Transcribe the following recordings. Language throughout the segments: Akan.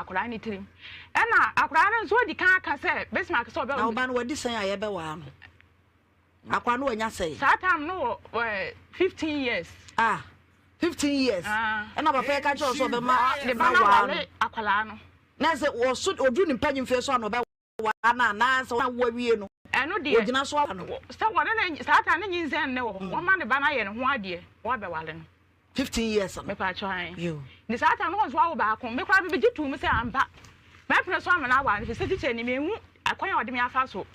akwadaa no tirim. Ɛna akwadaa no nso adi kan aka sɛ Bismarck sɛ ɔbɛ. Na ɔba no wadi sɛn a yɛbɛwaa no? Akwadaa no wanya sɛn? Saa time no wɔ eh, 15 years. Ah, 15 years. Ah. Ɛna papa yɛ ka kyerɛ sɛ ɔbɛma ne ba no awale akwadaa no. Na sɛ ɔso ɔduru ne mpanyin mfeɛ so a na ɔbɛ waa no anaasɛ wɔn a wɔawie no. Ɛno deɛ. Wɔgyina so awa no. Sɛ wɔne ne saa ta ne nyinsɛn ne wɔ hɔ. Wɔma ne ba no ayɛ ne ho adeɛ wɔabɛwale no. 15 years no. Mepaakyɛw ae. Yo. Nti saa ta no wɔn nso awo baako. Me koraa mebegye too mu sɛ ampa. Mɛpene so ama no aware no efisɛ tikya ni menhu ɛkwan a ɔde me afa so.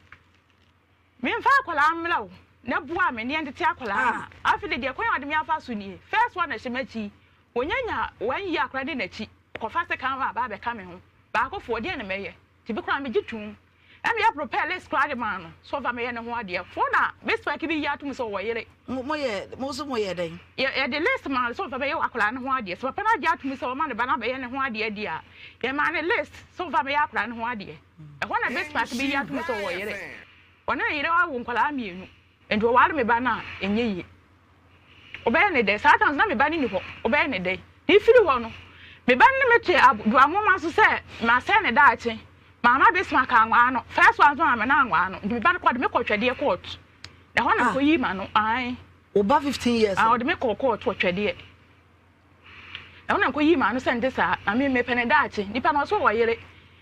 Memfa akwadaa mmrɛ wo na boa me na yɛntete akwadaa no. Afei de deɛ kwan a ɔde me afa so nie. First one a ɛhyɛ m'akyi yi, wɔnyanya one year koraa di n'akyi. Kɔfa sekan aba abɛka me ho. Baakofoɔ, deɛn na mɛyɛ? Nti bi koraa megye toom. Ɛna yɛ prepare list koraa de maa no sɛ ɔmfa mɛyɛ ne ho adeɛ. Foɔ na Bismarck bi yi atom sɛ ɔwɔ yere. Mo yɛ mo nso mo yɛ dɛn? Yɛ yɛde list maa no sɛ ɔmfa bɛyɛ akwadaa no ho adeɛ. Sɛ papa no agye atom sɛ ɔma ne ba no abɛyɛ ne ho adeɛ deɛ a, yɛmaa no list sɛ ɔmfa mɛyɛ akwadaa no ho adeɛ. Ɛhɔ na Bismarck bi yi atom sɛ ɔwɔ yere. Ɔne ne yere awo nkwadaa mmienu. Nti ɔware me ba no a, ɛnyɛ yie. Wobɛyɛ no dɛn? Saa time no na me ba no nni hɔ. Wobɛyɛ no dɛn? Mefiri hɔ no, me ba no ne me te Aduanwoma so sɛ masɛe ne daakye. Mamma Bismarck anwaa no. First one nso maame no anwaa no. Nti me ba no kɔ, ɔde me kɔ Twɛdeɛ court. Na ɛhɔ na mekɔyii m'ano. Ae. Wo ba 15 years no? Ɔde me kɔɔ court wɔ Twɛdeɛ. Ɛhɔ na mekɔyii m'ano sɛ nte saa, na me mepɛ ne daakye. Nipa no ɔso wɔ yere.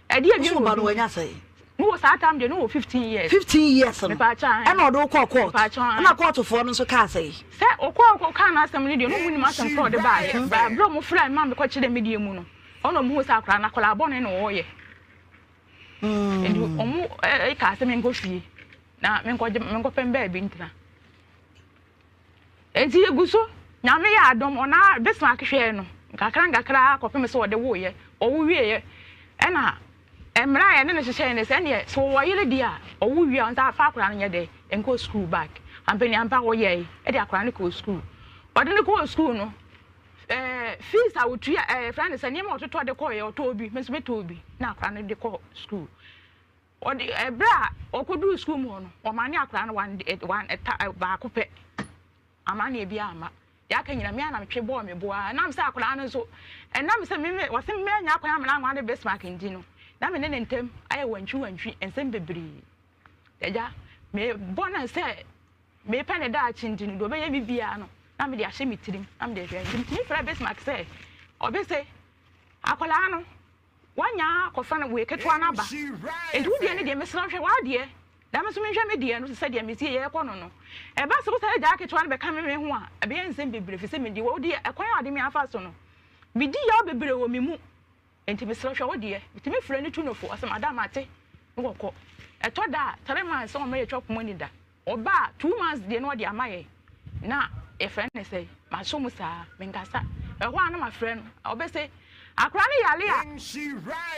Ɛdeɛ bi na ɔba no wanya sɛn? Ne wɔ saa time deɛ ne wɔ 15 years. 15 years no. Mepaakyɛ. Ɛna ɔde wo kɔɔ court. Mepaakyɛ. Ɛna court foɔ no nso kaa sɛn? Sɛ ɔkɔɔ kɔ kaa n'asɛm no deɛ no ɔmo nim asɛm korɔ ɔde baayɛ. Ba berɛ ɔmo frɛ me ma mekɔ kyerɛ me deɛ mu no, ɛhɔ na ɔmo hu sɛ akwadaa no akwadaa bɔne na ɔɔyɛ. Nti ɔmo kaa sɛ menkɔ fie na menkɔgye menkɔpɛ me baabi ntena. Enti yegu so, Nyame yɛ adom, ɔno ara Bismarck hwɛɛ no nkakra nkakra ara kɔpem sɛ ɔde woeɛ, ɔwo wieɛ, ɛna mmara a yɛne no hyehyɛɛ ne sɛ ɛneɛ sɛ ɔwɔ yere deɛ a, ɔwo wie a ɔnsan fa akwadaa no nyɛ dɛ, nkɔ school back. Ampaniampa ɔyɛe, ɛde akwadaa no kɔɔ school. Ɔde no kɔɔ school no, ɛɛ fees a ɔtua, ɛɛ yɛfrɛ no sɛ nneɛma a ɔtotɔ de kɔeɛ, ɔtɔɔ bi, me nso metɔɔ bi, na akwadaa no de kɔɔ school. Ɔde, ɛberɛ a ɔkɔduruu sukuu mu hɔ no, wɔmane akwadaa no one day, one, ta, baako pɛ. Amaneɛ biara amma. Deɛ aka nyinaa, me ara na metwe bɔɔ me bo ara. Ɛnam sɛ akwadaa no nso, ɛnam sɛ me, me, wɔse manya kwan amena anwa ne Bismarck nti no, na me ne ne ntam ayɛ wantwiwantwi, nsɛm bebree. Agya, mebɔ no sɛ mepɛ ne daakye nti no, deɛ ɔbɛyɛ me biara no, na mede ahyɛ me tirim, na mede ahwɛ. Nti metumi frɛ Bismarck sɛ, ɔbese, akwadaa no, Wanya akɔfa no wei ketewa no aba. Enti wo deɛ ne deɛ mesrɛ wo hwɛ w'adeɛ na me nso menhwɛ me deɛ no te sɛ deɛ mesie yɛrekɔ no no. Ɛba sɛ wo saa agyaa ketewa no bɛka me me ho a, ɛbɛyɛ nsɛm bebree ɛfiri sɛ mede wo deɛ ɛkwan a wɔde me afa so no, medi yaw bebree wɔ me mu. Enti mesrɛ wo hwɛ wo deɛ. Metumi frɛ no tu no fo, ɔse madam mate na wɔkɔ. Ɛtɔ da a, 3 months sɛ wɔma yɛtwa poma ni da. Ɔba a, 2 months deɛ na ɔde ama yɛn, na yɛfrɛ no sɛn, masɔ mu saa, menkasa. Ɛhɔ a na mafrɛ no, ɔbɛse, akwadaa no yare a,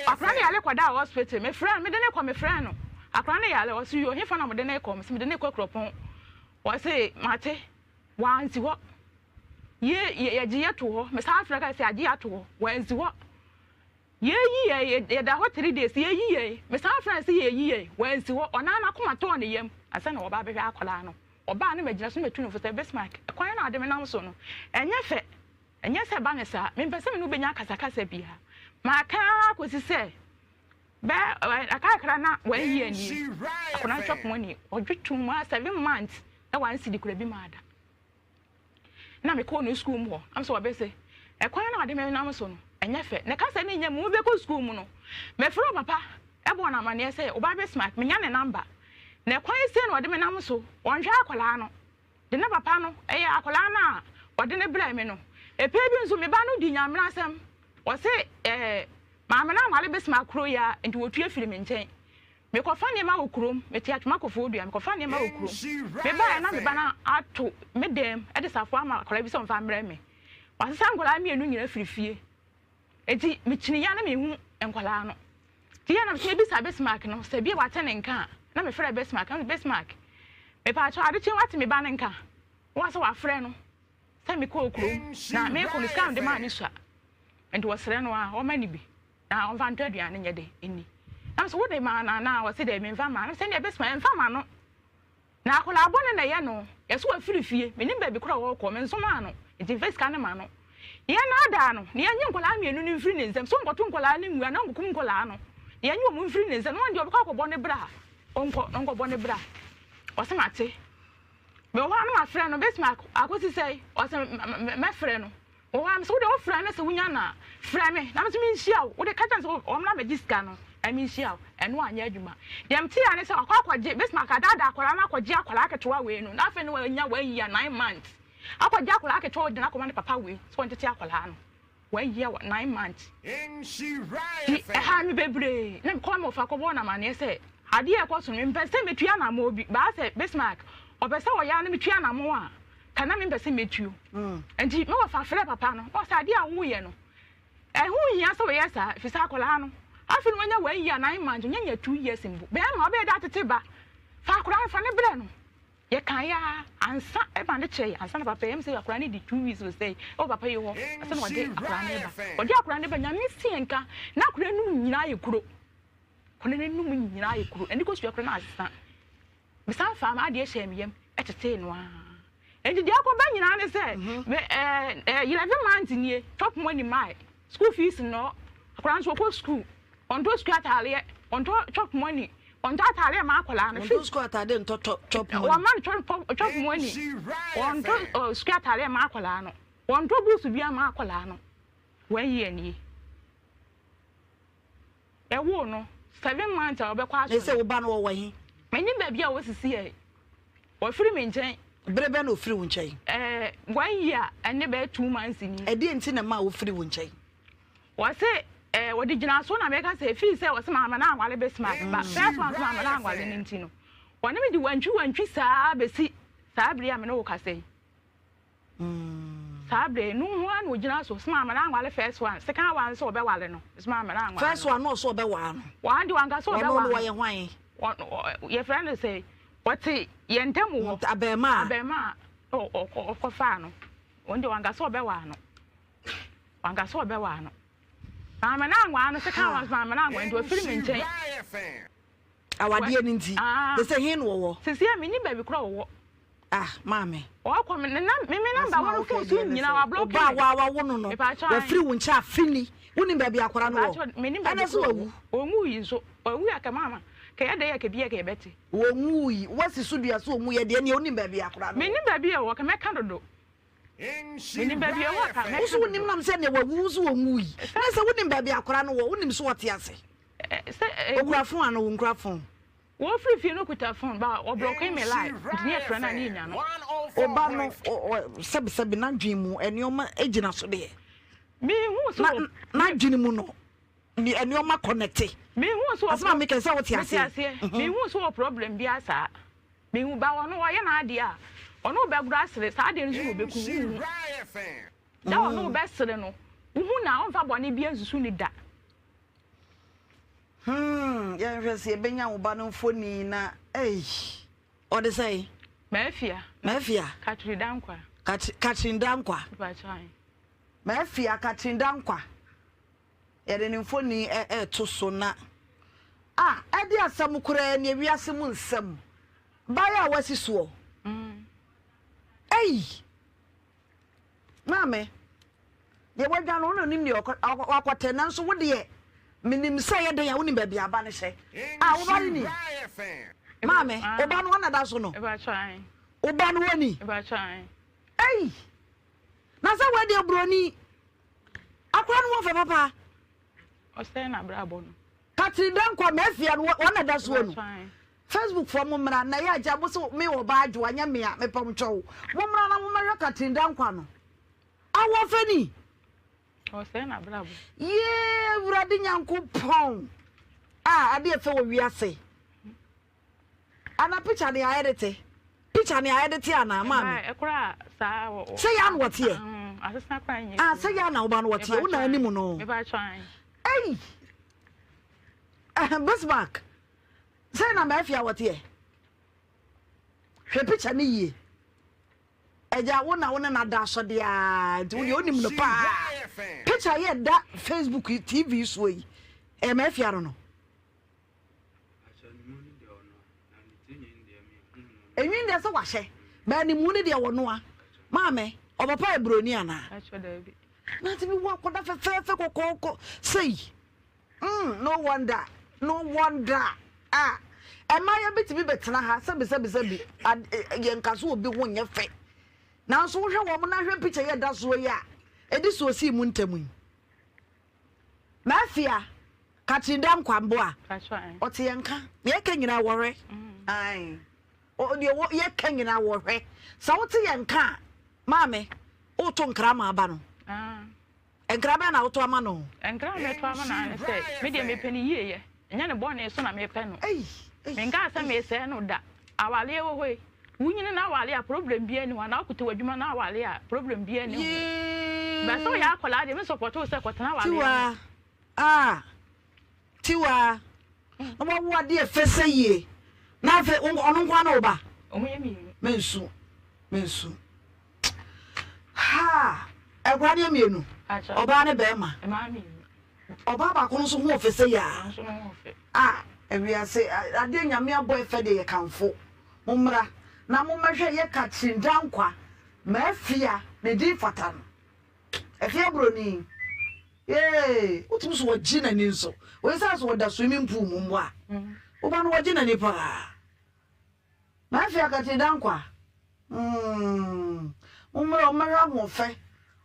akwadaa no yare kɔdaa hospital, mefrɛ no, mede no kɔ, mefrɛ no, akwadaa no yare, ɔse yoo, hefa na mode no rekɔ, mese mede no rekɔ Kuropɔn, ɔse mate, wansi hɔ, ye, yɛgye yɛ to hɔ, mesan frɛ ka sɛ agye yɛ ato hɔ, wansi hɔ. Yɛyi yɛn, yɛda hɔ 3 days, yɛyi yɛn, mesan frɛ no sɛ yɛyi yɛn, wansi hɔ, ɔno ara n'akoma tɔɔ ne yam ansa na ɔba abɛhwɛ akwadaa no. Ɔbaa no magyina so na matu no fo sɛ, Bismarck, kwan no a ɔde me nam so no, ɛnyɛ fɛ, ɛnyɛ sɛ ɛba no saa, mempɛ sɛ me ne wo bɛnya akasakasa biara. Maka ara kɔsi sɛ bɛyɛ akakra na wanyi anie, akwadaa no twa pon ani, ɔdwe toom ara 7 months na wansi de kura bi maa da. Na mekɔɔ no sukuu mu hɔ, na mesɛ ɔbɛse, ɛkwan no a ɔde me nam so no, ɛnyɛ fɛ. Na kasa no nyɛ mu, mebɛkɔ sukuu mu no, mefrɛɛ papa bɔɔ no amanneɛ sɛ ɔba Bismarck, menya ne namba. Na ɛkwan sei na ɔde me nam so, ɔnhwɛ akwadaa no. De na papa no, ɛyɛ akwadaa no a ɔde no brɛɛ me no. Ɛpɛ bi nso, me ba no di Nyame asɛm. Ɔse, ɛɛ, maame no anware Bismarck kuro yi ara, nti wɔtu afiri me nkyɛn. Mekɔfa nneɛma wɔ kurom, mete Atwoma Kofoɔ Dua, mekɔfa nneɛma wɔ kurom. Mebaeɛ na me ba no ato me dan mu de safoa ama akwadaa bi sɛ ɔmfa mmrɛ me. Wasesa nkwadaa mmienu nyinaa firi fie. Enti mekyiniiɛ a na menhu nkwadaa no. Nti yɛ na mebisa Bismarck no sɛ bia wate ne nka a, na mefrɛ Bismarck, na mese Bismarck, mepaakyɛw ade kye wate me ba no nka? Wa sɛ wafrɛ no sɛ mekɔɔ kurom na mekɔ no sika a mede maa no sua. Nti wɔsrɛ no a ɔma no bi. Na ɔmfa ntɔ aduane nyɛ dɛ nni. Na mese, Wode maa no anaa? Ɔse, Daabi, memfa mmaa no. Mese, Ɛnneɛ Bisma, mfa ma no. Na akwadaa bɔne na ɛyɛ no. Yɛse wafiri fie, mennim baabi korɔ a ɔrekɔ, mensomaa no, nti mfa sika no ma no. Yɛnnaadaa no, na yɛnnye nkwadaa mmienu no mfiri ne nsam. Sɛ ɔnkɔto nkwadaa no ngu anaa ɔnkɔkum nkwadaa no, na yɛnnye wɔn mfiri ne nsam. Na ɔno deɛ ɔbɛkɔ akɔbɔ ne bra a, ɔnkɔ na ɔnkɔbɔ ne bra. Ɔse mate. Mewɔ hɔ a na mafrɛ no, Bismarck, akɔsi sɛn? Ɔse mɛfrɛ no. Wɔ hɔ a, mesɛ wode wofrɛ no sɛ wonya no a, frɛ me na me nso menhyia wo. Wode ka kyerɛ no sɛ ɔmmra mmɛgye sika no na menhyia wo. Ɛno anyɛ adwuma. Deɛ meteeɛ ara ne sɛ wakɔ akɔgye, Bismarck adaadaa akwadaa no akɔgye akwadaa ketewa wei no, na afei na wanya one year, 9 months. Akɔgye akwadaa ketewa ɔde no akɔma ne papa wei sɛ ɔntete akwadaa no. One year, 9 months. Nti ɛhaa me bebree na mekɔɔ me wɔfa kɔbɔɔ no amanneɛ sɛ adeɛ a ɛkɔ so no mempɛ sɛ mɛtu anammɔn bi. Baa sɛ Bismarck ɔpɛ sɛ ɔyɛ a na metu anammɔn a ka na mempɛ sɛ mɛtuo. Nti me wɔfa frɛɛ papa no na ɔsɛ adeɛ a woyɛ no ɛho nhia sɛ woyɛ saa ɛfiri sɛ akwadaa no afei na wanya one year 9 months, ɔnya nya 2 years mpo. Bɛrima wobɛyɛ dɛ atete ba, fa akwadaa no fa ne brɛ no. Yɛkaeɛ ara ansa ɛma no kyɛe ansa na papa yi, ɛm sɛ akwadaa no di 2 weeks o sɛe ɛwɔ papa yi hɔ ansa na ɔde akwadaa no reba. Ɔde akwadaa no ba, Nyame si yɛn ka na akwadaa no num nyinaa ayɛ kuro. Akwadaa no num nyinaa ayɛ kuro. Ɛne kosua koraa na asesa. Mesan faa m'adeɛ hyɛɛ me yam ɛtetee no ara. Enti deɛ akɔba nyinaa ne sɛ me ɛɛ ɛɛ 11 months nie, chop money mae, school fees nnɔɔ, akwadaa nso ɔkɔ school. Ɔntɔ sukuu ataadeɛ, ɔntɔ chop money, ɔntɔ ataadeɛ ma akwadaa no. Ɔntɔ sukuu ataadeɛ ntɔ chop money. Wɔmma no chop money. Ɔntɔ sukuu ataadeɛ ma akwadaa no. Ɔntɔ books biara ma akwadaa no. 1 year nie. Ɛwoo no 7 months a ɔbɛkɔ asɔre. Na sɛ wo ba no wɔwɔ he? Mennim baabi a wɔsisi yɛ. Wɔfiri me nkyɛn. Bere bɛn na ofiri wo nkyɛn? 1 year ɛne bɛyɛ 2 months ni. Ɛdeɛn nti na ɛmaa wofiri wo nkyɛn? Wɔse eh, wɔde gyinasoɔ na meka sɛ ɛfiri sɛ wɔse maame no anwale Bismarck ba first one so maame no anwale no nti no wɔne me de wantwi wantwi saa bɛsi saa bere a me ne wo kasa yi. Saa bere no ho ara na ogyina so sɛ maame no anwale first one, second one nso ɔbɛwale no sɛ maame no anwale. First one no ɔso ɔbɛwaa no. Wɔn de wanka sɛ ɔbɛwaa no. Ɔno no wɔyɛ hwan? Yɛfrɛ no sɛ wɔte yɛn ntam wɔ. Abɛɛmaa. Abɛɛmaa ɔkɔfaa no. Wɔn de wanka sɛ ɔbɛwaa no. Wanka sɛ ɔbɛwaa no. Maame no anwaa no, second one maame no anwaa nti wafiri me nkyɛn. Awadeɛ no nti. Te sɛ he na wɔwɔ? Sisi a mennim baabi koraa wɔwɔ. Ah maame. Ɔkɔ me ne me me number wɔ ne phone so nyinaa wa block me. Ɔbaa wa wa wo no no. Wafiri wo nkyɛn afe ni. Wonim baabi akwadaa no wɔ? Menim baabi Ɛna so wawu. Ɔnwu yi nso. Ɔwu a kɛ maama. Kɛ yɛ dɛ yɛ kɛ bi yɛ kɛ yɛbɛte. Ɔnwu yi. Wasi so dua so ɔnwu yɛ deɛ neɛ wonim baabi akwadaa no wɔ. Menim baabi a ɛwɔ kɛ mɛka dodo. Menim baabi a ɛwɔ kɛ mɛka Wo so dodo. wonim nam sɛ neɛ wawu wo so ɔnwu yi. Na sɛ wonim baabi akwadaa no wɔ wonim so ɔte ase. Sɛ Okura phone anaa ɔnkura phone? Wɔfiri fie no kuta phone ba ɔblɔke me line nti ne yɛfrɛ no a ne yɛnya no. Ɔba no sɛbesɛbe n'adwene mu nneɛma gyina so deɛ. Mehu so wɔ. N'adwene mu no nneɛma kɔnɛte. Mehu so wɔ. Asɛm a meka sɛ wote aseɛ. Mete aseɛ. Mehu so wɔ problem bi saa. Mehu ba ɔno ɔyɛ n'adeɛ a ɔno bɛgoro asere saa adeɛ no so na ɔbɛku wohu. Da ɔno bɛsere no wohu na ɔmfa bɔne bi nsusu ne da. Hmm, yɛnhwɛ sɛ yɛbɛnya wo ba no mfoni na ei. Ɔde sɛn? Mafia. Mafia. Katri Dankwa. Katri Katrin Dankwa. Mafia Katrin Dankwa. Yɛde ne mfoni ɛɛto so na ah ɛde asɛm koraa ni ewiase mu nsɛm. Baeɛ a wasi soɔ. Ei. Maame, deɛ wadwa no, wo na onim deɛ wakɔtɛ, nanso wo deɛ, menim sɛ ɛyɛ dɛn a wonim baabi a aba no hyɛ. Ah, wo ba no ni? Maame, wo ba no hɔ na da so no? Wo ba no hɔ ni? Ei! Na sɛ woadeɛ buroni, akora no wɔ fɛ papa. Ɔsɛe n'abrabɔ no. Catherine Dankwa mafia no wɔn na da soɔ no. Facebook foɔ mo mmra na ɛyɛ agya mo so me wɔ baa adwoa nyɛ mea mepɛ mo kyɛw mo mmra na mo mmɛhwɛ Catherine Dankwa no awɔ fɛ ni. Ɔsɛe n'abrabɔ. Yee Awurade Nyankopɔn a adeɛ fɛ wɔ wiase. Ana picture ne ayɛ de te picture ne ayɛ de te ana maame. Ɛkora saa wɔ. Sɛ yɛ ana wɔteɛ. Asesa kora nyɛ. Ah sɛ yɛ ana wo ba no wɔteɛ wo na anim no. Ei Bismarck sɛ na mafia wɔteɛ hwɛ picture ne yie. Agya wo na wo ne no ada asɔde aa nti wo deɛ wonim no paa picture yɛ da Facebook TV soɔ yi ɛyɛ mafia no no. Enwi deɛ sɛ wahyɛ bɛɛ ne mu ne deɛ wɔnoa. Maame, ɔpapa yɛ broni anaa? Na tumi wo akɔda fɛfɛɛfɛ kɔkɔɔkɔ sei. Mm, no wonder, no wonder. Ah, mmayewa bi tumi bɛtena ha sɛbi sɛbi sɛbi, yɛnka so obi ho nyɛ fɛ. Nanso wohwɛ wɔn na hwɛ picture yi a ɛda soɔ yi a, ɛdi so osii mu ntɛm yi. Mafia, Catherine Dankwamboa, ɔte yɛn nka, deɛ yɛka nyinaa wɔhwɛ. Ae, deɛ yɛka nyinaa wɔhwɛ. Sɛ wote yɛn nka a, maame, woto nkra ma aba no. Nkra bɛn na woto ama no? Nkra a mɛto ama no ara ne sɛ, me deɛ mepɛ no yieyɛ, ɛnyɛ ne bɔne so na mepɛ no. Menkaa sɛ mesɛe no da. Awareɛ wɔ hɔ yi, wonyini na aware a problem biara nni hɔ, anaa wokuta w'adwuma na aware a problem biara nni ho. But sɛ woyɛ akwadaa deɛ, me support wo sɛ kɔtena awareɛ mu. Tiwa, ah, Tiwa, na wawo adeɛ fɛ sɛ yie, na afei ɔno nko ara ne wo ba? Wɔn yɛ mmienu. Mensu, mensu. Haa! Nkwadaa no yɛ mmienu, ɔbaa ne barima. Ɔbaa baako no nso ho ɔfɛ sɛ yaa. A ewiase adeɛ nyame abɔ ɛfɛ deɛ yɛ kanfo. Mo mmra na mo mmɛhwɛ yɛ Catherine Dankwa Mafia ne din fata no. Afia broni. Yee! Wotumi so wɔgye n'ani nso. Wei sɛ so wɔda swimming pool mu mpo a. Woba no wɔgye n'ani paa. Murphy Akatiri Dankwa mm mommra o mommɛhwɛ ahoɔfɛ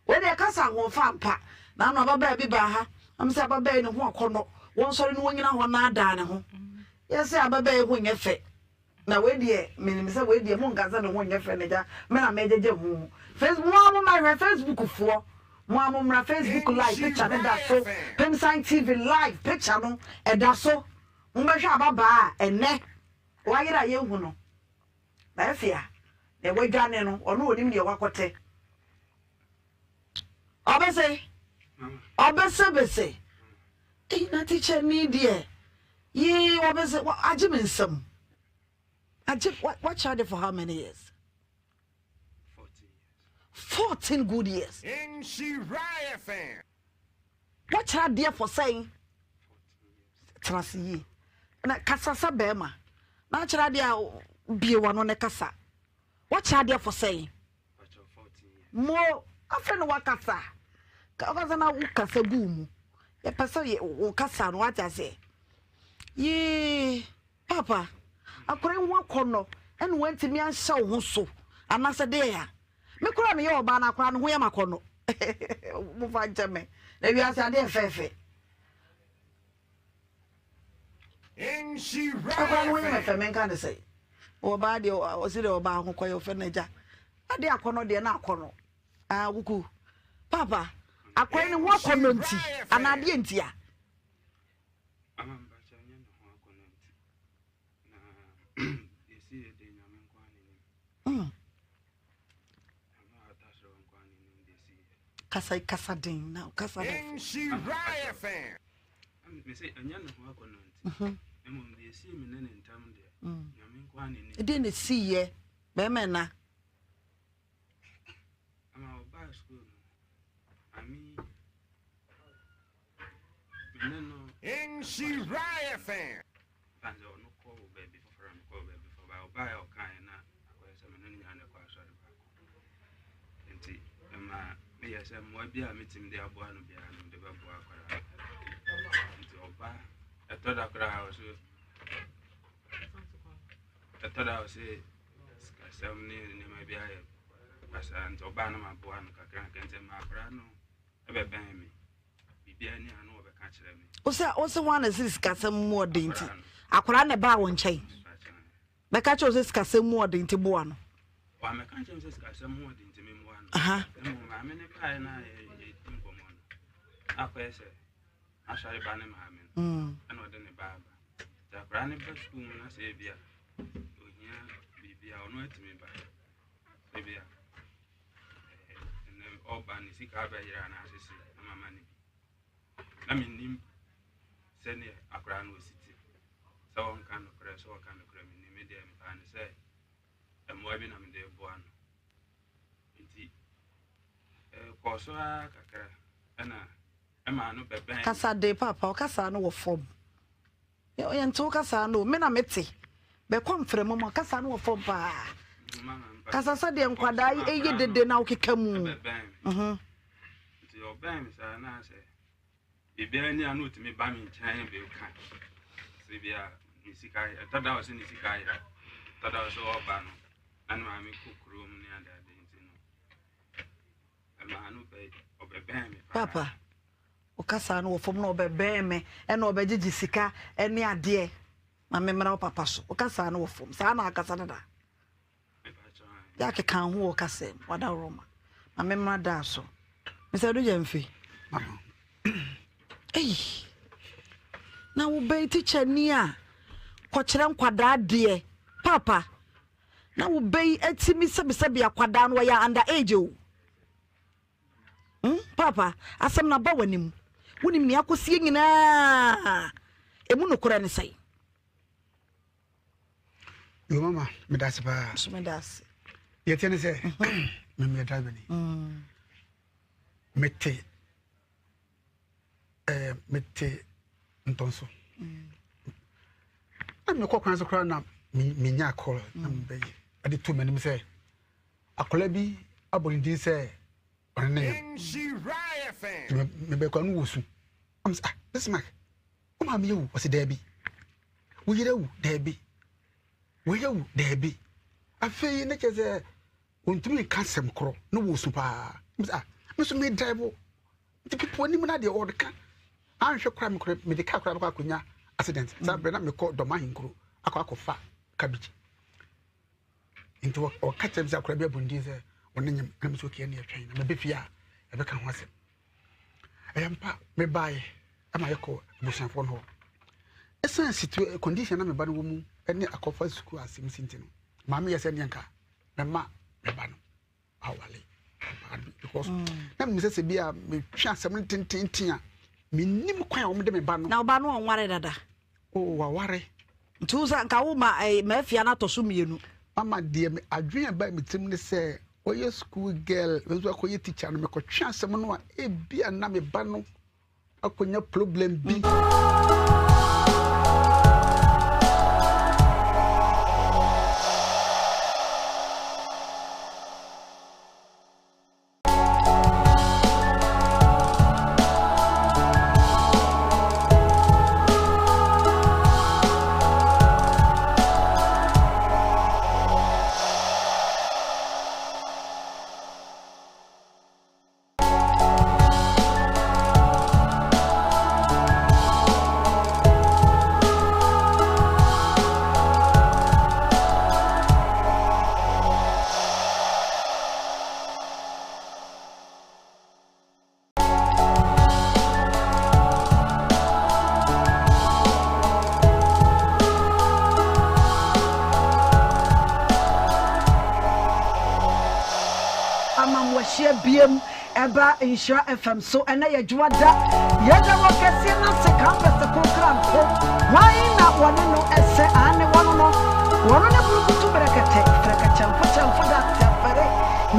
Wei deɛ ɛka sɛ ahoɔfɛ ampa Na ano ababaa bi baa ha na mesɛ ababaa yi ne ho akɔnnɔ Wɔnsɔre na wɔnnyina hɔ nnaadaa ne ho Yɛsɛ ababaa yi ho nyɛ fɛ Na wei deɛ menim sɛ wei deɛ monka sɛ ne ho nyɛ fɛ na gya me na megyegye ho Facebook mo ara mommɛhwɛ Facebook foɔ mo ara mommra Facebook live picture no da so Pemsan TV live picture no ɛda so Mommɛhwɛ ababaa a ɛnnɛ Wayera a yɛnhu no. Na afei a deɛ wadwane no, ɔno ɔnim deɛ wakɔtɛ. Ɔbɛse, ɔbɛsebese. Ei, na tikya ni deɛ, yee, ɔbɛse, agye me nsam. Agye, wakyerɛ ade for how many years? 14 good years. Woakyerɛ adeɛ for sɛn? Tena ase yie na kasa sɛ bɛrima. Na akyerɛ adeɛ a bie w'ano na kasa. Woakyerɛ adeɛ for sɛn? Mo afei na wakasa. Wakasa na wokasa gu mu. Yɛpɛ sɛ wo kasa no wate aseɛ. Yee papa akora yi ho akɔnnɔ ɛna wantumi anhyɛ wo ho so anaasɛ deɛ a Me koraa meyɛ ɔbaa na akwadaa no ho yɛ m'akɔnnɔ. Mofa nkyɛ me. Na wiase adeɛ fɛɛfɛ. Akwadaa no ho yɛ me fɛ menka ne sɛ. Ɔbaa deɛ ɔsi deɛ ɔbaa ho kɔyɛ ɔfɛ n'agya. Adeɛ akɔnnɔ deɛ na akɔnnɔ. Ah wuku. Papa, akwadaa no ho akɔnnɔ nti anaa adeɛ nti a. Ama mpakyɛ nyɛ ne ho akɔnnɔ nti. Na yɛsi yɛ deɛ nyame nko ara n'anim. Mm. Kasa kasa den na kasa den. Ɛdeɛ na ɛsi yɛ bɛrima ɛna. Nhyira FM. Ɛsiane sɛ ɔno kɔɔ baabi foforɔ na mekɔɔ baabi foforɔ ba ɔbaeɛ a ɔkaeɛ na akɔyɛ sɛ me ne no nyinaa na ɛkɔ asɔre baako nti ɛma meyɛ sɛ mmoa bi a metumi de aboa no biara no mede bɛboa akwadaa nti ɔba ɛtɔ da koraa ɔso ɛtɔ da ɔse sikasɛm ne nneɛma bi ayɛ basaa nti ɔbaa no maboa no kakra kakra nti ɛma akwadaa no ɛbɛbɛn me Wosɛ wosɛ wɔn a na ɛsɛ sikasɛm mu ɔden nti akwadaa na ɛbaa wɔn nkyɛn bɛka kyerɛ sɛ sikasɛm mu ɔden nti boa no. Wamɛka nkyɛn sɛ sikasɛm mu ɔden nti mmoa no. Mmom maame ne baeɛ na yɛdi nkɔmmɔ no akɔyɛ sɛ asɔre ba ne maame no mm. ɛna ɔde ne ba aba nti akwadaa ne ba sukuu mu na sɛ ebi a ohia biribi a ɔno atumi ba ebi a Ɛnɛ ɔba ne sika abɛyera anaasɛ sei na mama no bi. Na mennim sɛdeɛ akwadaa no ɔsi te. Sɛ ɔnka nokorɛ sɛ ɔka nokorɛ mennim. Me deɛ mefaa no sɛ mmoa bi na mede reboa no. Nti ɛkɔɔ so ara kakra ɛna ɛmaa no bɛbɛn. Kasa de papa ɔkasa no wɔ fam. Yɛnte wo kasa no o, me na mete. Bɛkɔ mframa mu a, kasa no wɔ fam paa. Kasa sɛdeɛ nkwadaa yi yɛ dede na wokeka mu. Nti ɔbɛn me saa na sɛ biribiara ni a na ɔtumi ba me nkyɛn bɛka sɛ bia ne sika ɛtɔ da ɔsɛ ne sika ayera ɛtɔ da ɔsɛ ɔba no na ne maame kɔ kurom ne adeade nti no ɛmaa no bɛ ɔbɛbɛn me paa. Papa ɔkasa no wɔ fam na ɔbɛbɛn me ɛna ɔbɛgyegye sika ɛne adeɛ ma me mmra wo papa so ɔkasa no wɔ fam saa na akasa dada. Yɛ akeka ho wɔ kasa mu wadaworoma ma me mmra daa so Mr. Adu Gyamfi ei na wobɛyi tikya ni a kɔkyerɛ nkwadaa deɛ papa na wobɛyi atimi sɛbisɛbi akwadaa no wɔyɛ under age o hmm papa asɛm na ba w'anim wonim nea akɔsie nyinaa ɛmu nokorɛ ne sɛn Yo mama, meda ase paa. Nso meda ase. Deɛ ɛteɛ ne sɛ, mhm. memeyɛ driver ni. Mm. Mete eh, mete ntɔnso. Mm. Na mekɔ kwan so koraa na menya call na mm. mebɛyi ɛde to m'anim sɛ akwadaa bi abɔ ne din sɛ ɔne ne yam. Mebɛkɔ no wɔ su. I'm ah, Bismarck. Wo maame awu? Ɔse daabi. Wo yere awu? Daabi. Wei awu? Daabi. Afei ne kyerɛ sɛ ɔntumi nka asɛm korɔ na wɔsu paa. Mesɛ ah, me nso me drive nti pipo anim na deɛ ɔde anhwɛ koraa mekora mede kaa koraa bɛkɔ akɔnya accident. Saa berɛ na mekɔ Dɔm Ahenkuro akɔ akɔfa cabbage. Nti ɔka kyerɛ me sɛ akora bi abɔ ne din sɛ ɔne nyem na mesɛ okay ɛne ɛtwɛn na mebɛ fie a ɛbɛka ho asɛm. Ɛyɛ mpa mebaeɛ ɛma yɛkɔ abusuafoɔ no hɔ. Ɛsan situ condition na meba no wɔ mu ɛne akɔfa sukuu asɛm si nti no maame yɛ sɛ neɛ nka mɛma meba no awale because mm. na menim sɛ sɛ bi a metwe asɛm no tententen a menim kwan a wɔde me ba no. Na ɔba no ɔnware dada. O waware. Nti wo sɛ nka wo ma eh, mafia no atɔ so mmienu. Mama deɛ me adwene a ɛbaa me tirim ne sɛ ɔyɛ school girl nso akɔyɛ teacher no mekɔtwe asɛm no a ebia na me ba no akɔnya problem bi. Amamoahyia biam ɛba Nhyira FM so ɛnɛ yɛ dwoada yɛda wɔ kɛseɛ no ase kampɛse ko kranko hwan na wɔne no ɛsɛ aane wɔno no wɔno ne burukutu brɛkɛtɛ frɛkɛkyɛmfo kyɛmfo da teafɛre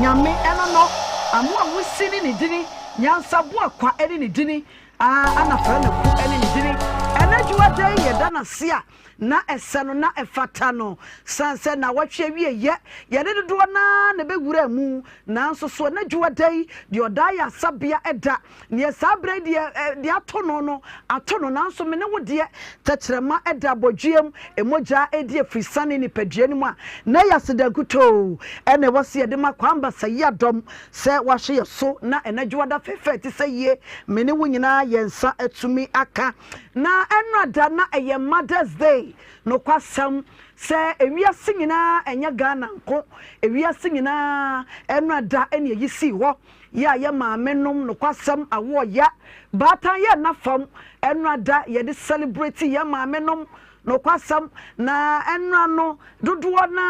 nyame ɛno no amoa wusi ne ne dini Nyansa Boakwa ne ne dini aa Ana Frɛnaku ne ne dini Ɛnɛ dwoada yi yɛda no ase a na ɛsɛ no na ɛfata no sane sɛ nnawɔtwe awieɛ yɛne dodoɔ no ara na ɛbɛwuraa mu nanso so ɛnɛ dwoada yi deɛ ɔdaa yɛ asabea da neɛ saa berɛ yi deɛ deɛ ato no no ato no nanso me ne wo deɛ tɛkyerɛma da abɔdweam mogya redi afirisane nipadua no mu a na ɛyɛ aseda nkutoo ɛna ɛwɔ sɛ yɛde ma Kwame Basayiadɔm Sɛ wahwe yɛ so na ɛnɛ dwoada fɛfɛ te sɛ yie me ne wo nyinaa yɛn nsa atumi aka. Na ɛnora da na ɛyɛ Mother's Day. Nokwasɛm sɛ ewiase nyinaa ɛnyɛ Ghana nko, ewiase nyinaa ɛnora da ɛna ɛyi sii hɔ. Yɛ a yɛ maame nom nokwasɛm awoɔ ya baatan yɛ nna fam ɛnora da yɛde celebrate yɛ maame nom Nokwasɛm, na ɛnora no dodoɔ no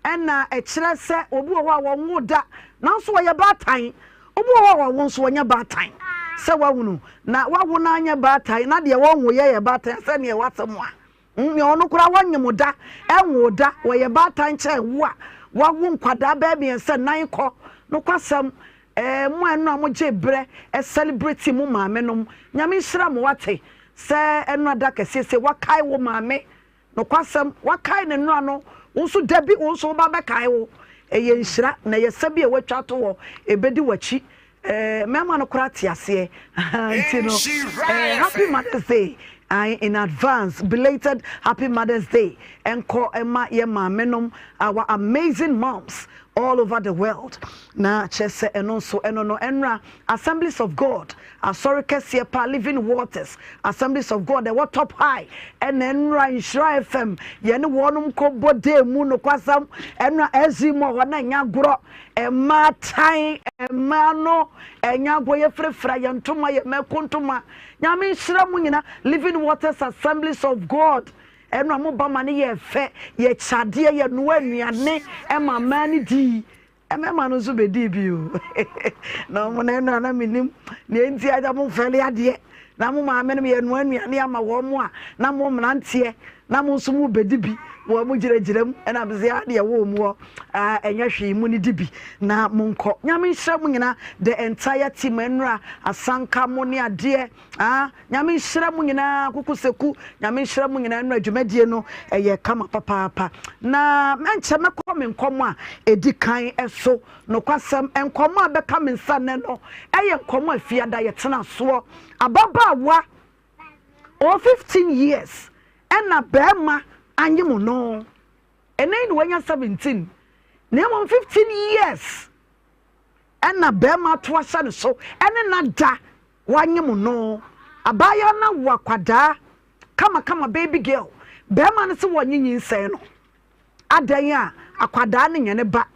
ara na ɛkyerɛ sɛ obi wɔ hɔ a wɔnwoo da nanso ɔyɛ baatan. Obi wɔ hɔ a wɔwo nso ɔnyɛ baatan. Sɛ woahunu, na woawo no anyɛ baatan na deɛ wɔnwoeɛ yɛ baatan sɛ neɛ w'asɛm a. Nea ɔno koraa wɔnyem da, ɛnwoo da, wɔyɛ baatan kyɛn wo a woawo nkwadaa bɛyɛ mmiɛnsa nnan kɔ. Nokwasɛm, ɛɛ mo a ɛnora mogyee berɛ celebrate mo maame nom, Nyame nhyira mo wate. Sɛ ɛnora da kɛseɛ sei wakae wo maame nokwasɛm wakae ne nora no wo nso da bi wo nso wo ba bɛkae wo ɛyɛ nhyira na ɛyɛ sɛ bi a watwa ato hɔ ɛbɛdi w'akyi. Eh, mmarima no koraa te aseɛ nti no eh, happy mother's day I, in advance belated happy mother's day ɛnkɔ ɛma yɛ maame nom our amazing moms all over the world na kyerɛ sɛ ɛno nso ɛno no ɛnra assemblies of god asɔre kɛseɛ pa living waters assemblies of god ɛwɔ top high ɛna ɛnra nhyira fm yɛne wɔnom kɔbɔ dee mu nokwasɛm ɛnra ɛzi mu hɔ na ɛnya agorɔ Mmaa tan mmaa no ɛnyɛ agorɔ yɛfirafira yɛn ntoma yɛ mɛko ntoma nyame nhyira mo nyina Living Waters Assemblies of God ɛno a mo ba ma no yɛ fɛ yɛ kyadeɛ yɛ noa nnuane ɛma mmaa no dii mmarima no nso bɛdii bi o na ɔmo na ɛno a na menim nea nti agya mo mfɛle adeɛ Na mo maamenom yɛnoa nnuane ama wɔn mo a na mo mmeranteɛ na mo nso mo bɛdi bi wɔ mo gyinagyina mu ɛna mese a deɛ wɔ mu hɔ ɛnyɛ hwee mo ne di bi na mo nkɔ nyame nhyira mo nyina the entire team ɛnura asanka mo ne adeɛ ah nyame nhyira mo nyinaa kuku seku nyame nhyira mo nyinaa ɛnura dwumadie no ɛyɛ kama papaapa na mɛnkyɛ mɛkɔ me nkɔmɔ a ɛdi kan ɛso Nokwasɛm, nkɔmmɔ a ɛbɛka me nsa nnɛ no yɛ nkɔmmɔ a Fiada yɛtena soɔ. Ababaawa, ɔwɔ 15 years, ɛna barima anyem no. Ɛnnɛ yi na wanya 17, na mmom 15 years ɛna barima ato ahyɛ ne so ɛne no ada wanyem no. Abaayewa no awo akwadaa kamakama baby girl. Barima no se wɔnye nyinsɛn no. Adɛn a akwadaa no nyɛ ne ba?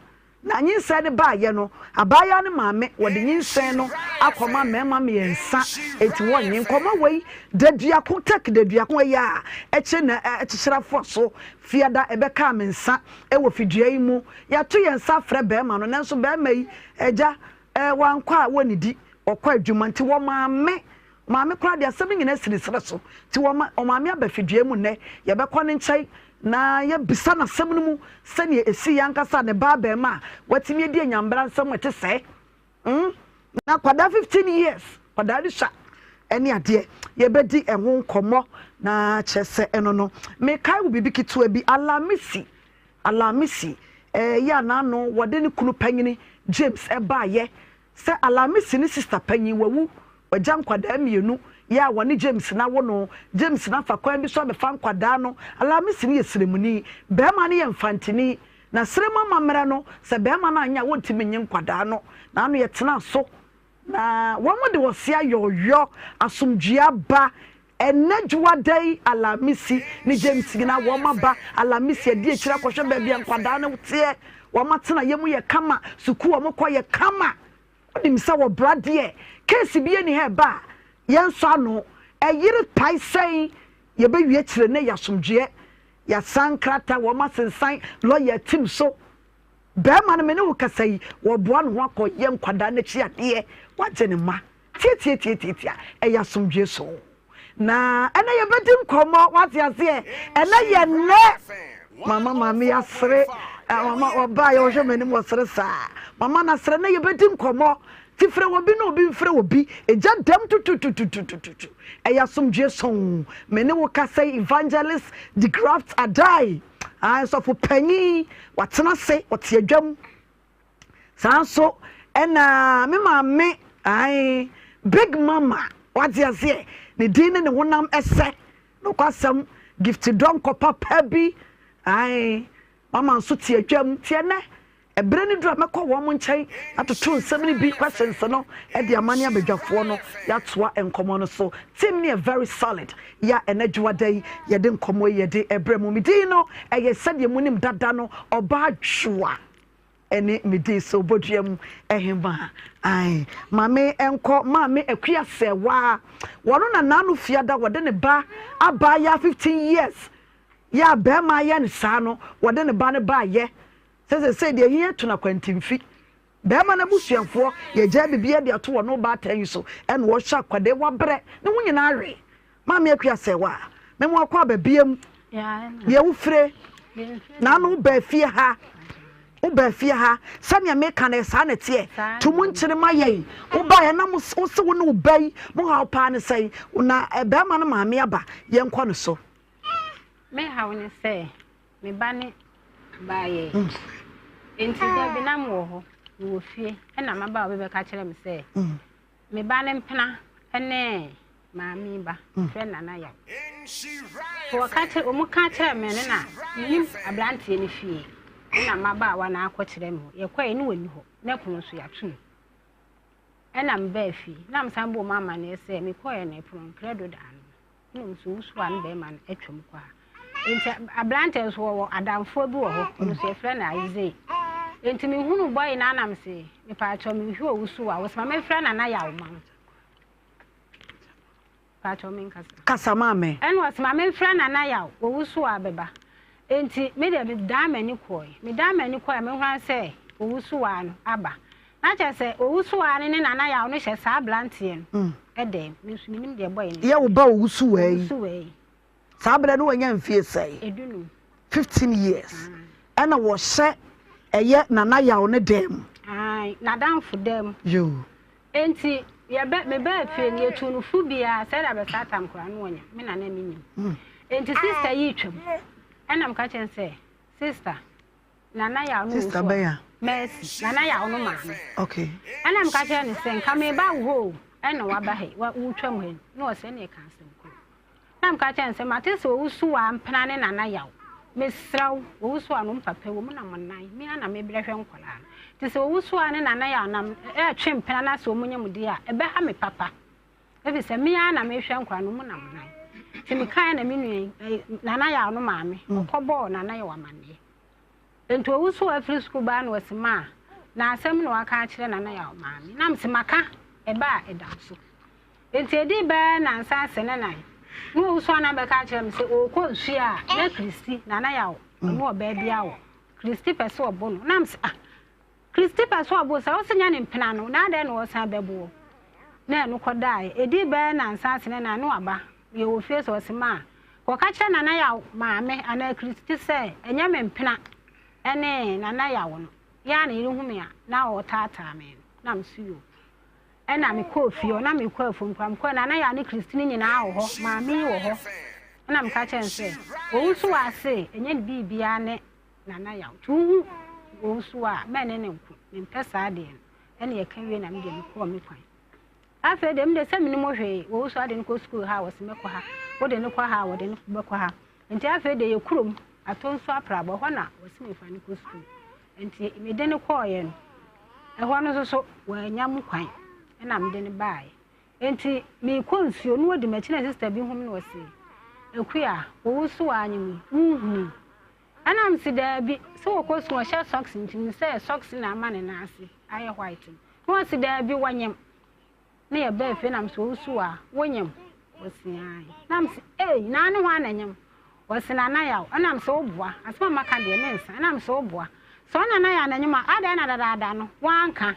Na nyinsɛn no baeɛ no, abaayewa no maame, wɔde nyinsɛn no akɔma mmarima mmiɛnsa, enti wɔnnye. Nkɔmmɔ wei, daduako, Turk daduako ɛyɛ a ɛkyɛ na ɛkyekyere afoa so, fiada ɛbɛkaa me nsa wɔ fidua yi mu. Yɛato yɛn nsa afrɛ barima no, nanso barima yi, agya, eh, wankɔ a wɔnnidi, ɔkɔ adwuma, nti wɔmaame Maame koraa deɛ asɛm no nyinaa si ne serɛ so nti wɔma ɔmaame aba fidua mu nnɛ. Yɛbɛkɔ ne nkyɛn na yɛabisa no asɛm no mu sɛdeɛ ɛsiiɛ ankasa a ne ba abarimaa a watumi adi anyambra nsɛm a ɛte sɛɛ. Mm, na akwadaa 15 years, akwadaa no sua ɛne adeɛ. Yɛbɛdi ɛho nkɔmmɔ na kyerɛ sɛ ɛno no. Mekae wo biribi ketewa bi, Alamisi, Alamisi, ɛyɛ a n'ano wɔde ne kunu panyini James ɛbaeɛ Sɛ Alamisi ne sista panyin wawu, wagya nkwadaa mmienu, yɛ a wɔne James na awo no. James na afa kwan bi so abɛfa nkwadaa no. Alamisi no yɛ sremuni, barima no yɛ Mfantini. Na srem amammerɛ no, sɛ barima no anyɛ a wɔntumi nnye nkwadaa no. Na ano yɛtenaa so, na wɔde ɔse ayɔyɔ, asomdwoeɛ aba. Ɛnnɛ Dwoada yi Alamisi ne James nyinaa wɔn aba Alamisi adi akyire akɔhwɛ baabi a nkwadaa no teɛ. Wɔn atenaeɛ mu yɛ kama, sukuu a wɔkɔ yɛ kama. Wonim sɛ wɔ bra deɛ, case bi nni ha ɛba a, yɛnsɔ ano. Ɛyere pae sɛn, yɛbɛwie kyerɛ nnɛ yɛ asomdwoeɛ. Yɛasan nkrataa, wɔn asensan lɔya atim so. Barima no, me ne wo kasa yi, wɔboa ne ho akɔyɛ nkwadaa no akyi adeɛ, wagye ne mma. Tiatiatiatiatia, ɛyɛ asomdwoe so. Na ɛnɛ yɛbɛdi nkɔmmɔ, wate aseɛ? Ɛnɛ yɛ nnɛ. Mama maame asere, mama ɔbaa yɛ ɔhwɛ m'anim ɔsere saa. Mama na sere ɛnɛ yɛbɛdi nkɔmmɔ. Ti frɛ obi na obi mfrɛ obi. Egya dɛm tututututututu. Ɛyɛ asomdwoe so. Me ne wo kasa yi, Evangelist de Graft Adai. Ah, nsɔfo panyin, watena ase, ɔte adwam. Saa nso ɛna me maame ae big mama wate aseɛ ne din ne ne honam ɛsɛ nokwasɛm gift dɔnkɔ papa bi ae mama nso te adwam te ɛnɛ ɛberɛ no duru a mɛkɔ wɔn nkyɛn atoto nsɛm no bi questions no ɛde ama ne abadwafoɔ no yɛatoa nkɔmmɔ no so team no yɛ very solid yɛ a ɛnɛ dwoada yi yɛde nkɔmmɔ yi yɛde ɛbrɛ mu me din no ɛyɛ sɛdeɛ munim dada no ɔbaa dwoa Ɛne me dii so bodua mu hemaa ae ma me nkɔ maame akua sɛwaa wɔno na naano fiada wɔde ne ba abaayaa 15 years yɛ a bɛɛma ayɛ no saa no wɔde ne ba no baayɛ sɛ sɛsɛi deɛ hia to no akwantimfi bɛɛma no abusuafoɔ yɛgyaa biribiara de ato wɔno baatan yi so ɛna wɔhwɛ akwadaa wabrɛ ne ho nyinaa we Maame Akua Sɛwa, me mo akɔ aba biam. Deɛ wofire na ano wobaa fie ha wobaa fie ha sɛnea meka no saa na ɛteɛ to mu nkyere ma yɛn wobaeɛ na wo se wo ne wo ba yi mo haw paa ne sɛn na bɛrima no maame aba yɛnkɔ no so. Me haw ne sɛ me ba ne baayɛ nti da bi na mewɔ hɔ. Mewɔ fie ɛna mmabaawa bi bɛka kyerɛ me sɛ me ba ne mpena ne maame ba frɛ Nana Yaw. Wɔka kyerɛ wɔn ka kyerɛ me no na menim aberanteɛ no fie ɛna mmabaawa no akɔkyerɛ me hɔ. Yɛkɔɛ ne wɔnni hɔ na pono nso yɛato mu. Ɛna mebaa fie na mesan bɔɔ mu amanneɛ sɛ mekɔɛ no ɛpono nkrɛdo da ano. Ɛna ɔmo nso wusu a ne bɛrima no atwam kɔ a. Nti aberanteɛ nso wɔwɔ adamfoɔ bi wɔ hɔ, ɔno nso yɛfrɛ no Isaiah. Nti mehunu bɔyi no anam se mepaakyɛw mehwɛ owusu a wɔsɛ ma memfrɛ Nana Yaw ma wo. Paakyɛw menkasa. Kasa maame. Ɛna ɔsɛ ma memfrɛ Nana Yaw owusu a bɛba. Nti me deɛ medan m'ani kɔe. Medan m'ani kɔe a mehunu sɛ owusu a no aba. Na kyerɛ sɛ owusuwaa no ne Nana Yaw no hyɛ saa abranteɛ no dɛm. Me nso menim deɛ ɛbɔe no. Yɛ wo ba owusuwaa yi. Owusuwaa yi. Saa berɛ no wanya mfie sɛn? Edunum. 15 years. Ɛna wɔhyɛ ɛyɛ Nana Yaw no dɛm. Ae, n'adamfo dɛm. Yoo. Enti yɛbɛ mebaa fie no yɛtuu no fo biara sɛ ɛda bɛsaa tam koraa no wɔnya me na na menim. Enti sister yi retwam ɛna meka kyerɛ no sɛ sister Nana Yaw no Sister bɛn a? Mercy, Nana Yaw no maame. Okay. Ɛna meka kyerɛ no sɛ nka meba wo hɔ o, ɛna waba ha yi, wotwam ha yi. Na ɔsɛ ɛna ɛka asɛm koro. Na meka kyerɛ no sɛ mate sɛ owusu wa mpena ne Nana Yaw. Mesrɛ wo, owusu wa no mpapa wɔ mu na mo nan, me ara na mebrɛ hwɛ nkwadaa no. Nti sɛ owusu wa ne Nana Yaw nam ɛretwe mpena na sɛ wɔn nyɛ mo deɛ a, ɛbɛha me papa. Efisɛ me ara na mehwɛ nkwadaa no, wɔn nam nan. Nti mekaeɛ na me nua yi, Nana Yaw no maame, ɔkɔbɔɔ Nana Yaw amanneɛ. Nti owu so afiri sukuu baa na ɔse maa, na asɛm na waka akyerɛ Nana Yaw maame. Na mese maka, ɛba a ɛda so. Nti ɛdii bɛyɛ nansa ase ne nan, na owu so ana bɛka akyerɛ me sɛ ɔrekɔ nsuo a, na Kristi, Nana Yaw, ɔne ɔbaa bi awɔ. Kristi pɛ sɛ ɔbo no. Na mese ah, Christy pɛ sɛ ɔbo sɛ wose nyɛ ne mpena no na adɛn na ɔsan bɛbo wo? Na ɛno kɔdaeɛ. Ɛdii bɛyɛ nnansa ase no na ne waba. Yɛwɔ fie sɛ ɔse ma kɔka kyerɛ Nana Yaw maame anaa Christy sɛ ɛnyɛ me mpena ne Nana Yaw no. Yɛ a ne yere hu me a na ɔretaataa me no. Na mese yoo. Ɛna mekɔɔ fie hɔ na mekɔ afuom koraa mekɔɔ Nana Yaw ne Christy no nyinaa wɔ hɔ maame yi wɔ hɔ. Ɛna meka kyerɛ no sɛ ɔwusu wɔ ase ɛnyɛ ne biribiara ne Nana Yaw, nti wohu Owusu a, mɛne no nko, mempɛ saa adeɛ no. Ɛna yɛka wie na me deɛ mekɔɔ me kwan. Afei deɛ me deɛ sɛ menim hwee, Owusu ade no kɔ sukuu ha a wɔse mɛkɔ ha, wode no kɔ ha a wɔde no bɛkɔ ha. Nti afei deɛ yɛ kurom, Atonsu Aprabɔ, ɛhɔ na wɔse memfa no kɔ sukuu. Nti mede no kɔɔeɛ no, ɛhɔ no nso so wɔannya mu kwan, ɛna mede no baeɛ. Nti meekɔ nsuo na wɔdi m'akyi na sista bi hu me na ɔse, Akua, Owusu a anyem yi, wonhunii? Ɛna mese daabi, sɛ wɔkɔ sukuu ɔhyɛ socks nti menim sɛ socks na ama ne nan ase ayɛ white no. Na ɔse daabi wɔnyem. Na yɛbaa fie na mese ɔwusu a wonyem? Ɔse ae. Na mese ei na ne hwan na nyem? Ɔse Nana Yaw. Ɛna mese woboa, asɛm a maka deɛ mensa. Ɛna mese woboa. Sɛ ɔne Nana Yaw na nyem a adɛn na dadaada no wanka?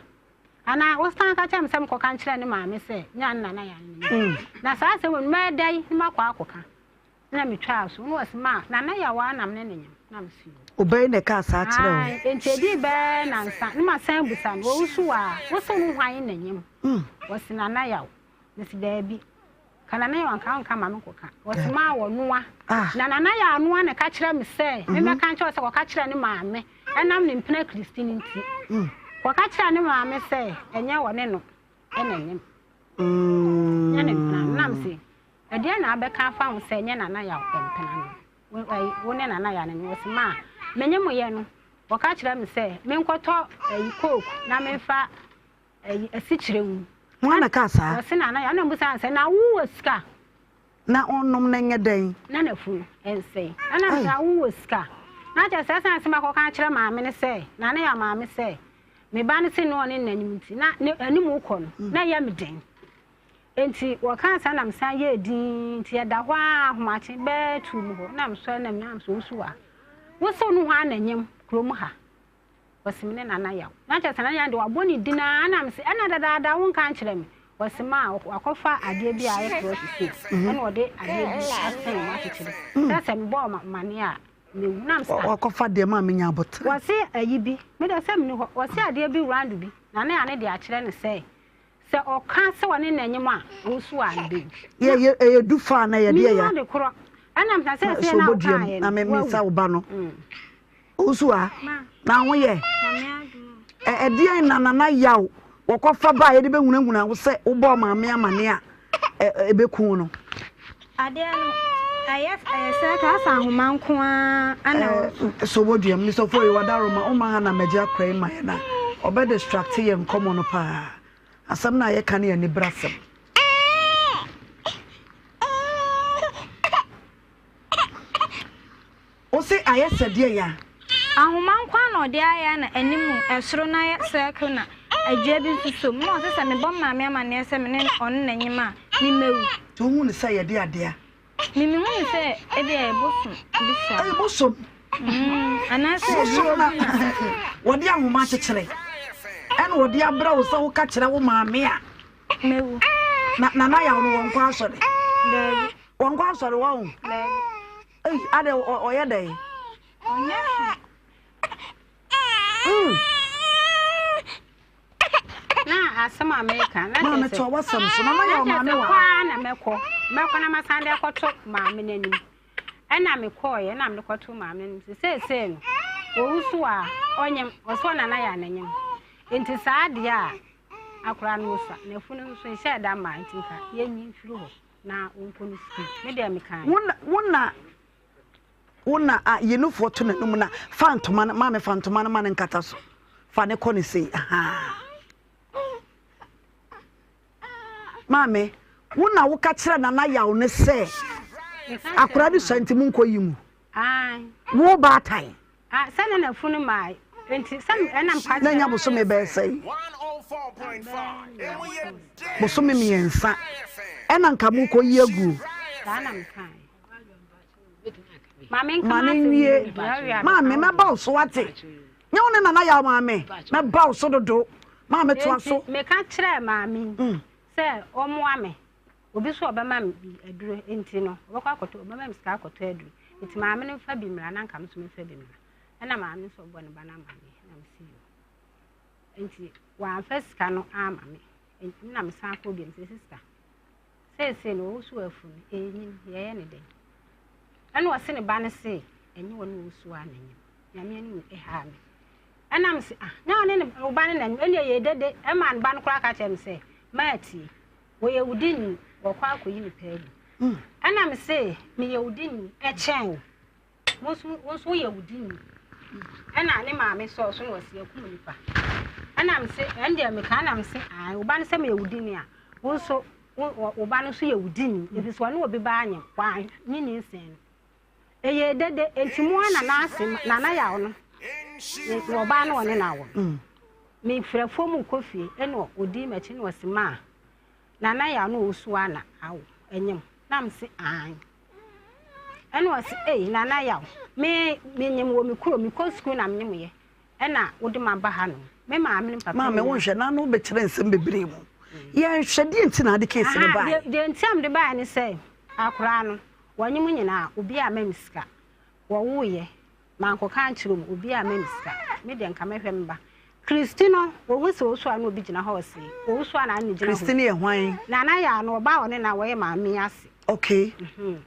Anaa wosan ka kyerɛ me sɛ menkɔka nkyerɛ ne maame sɛ nyɛ ne Nana Yaw na nyem. Na saa asɛm wei no mɛyɛ dɛn na makɔ akɔka? Na metwaa so. Na ɔse ma Nana Yaw ara na me ne no nyem. Na mese yoo. Obɛn na ɛkaa saa kyerɛɛ wo? Ae, enti ɛdii bɛɛ nansa na masan abusa no, Owusu waa, wo se wo hwan na nyem? Ɔse Nana Yaw. Mese daabi. Ka Nana Yaw anka wonka ma me nkɔka. Ɔse maa wɔnoa. Na Nana Yaw anoa na ɛka kyerɛ me sɛ memmɛka nkyerɛ wo sɛ kɔka kyerɛ ne maame ɛnam ne mpena Christine nti. Kɔka kyerɛ ne maame sɛ ɛnyɛ ɔne no na nyem. Nyɛ ne mpena no. Na mese Ɛdeɛn na abɛka afa ho sɛ nyɛ Nana Yaw mpena no? Wo, ɛyi, wo ne Nana Yaw no nyɛ. Ɔse, maa, me nye mo yɛ no, wɔka kyerɛ me sɛ menkɔtɔ ɛyi, coke na memfa ɛyi, asikyire ngu. Hwan na ɛkaa saa? Ɔse Nana Yaw. Ɛna mebisa no sɛ, na wo wɔ sika? Na ɔnnom na ɛnyɛ dɛn? Na n'afunu nsɛe. Ɛna mese, na wo wɔ sika? Na kyerɛ sɛ, ɛsiane sɛ makɔka akyerɛ maame no sɛ, Nana Yaw maame sɛ, me ba no se ne ɔne n'anim nti, na ne anim rekɔ no, na ɛyɛ me den. Enti wɔkaa saa na mesan yɛɛ dinn. Nti yɛda hɔ ara ahomakye bɛyɛ tuu mu hɔ na mesɔre na menam sɛ ɔsu a wosew no hwan na nyem kurom ha? Ɔse me ne Nana Yaw. Na kyerɛ sɛ Nana Yaw de wabɔ ne din ara na mese ɛna dadaada wonka nkyerɛ me. Ɔse ma wakɔfa adeɛ bi a ayɛ krɔs sei ɛna ɔde adeɛ bi asɛn mu akyekyere sɛ sɛ mebɔɔ amaneɛ a mewu na mese ah. Wakɔfa deɛ ma menya aboterɛ. Wɔse ayi bi me deɛ sɛ menni hɔ wɔse adeɛ bi round bi Nana Yaw no de akyerɛ no sɛ Sɛ ɔka sɛ ɔne no anyem a, wo nso a no bɛwu. Yɛ yɛ ɛyɛ du fa na yɛde ɛya. Menim ade korɔ. Ɛna mesa sɛ ɛsɛ na woka yɛ no. Na me mesa wo ba no. Wo nso a. Na ho yɛ. Ɛdeɛn na Nana Yaw wɔkɔfa baa yɛde bɛhunahuna wo sɛ wobɔɔ maame amane a ɛbɛku wo no? Adeɛ no, ɛyɛ ɛyɛ sɛ ka asa ahoma nko ara ana wɔ. So wodua mu Mr. Ofori wadaroma woma ha na mɛgye akora yi ma yɛn a ɔbɛ distract yɛn nkɔmɔ no paa. Asɛm no a yɛka no yɛ anibrasɛm. Wo se ayɛ sɛ deɛn a? Ahoma nko ara na ɔde ayɛ na anim ɛsoro no ayɛ circle na dua bi nso som na ɔse sɛ mebɔ me maame amaneɛ sɛ me ne ɔno na nyem a me mɛwu. Nti wohu no sɛ yɛde adeɛ a? Me mehu no sɛ ebia ɛyɛ bosom bi saa. Ɛyɛ bosom? Mm, anaasɛ bosom na wɔde ahoma akyekyere ɛna wɔde abrɛ wo sɛ woka kyerɛ wo maame a. Mɛwu. Na nana yaw no wɔnkɔ asɔre? Daabi. Wɔnkɔ asɔre wɔn? Daabi. Ei, adɛ ɔyɛ dɛn? Ɔnyɛ hwee. Mm. Na asɛm a meka na Maame to awasɛm so na na yɛ ɔmaame wa. Kɔ ara na mɛkɔ mɛkɔ na masan de akɔto maame n'anim ɛna mekɔɔyɛ ɛna mede kɔto maame n'anim sɛ seesei no owu so a ɔnyem ɔsɛ ɔnana yɛ ananyem nti saa deɛ a akora no osua na afunu nso nhyɛ da mmaa nti nka yɛnyi mfiri hɔ. Na ɔnkɔ ne sukuu. Me deɛ mekae. Wo na wo na wo na a yi nufoɔ to n'anum na fa ntoma no maame fa ntoma no ma no nkata so fa ne kɔ ne sei ahaa maame wo na woka kyerɛ nana yaw ne sɛ akora no sua nti mu nkɔ yi mu wo baatan. Ah, sɛ na n'afunu mae nti sɛ ɛna mpa Na nya bosome bɛyɛ sɛn? Bosome mmiɛnsa. Ɛna nka mokɔyi aguo. Saa na mekae. Maame nka Ma ne nwie. Maame mɛba wo so wate. Nyɛ wo ne nana yaw maame. Mɛba wo so dodo. Maame toa so. Meka kyerɛɛ maame yi sɛ ɔmmoa me. Obi nso ɔbɛma me bi aduro nti no ɔbɛkɔ akɔtɔ ɔbɛma me sika akɔtɔ aduro nti maame no nfa bi mmra na nka me nso memfa bi mmra ɛna maame nso ɔbɔ ne ba no ama me na me si yo nti wamfa sika no ama me nti na mesan kɔ bi sɛ sista seesei no ɔwɔ so afu no ɛnyim yɛyɛ ne dɛn ɛna ɔse ne ba no se ɛnyɛ wɔn ɔwɔ so a n'anyim nyame anim ɛhaa me ɛna me se ah na ɔne ne ɔba no n'anim ɛna ɛyɛ dede ɛma ne ba no koraa ka kyerɛ me sɛ maa tie Wɔyɛ wo deni, wɔkɔ akɔyi ne paa mu. Ɛna me se, meyɛ wo deni ɛkyɛn wo. Wo nso wo nso woyɛ wo deni. Ɛna ne maame sɔɔ so na wɔsi akum nipa. Ɛna me se, ɛn deɛ meka ɛna me se, ae, wo ba no sɛ meyɛ wo deni a, wo nso wo ba no nso yɛ wo deni. Efi so ɔne obi ba anyem, wɔanye nyinsɛn no. Ɛyɛɛ dede, enti mo ara na n'ase, Nana Yaw no, ne ɔbaa no ɔne no awo no. Mefiri afuom rekɔ fie, ɛna ɔdii m'akyi na ɔse, maa, Nana Yaw no ɔresu ara na awo, ɛnyem. Na mese, aane. Ɛna ɔse, ei, Nana Yaw, me, menyem wɔ me kuro, mekɔ sukuu na menyemyɛ. Ɛna wode ma ba ha nom. Me maame ne papa Maame wo nhwɛ na no bɛkyerɛ nsɛm bebree mu. Yɛnhwɛ deɛ nti na ade case no baeɛ. Deɛ nti a mede baeɛ ne sɛ, akoraa no, Wɔnye mo nyinaa, obiara amma me sika. Wɔwoeɛ, mankɔka ankyerɛ wɔn, obiara amma me sika. Me deɛ nka mɛhwɛ me ba. Kristi no, wɔhu sɛ ɔresu a na obi gyina hɔ ɔse, ɔresu a na ne gyina hɔ. Kristi no yɛ hwan? Nana Yaa no, ɔbaa ɔne na wɔyɛ maame ase. Okay. Mhm.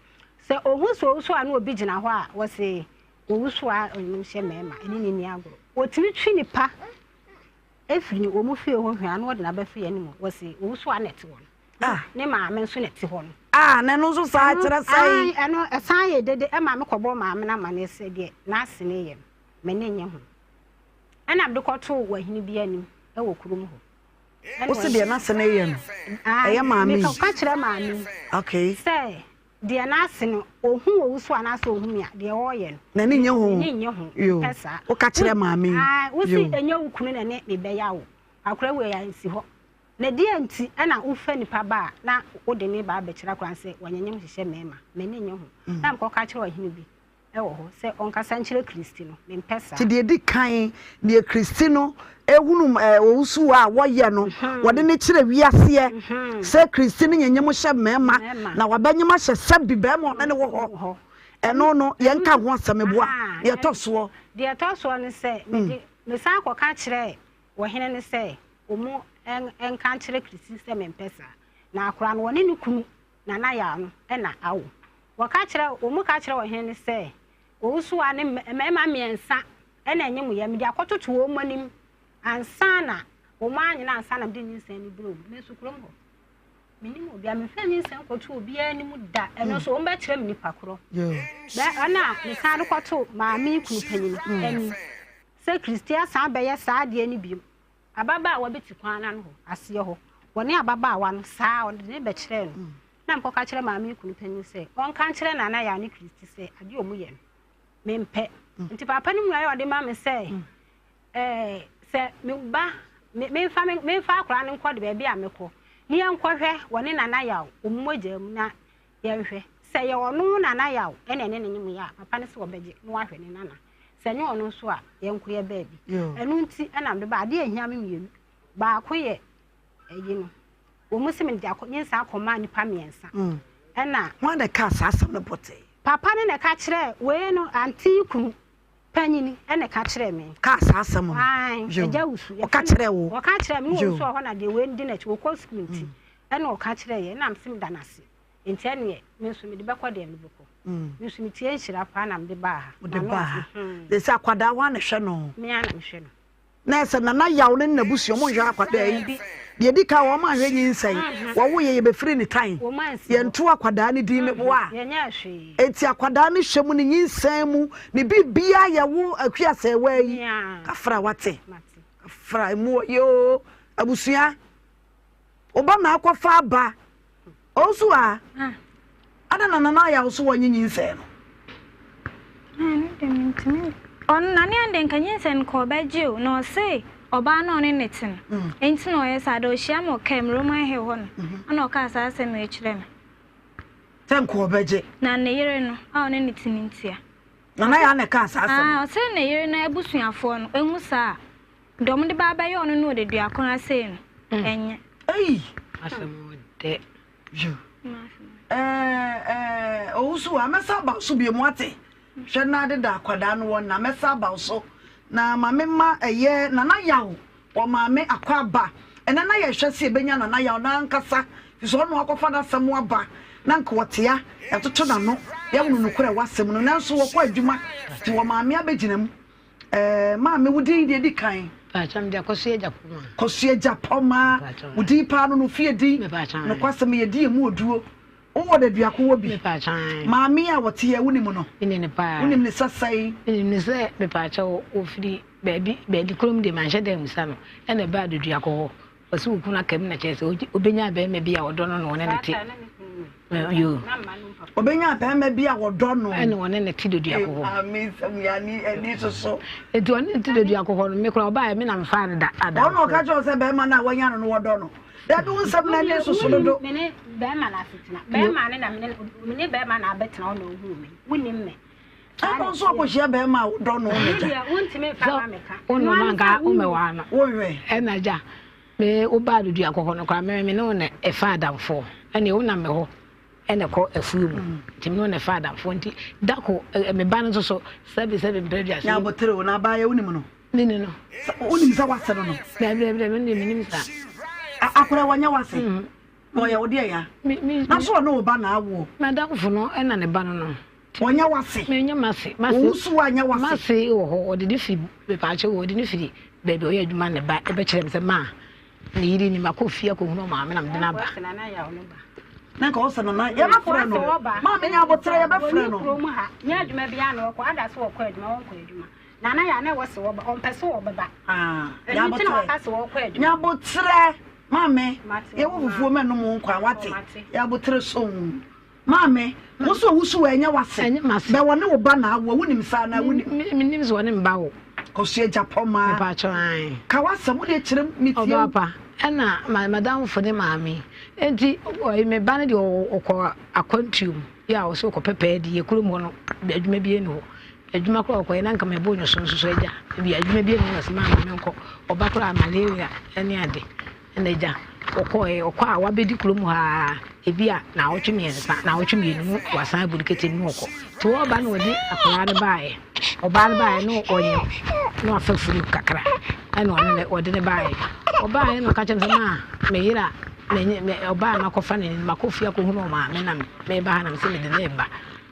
Sɛ ɔhu sɛ ɔresu a na obi gyina hɔ a, wɔse ɔresu a ɔnum hyɛ mmarima, ɛne ne nni agorɔ. Wɔtumi twi nipa efiri ne wɔn fie hɔ hwɛ a na wɔde no abɛfa yɛn anim, wɔse ɔresu a na ɛte hɔ no. Ah. Ne maame nso na ɛte hɔ no. Ah, na ɛno nso saa kyerɛ sɛn? Ɛno ɛsan yɛ dede ɛma me kɔbɔ maame no amaneɛ sɛ deɛ n'ase no yɛ no, m'ani nnye ho. Ɛna mede kɔtoo wahene bi anim ɛwɔ kurom hɔ. Wo se deɛ n'ase no yɛ no, ɛyɛ maame yi? Mekɔka kyerɛ maame yi. Okay. Sɛ deɛ n'ase no, ohu wɔ wusu anaasɛ ohu mi a, deɛ ɔreyɛ no. N'ani nnye ho. N'ani nnye ho. Yo. Pɛ saa. Woka kyerɛ maame yi. Ah, wosi ɛnyɛ wo kunu na ne mebɛya wo. Akora wei ansi hɔ. Na deɛn nti na wofa nipa ba a na wode ne ba abɛkyerɛ akora sɛ wɔnyenyem hyehyɛ mmarima? M'ani nnye ho. Na mekɔka kyerɛ ɔhene bi wɔ hɔ sɛ ɔnkasa nkyerɛ Kristi no. Mempɛ saa. Nti deɛ ɛdi kan, deɛ Kristi no hunu owusuo a wɔyɛ no, wɔde no kyerɛ wiaseɛ sɛ Kristi no nyenyem hyɛ mmarima, na wabɛnyem ahyɛ sɛbi barima ɔne no wɔ hɔ. Ɛno no, yɛnka ho asɛm boa. Deɛ ɛtɔ soɔ. Deɛ ɛtɔ soɔ ne sɛ, mede, mesan kɔka kyerɛɛ ɔhene no sɛ wɔn nka nkyerɛ Christy sɛ mempɛ saa. Na akora no wɔne ne kunu Nana Yaw no na awo. Wɔka kyerɛ wɔn ka kyerɛ ɔhene no sɛ Owusuwa ne mmarima mmiɛnsa na ɛnyem yɛ mede akɔtoto wɔn anim. Ansa na wɔn anyina ansa na mede nyinsɛn no brɛ wɔn. Me nso kurom hɔ. Menim obiara, memfa nyinsɛn nkɔto obiara anim da. Ɛno nso wɔn bɛkyerɛ me nipa korɔ. Bɛ ɛna mesan de kɔto maame kunu panyin anim sɛ Kristia san bɛyɛ saa adeɛ no bio. Ababaawa bi te kwan no ano hɔ, aseɛ hɔ. Wɔne ababaawa no saa ɔde ne bɛkyerɛɛ no. Na mekɔka kyerɛ maame kunu panyin sɛ ɔnka nkyerɛ Nana Yaa ne Kristi sɛ adeɛ a wɔyɛ no mempɛ. Nti papa no mmuaeɛ a ɔde ma me sɛ Ɛɛ, sɛ me ba, me, memfa me, memfa akwadaa no nkɔ de baabi a mekɔ, na yɛnkɔhwɛ wɔne Nana Yaw, wɔn mogya mu na yɛnhwɛ. Sɛ ɛyɛ ɔno Nana Yaw ɛna ɛne ne nyem yɛ a, papa no sɛ ɔbɛgye na wahwɛ ne nana. Sɛ ɛnyɛ ɔno nso a, yɛnkɔ yɛ baabi. Ɛno nti ɛna mede ba. Adeɛ a ɛhia me mmienu. Baako yɛ ɛyi no. Wɔn se mede akɔ, nyinsɛn akɔma nnipa mmiɛnsa. Ɛna. Hwan na ɛkaa saa asɛm no pɔtee? Papa no na ɛka kyerɛɛ wei no, auntie kunu. Panyin na ɛka kyerɛɛ me. Kaa saa asɛm no. Ae, Agya Wusu. Ɔka kyerɛɛ wo? Ɔka kyerɛɛ me, na Owusu wɔ hɔ na deɛ wei di n'akyi, ɔkɔ sukuu nti, ɛna ɔka kyerɛɛ yɛn, ɛna mese meda no ase. Nti ɛneɛ, me nso mede bɛkɔ deɛ mede bɛkɔ. Me nso metie nhyira paa na mede baa ha. Wode baa ha. Sɛ akwadaa hwan na ɛhwɛ no? Me ara na mehwɛ no. Na ɛsɛ Nana Yaw ne n'abusua wɔn nhwɛ akwadaa yi. Deɛ edi kan wɔn anhwɛ nyinsɛn. Wɔwo yɛ yɛbɛfiri ne tan. Yɛnto akwadaa ne din meboa. Eti akwadaa ne hwɛ mu ne nyinsɛn mu ne biribiara yɛwo Akua Sɛɛwaa yi. Kafra wate. Kafra emu ɔyɛ oo abusua. Wo ba na akɔfa aba. Ɔnso a, adɛn na Nana Ayaw so wɔnye nyinsɛn no? Ɛno deɛ mentumi ɔno Nana Ayaw deɛ nka nyinsɛn no kɔ ɔbɛgye o na ɔse ɔbaa no a ɔne ne te no nti na ɔyɛ saa da ɔhyia me wɔ kaa mu Roman Hill hɔ no ɛna ɔkaa saa asɛm wei kyerɛ me. Sɛ nka ɔbɛgye. Na ne yere no a ɔne ne te no ntia. Nana Ayaw na ɛkaa saa asɛm no. Ɔse ne yere no abusuafoɔ no ɛhu saa a Deɛ wɔde ba abɛyɛ ɔno ne ɔdedua koraa sei no, ɛnyɛ. Ei! Asɛm dɛ. Yo. Ɛɛ ɛɛ owusu a mɛsa aba wo so bio mu ate. Hwɛ na adeda akwadaa no wɔ na mɛsa aba wo so. Na ma me ma ɛyɛ Nana Yaw wɔ maame akɔ aba. Ɛnɛ na yɛhwɛ sɛ yɛbɛnya Nana Yaw n'ankasa fi sɛ ɔno akɔfa n'asɛm aba na nka ɔtea yɛatoto n'ano yɛahunu nokorɛ wɔ asɛm no nanso wɔkɔ adwuma nti wɔ maame abɛgyina mu. Ɛɛ maame wo din deɛ di kan. Paakyɛw mede Akosua Agyapong. Kosua Agyapong wo din paa no no fie din. Nokwasɛm yɛ di emu oduro. Wowɔ da biako wɔ bi. Maame a wɔte yɛ wonim no. Menim no paa. Wonim ne sɛ sɛn. Menim ne sɛ mepaakyɛw ofiri baabi baabi kurom deɛ manhyɛ da amusa no ɛna ɛbaa Doduako hɔ. Ɔse wo kunu aka mu na kyerɛ sɛ obenya bɛrima bi a ɔdɔ no na ɔne ne te. Yo. Obenya bɛrima bi a ɔdɔ no. Ɛna ɔne ne te doduako hɔ. Ami nsɛm yɛ ani ani soso. Eti ɔne ne te doduako hɔ no me kora ɔbaa me na mfaa no da ada. Ɔno ɔka kyerɛ sɛ bɛrima no a wanya no no wɔdɔ no. Dabi wo nsɛm na ani soso dodo. Me ne bɛrima na asetena. Bɛrima ne na me ne bɛrima na abɛtena ɔna ohuu me. Wonim me. Ɛna nso ɔkɔhyia bɛrima a wodɔ no no gya. Wonɔ no anka womɛwaa no. Wonwɛ. Ɛna gya me wobaa dodua kɔkɔ no koraa me me ne wo na ɛfa adamfoɔ ɛne wonam me hɔ ɛna kɔ afuo mu nti me ne wo na ɛfa adamfoɔ nti dako me ba no nso so sɛbi sɛbi mpɛ aduasa. Nya abotere o na abaayɛ wonim no. Ne ne no. Wonim sɛ wase no no. Dabi dabi dabi me deɛ menim saa. Akora wɔnyɛ wase. Na ɔyɛ wo deɛ ya. Na so ɔne wo ba na awoɔ. M'adamfo no ɛna ne ba no no. Ɔnyɛ w'ase. Menyɛ m'ase. M'ase. Owu so anyɛ w'ase. M'ase wɔ hɔ ɔde ne firi mepaakyɛ wɔ ɔde ne firi baabi ɔyɛ adwuma ne ba ɛbɛkyerɛ me sɛ maa ne yiri ni makɔ fie akɔhunu ɔmaame na mede no aba. Na nka ɔsɛ nana yɛbɛfrɛ no maame nya aboterɛ yɛbɛfrɛ no. Kurom ha nyɛ adwuma biara na ɔkɔ ada so ɔkɔ adwuma ɔnkɔ adwuma nana yɛ ana ɛwɔ sɛ wɔba ɔmpɛ sɛ wɔbɛba ɛno nti na waka sɛ wɔkɔ adwuma. Nya aboterɛ maame yɛwɔ fufuo mɛnom wo nkwa wate yɛ aboterɛ so. Maame, wo nso owusu wɔ ɛnyɛ w'ase. Ɛnyɛ m'ase. Bɛ wɔne wo ba na awo a, wonim saa anaa wonim? Me menim sɛ wɔne me ba wo. Kosua Agyapong. Mepaakyɛw ae. Ka w'asɛm, wo deɛ kyerɛ mu, metie wo. Ɔbaa pa, ɛna ma madamfo ne maame. Enti ɔyi me ba no deɛ ɔkɔ akwantuo mu, yɛ a ɔsɛ ɔkɔpɛ pɛɛ de, yɛ kurom hɔ no adwuma bi nni hɔ. Adwuma koraa ɔkɔyɛ na nka mebɔ nwoso nso so agya. Ebi adwuma bi nni hɔ na sɛ maame menkɔ. Ɔba koraa malaria ne ade. Ɛna agya, ɔkɔɔɛ, ɔkɔ a wabɛdi kurom hɔ ara, ebi a naawɔtwe mmiɛnsa, naawɔtwe mmienu no wasan abu no ketem na ɔkɔ. Nti ɔreba na ɔde akwadaa no baeɛ. Ɔbaa no baeɛ na ɔnyem na wafa furu kakra ɛna ɔne ne ɔde no baeɛ. Ɔbaeɛ na ɔka kyerɛ me sɛ maa me yere a menye me ɔbaa a makɔfa no ni makɔ fie akɔhunu ɔmaame na meba ha na mese mede no reba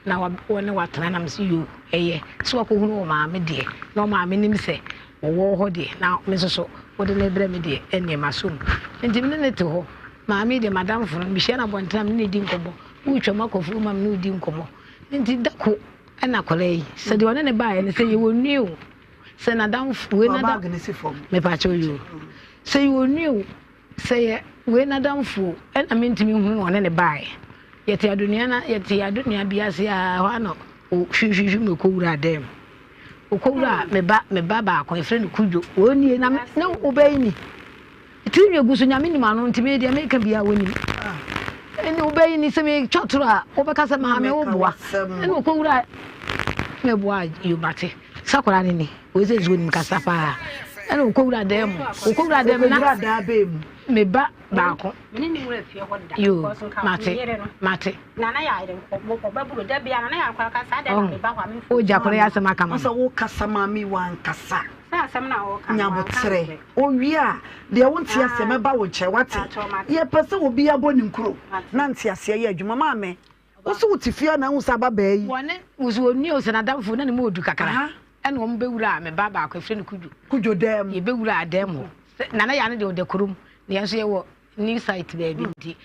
na wa wɔne watena na mese yoo ɛyɛ sɛ wakɔhunu ɔmaame deɛ na ɔmaame nim sɛ. Wɔwɔ hɔ deɛ, na me nso so wode no rebrɛ me deɛ, ɛnneɛ masɔ mu. Enti me ne no te hɔ. Maame yi deɛ, m'adamfo no, mehyia no abɔnten a, me ne no di nkɔmmɔ. Woretwam akɔ afuom a, me ne wo di nkɔmmɔ. Enti da ko na akwadaa yi, sɛ deɛ ɔne no baeɛ no, sɛ yɛwɔ nwi o, sɛ n'adamfo, wei n'adamfo, mepaakyɛw yi o, sɛ yɛwɔ nwi o, sɛ yɛ wei n'adamfo o, ɛna mentumi nhunu na ɔne no baeɛ. Yɛte adonua na yɛte adonua bi ase a, ɛhɔ ara na ɔhwihwihwi mu kɔwuraa dan mu. Okowura me ba me ba baako yɛfrɛ no Kudwo wɔn nie na me ne wo bɛyi ni tiri nwi egu so nyame nim ano nti me deɛ meka biara wɔnim ɛne wo bɛyi ni sɛ metwa toro a wobɛka sɛ maame wo boa ɛne okowura meboa yomate sakora ne ni wei sɛ nsuo nim kasa paa ɛne okowura dan mu okowura dan mu na me ba baako yo mate mate Nana yɛ ayere nkɔ ɔbɛboro da bia nana yɛ akora ka saa da na meba hɔ a memfo o gya kora yɛ asɛm aka ma sɛ wo kasa ma mi wankasa sɛ asɛm na wo ka nyabotrɛ owie a deɛ wo nte aseɛ mɛba wo nkyɛn wate yɛpɛ sɛ obi abɔ ne nkuro na nte aseɛ yɛ adwuma maame wo so wo te fie na ahu sɛ ababaa yi wɔne wo so ɔnni o sɛ n'adamfo na ne mu ɔdu kakra ɛna wɔn bɛwura me ba baako ɛfrɛ no Kudwo Kudwo dɛm yɛbɛwura dɛm hɔ nana yɛ ano deɛ ɔda kurom na yɛn nso yɛwɔ new site baabi nti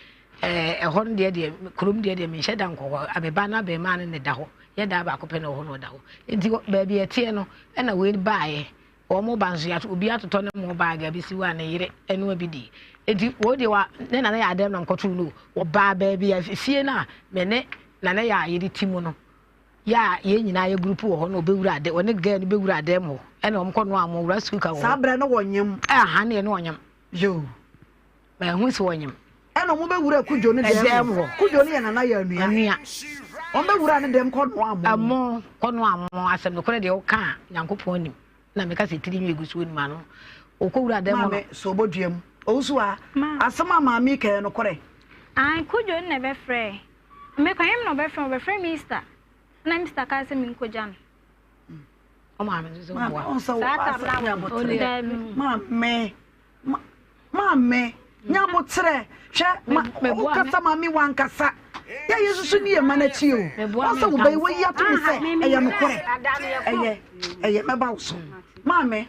ɛhɔ no deɛ deɛ kurom deɛ deɛ menhyɛ da nkɔ hɔ me ba no abɛɛmaa no na ɛda hɔ yɛ daa baako pɛ na ɔhɔ na ɔda hɔ nti baabi ɛteɛ no ɛna wei baeɛ wɔn ba nso yɛato obi atotɔ ne mo baage abɛsi hɔ a ne yere ɛno abi di nti wɔn deɛ wa ne nana yɛ adɛm na nkɔto no wɔbaa baabi a fie no a me ne nana yɛ a yɛde ti mu no yɛ a yɛn nyinaa yɛ group wɔ hɔ na ɔbɛwura adɛ wɔne girl no bɛwura adɛm hɔ ɛna wɔn kɔ no a wɔn wura sukuu ka wɔ hɔ saa berɛ no wɔnyem ɛha ne yɛ no wɔnyem Yoo. Mahu sɛ wɔnyem. Ɛna wɔn bɛwura Kudwo ne dɛm hɔ. Kudwo ne yɛ nana yɛ anua. Anua. Wɔn bɛwura ne dɛm kɔ noa mo. Ɛmo kɔ noa mo asɛm nokorɛ deɛ woka a Nyankopɔn nim. Na meka sɛ tiri nwi egu so onim ano. Okɔ wura dɛm hɔ no. Maame so ɔbɔ dua mu. Owusu a asɛm a maame yi ka yɛ nokorɛ? Ae Kudwo no na ɛbɛfrɛɛ me kwan na ɔbɛfrɛ ɔbɛfrɛ Mister na Mister kaa sɛ menkɔgya no. Ɔmaame nso sɛ ɔboa. Maame maame nyabotrɛ hwɛ wokasa maame wankasa yɛ yɛ susu ne yɛ ma n'akyi o wɔn sɛ wobɛyi wɔyi ato mu sɛ ɛyɛ nokorɛ ɛyɛ ɛyɛ mɛba wo so maame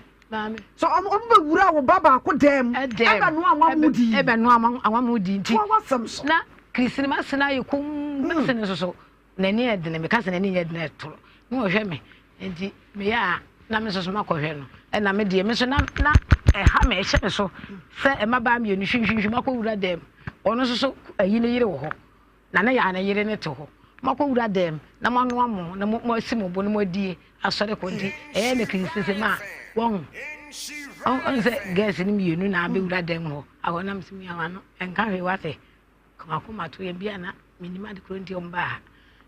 so ɔmo ɔmo bɛ wura wo ba baako dɛm ɛbɛ noa anwa mu di ɛbɛ noa anwa mu di nti wɔn asɛm so na kirisini ma sena ayɛ kum mɛsene nso so. N'ani yɛ dene, meka sɛ n'ani nyɛ dene a ɛtoro na ɔhwɛ me nti meyɛ a na me nso so makɔhwɛ no ɛna me deɛ me nso na na ɛha me ɛhyɛ me so sɛ mmabaa mmienu hwimhwimhwim akɔwura dɛm ɔno nso so ayi ne yere wɔ hɔ na ne yɛ ne yere ne te hɔ makɔwura dɛm na moanoa mo na moasi mo bo na moadie asɔre kɔ nti ɛyɛ ne kirisese ma wɔn ɔn sɛ gɛɛse no mmienu na abɛwura dɛm hɔ ahɔ nam sɛ miawa no ɛnka hwee wate Ka m'akoma to yam bi a na mennim ade korɔ nti ɔmbaa ha.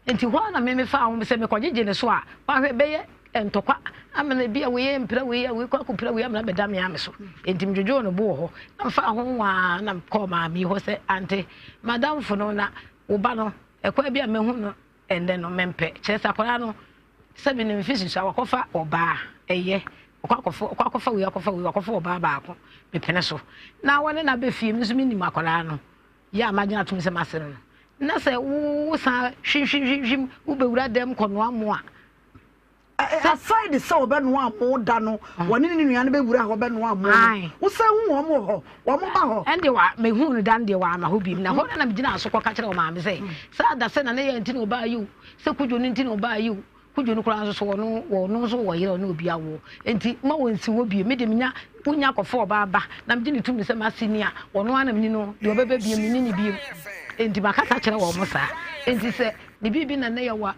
Nti hɔ ara na me mefaa ho sɛ mekɔgyegye ne so a, wahwɛ bɛyɛ ntɔkwa ama no bi a wei mpira wei a wei kɔ akɔpira wei amena bɛda me ame so. Nti medwodwoo ne bo wɔ hɔ na mefaa ho waa na mekɔɔ maame yi hɔ sɛ ante madamfo no na wo ba no ɛkwan bi a mahu no ɛndɛ no mempɛ. Kyerɛ sɛ akwadaa no sɛbi ne mfe susua wakɔfa ɔbaa ɛyɛ ɔkɔ akɔfa ɔkɔ akɔfa wei akɔfa wei wakɔfa ɔbaa baako mepene so na wɔne no abɛ fie me nso menim akwadaa no yɛ a magyina atom sɛ mase no no na sɛ wo san hwimhwimhwim wobɛwura dɛm kɔnoa mo a aside sɛ wɔbɛnoa mo da no wɔne ne nua no bɛwura hɔ bɛnoa mo no wosan hu wɔn wɔ hɔ wɔn ba hɔ ɛnde wa mehu no da no deɛ wɔama hɔ biem na hɔ no na megyina so kɔka kyerɛ wɔ maame sɛ saa da sɛ na ne yɛ nti na ɔbaa yi o sɛ kudwo no nti na ɔbaa yi o kudwo no koraa nso so ɔno ɔno nso wɔ yere ɔne obi awoɔ nti ma wɔnsi hɔ biem me de menya wonya akɔfa ɔbaa ba na megye ne tum sɛ mase ni a ɔno ara na meni no deɛ ɔbɛba biem meni ne biem nti makasa kyerɛ wɔn mo saa nti sɛ ne biribi na ne yɛ wa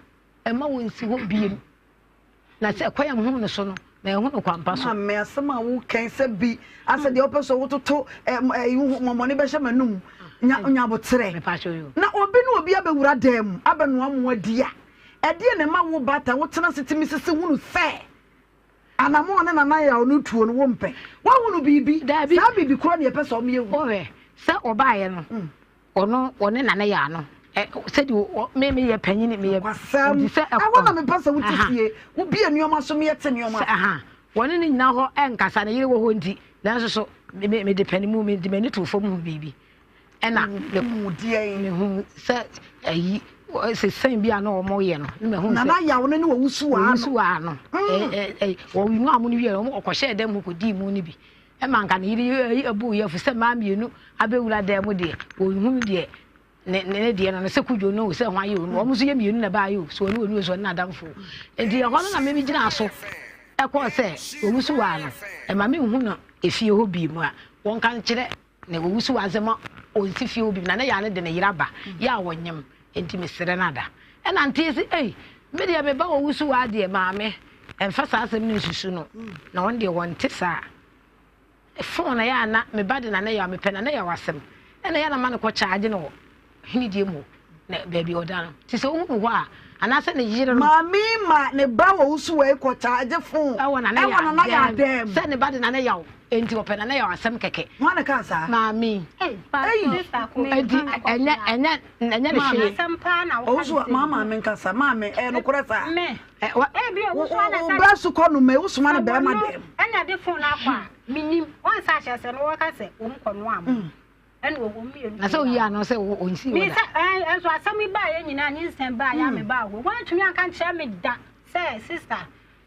ɛma wɔnsi hɔ biem na sɛ kwan a mehu no so no na ɛho no kwampa so. Maame asɛm a wokan sɛ bi asɛ deɛ wopɛ sɛ wototo mmɔmmɔne bɛhyɛ m'anum nya nya aboterɛ na obi ne obi abɛwura dan mu abɛnoa mo adi a ɛdeɛ na ɛma wo bata wotena ase tumi sisi hunu sɛ anamɔn ne nana yaw no tuo no wompɛ woahunu biribi saa biribi korɔ ne ɛpɛ sɛ ɔmo yɛ hu. Wohwɛ sɛ ɔbaeɛ no Ɔno ɔne nana yɛ ano sɛdeɛ me meyɛ panyin meyɛ Kwasɛm nti sɛ ɛhɔ na mepɛ sɛ wote fie wobie nneɛma so meyɛ te nneɛma sɛ aha wɔne ne nyina hɔ ɛnkasa ne yere wɔ hɔ nti nanso so me mede pɛne mu mede m'ani too fam hu biribi ɛna mehu deɛn mehu sɛ ayi. Sɛ sɛn bi a na wɔyɛ no ne mahu sɛ. Nana Yaw no ne Owusu waa no. Owusu waa no. Wɔnoaa mo no wie no, wɔkɔhyɛɛ dɛm hɔ kɔdii mu no bi. Ɛma nka ne yere abu yɛ afu sɛ mmaa mmienu abɛwura dan mu deɛ, wɔnhunu deɛ ne ne deɛ no no sɛ kudwo no o sɛ hwan yɛ o no wɔn nso yɛ mmienu na ɛbaayɛ o so ɔne ɔne o so ɔne n'adamfo o. Nti ɛhɔ no na mimi gyinaa so ɛkɔɔ sɛ Owusu waa no ɛma menhu no efie hɔ bi mu a wɔnka nkyerɛ Na owusu adze ma onnsi fie hɔ bio, na ne yar no de ne yer aba, yɛ a ɔnyem, ntsi meserɛ no ada. Nna Antee se, Ei, me deɛ me ba owusu waa deɛ, maame, mfa saa asɛm no nsusu no, na ɔno deɛ ɔnte saa. Phone na yɛ a na me ba de Nana Yaw, mepɛ Nana Yaw asɛm, ɛna yɛ a na ma no kɔ charge no wɔ hene deɛ mu hɔ, na baabi a ɔda no. Nti sɛ wohu no hɔ a, anaasɛ ne yere no. Maame yi ma ne ba wɔ wusu wei kɔ kyaagye fon ɛwɔ Nana ɛwɔ Nana Yaw dan mu. Sɛ ne ba de Nana Yaw, enti ɔpɛ Nana Yaw asɛm kɛkɛ. Hwan na ɛkaa saa? Maame yi. Ei! Enti ɛnyɛ ɛnyɛ ɛnyɛ ne hwee. Owusu maa maame nkasa, maame ɛyɛ nokorɛ saa? Me. Wo wo ba sukɔ no mɛ wosoma no bɛrima dɛm. Ɛna de fon akɔ a, menim. Wɔn nsa ahyɛ sɛ no wɔka sɛ wɔn kɔ no ama. Ɛna wɔn mmienu. Na sɛ oyi ano sɛ onsi wɔ da. Sɛ ɛn nso asɛm yi baa yɛ nyinaa nyinsɛn baa yɛ ame baa hɔ. Wɔntumi anka nkyerɛ me da sɛ sista.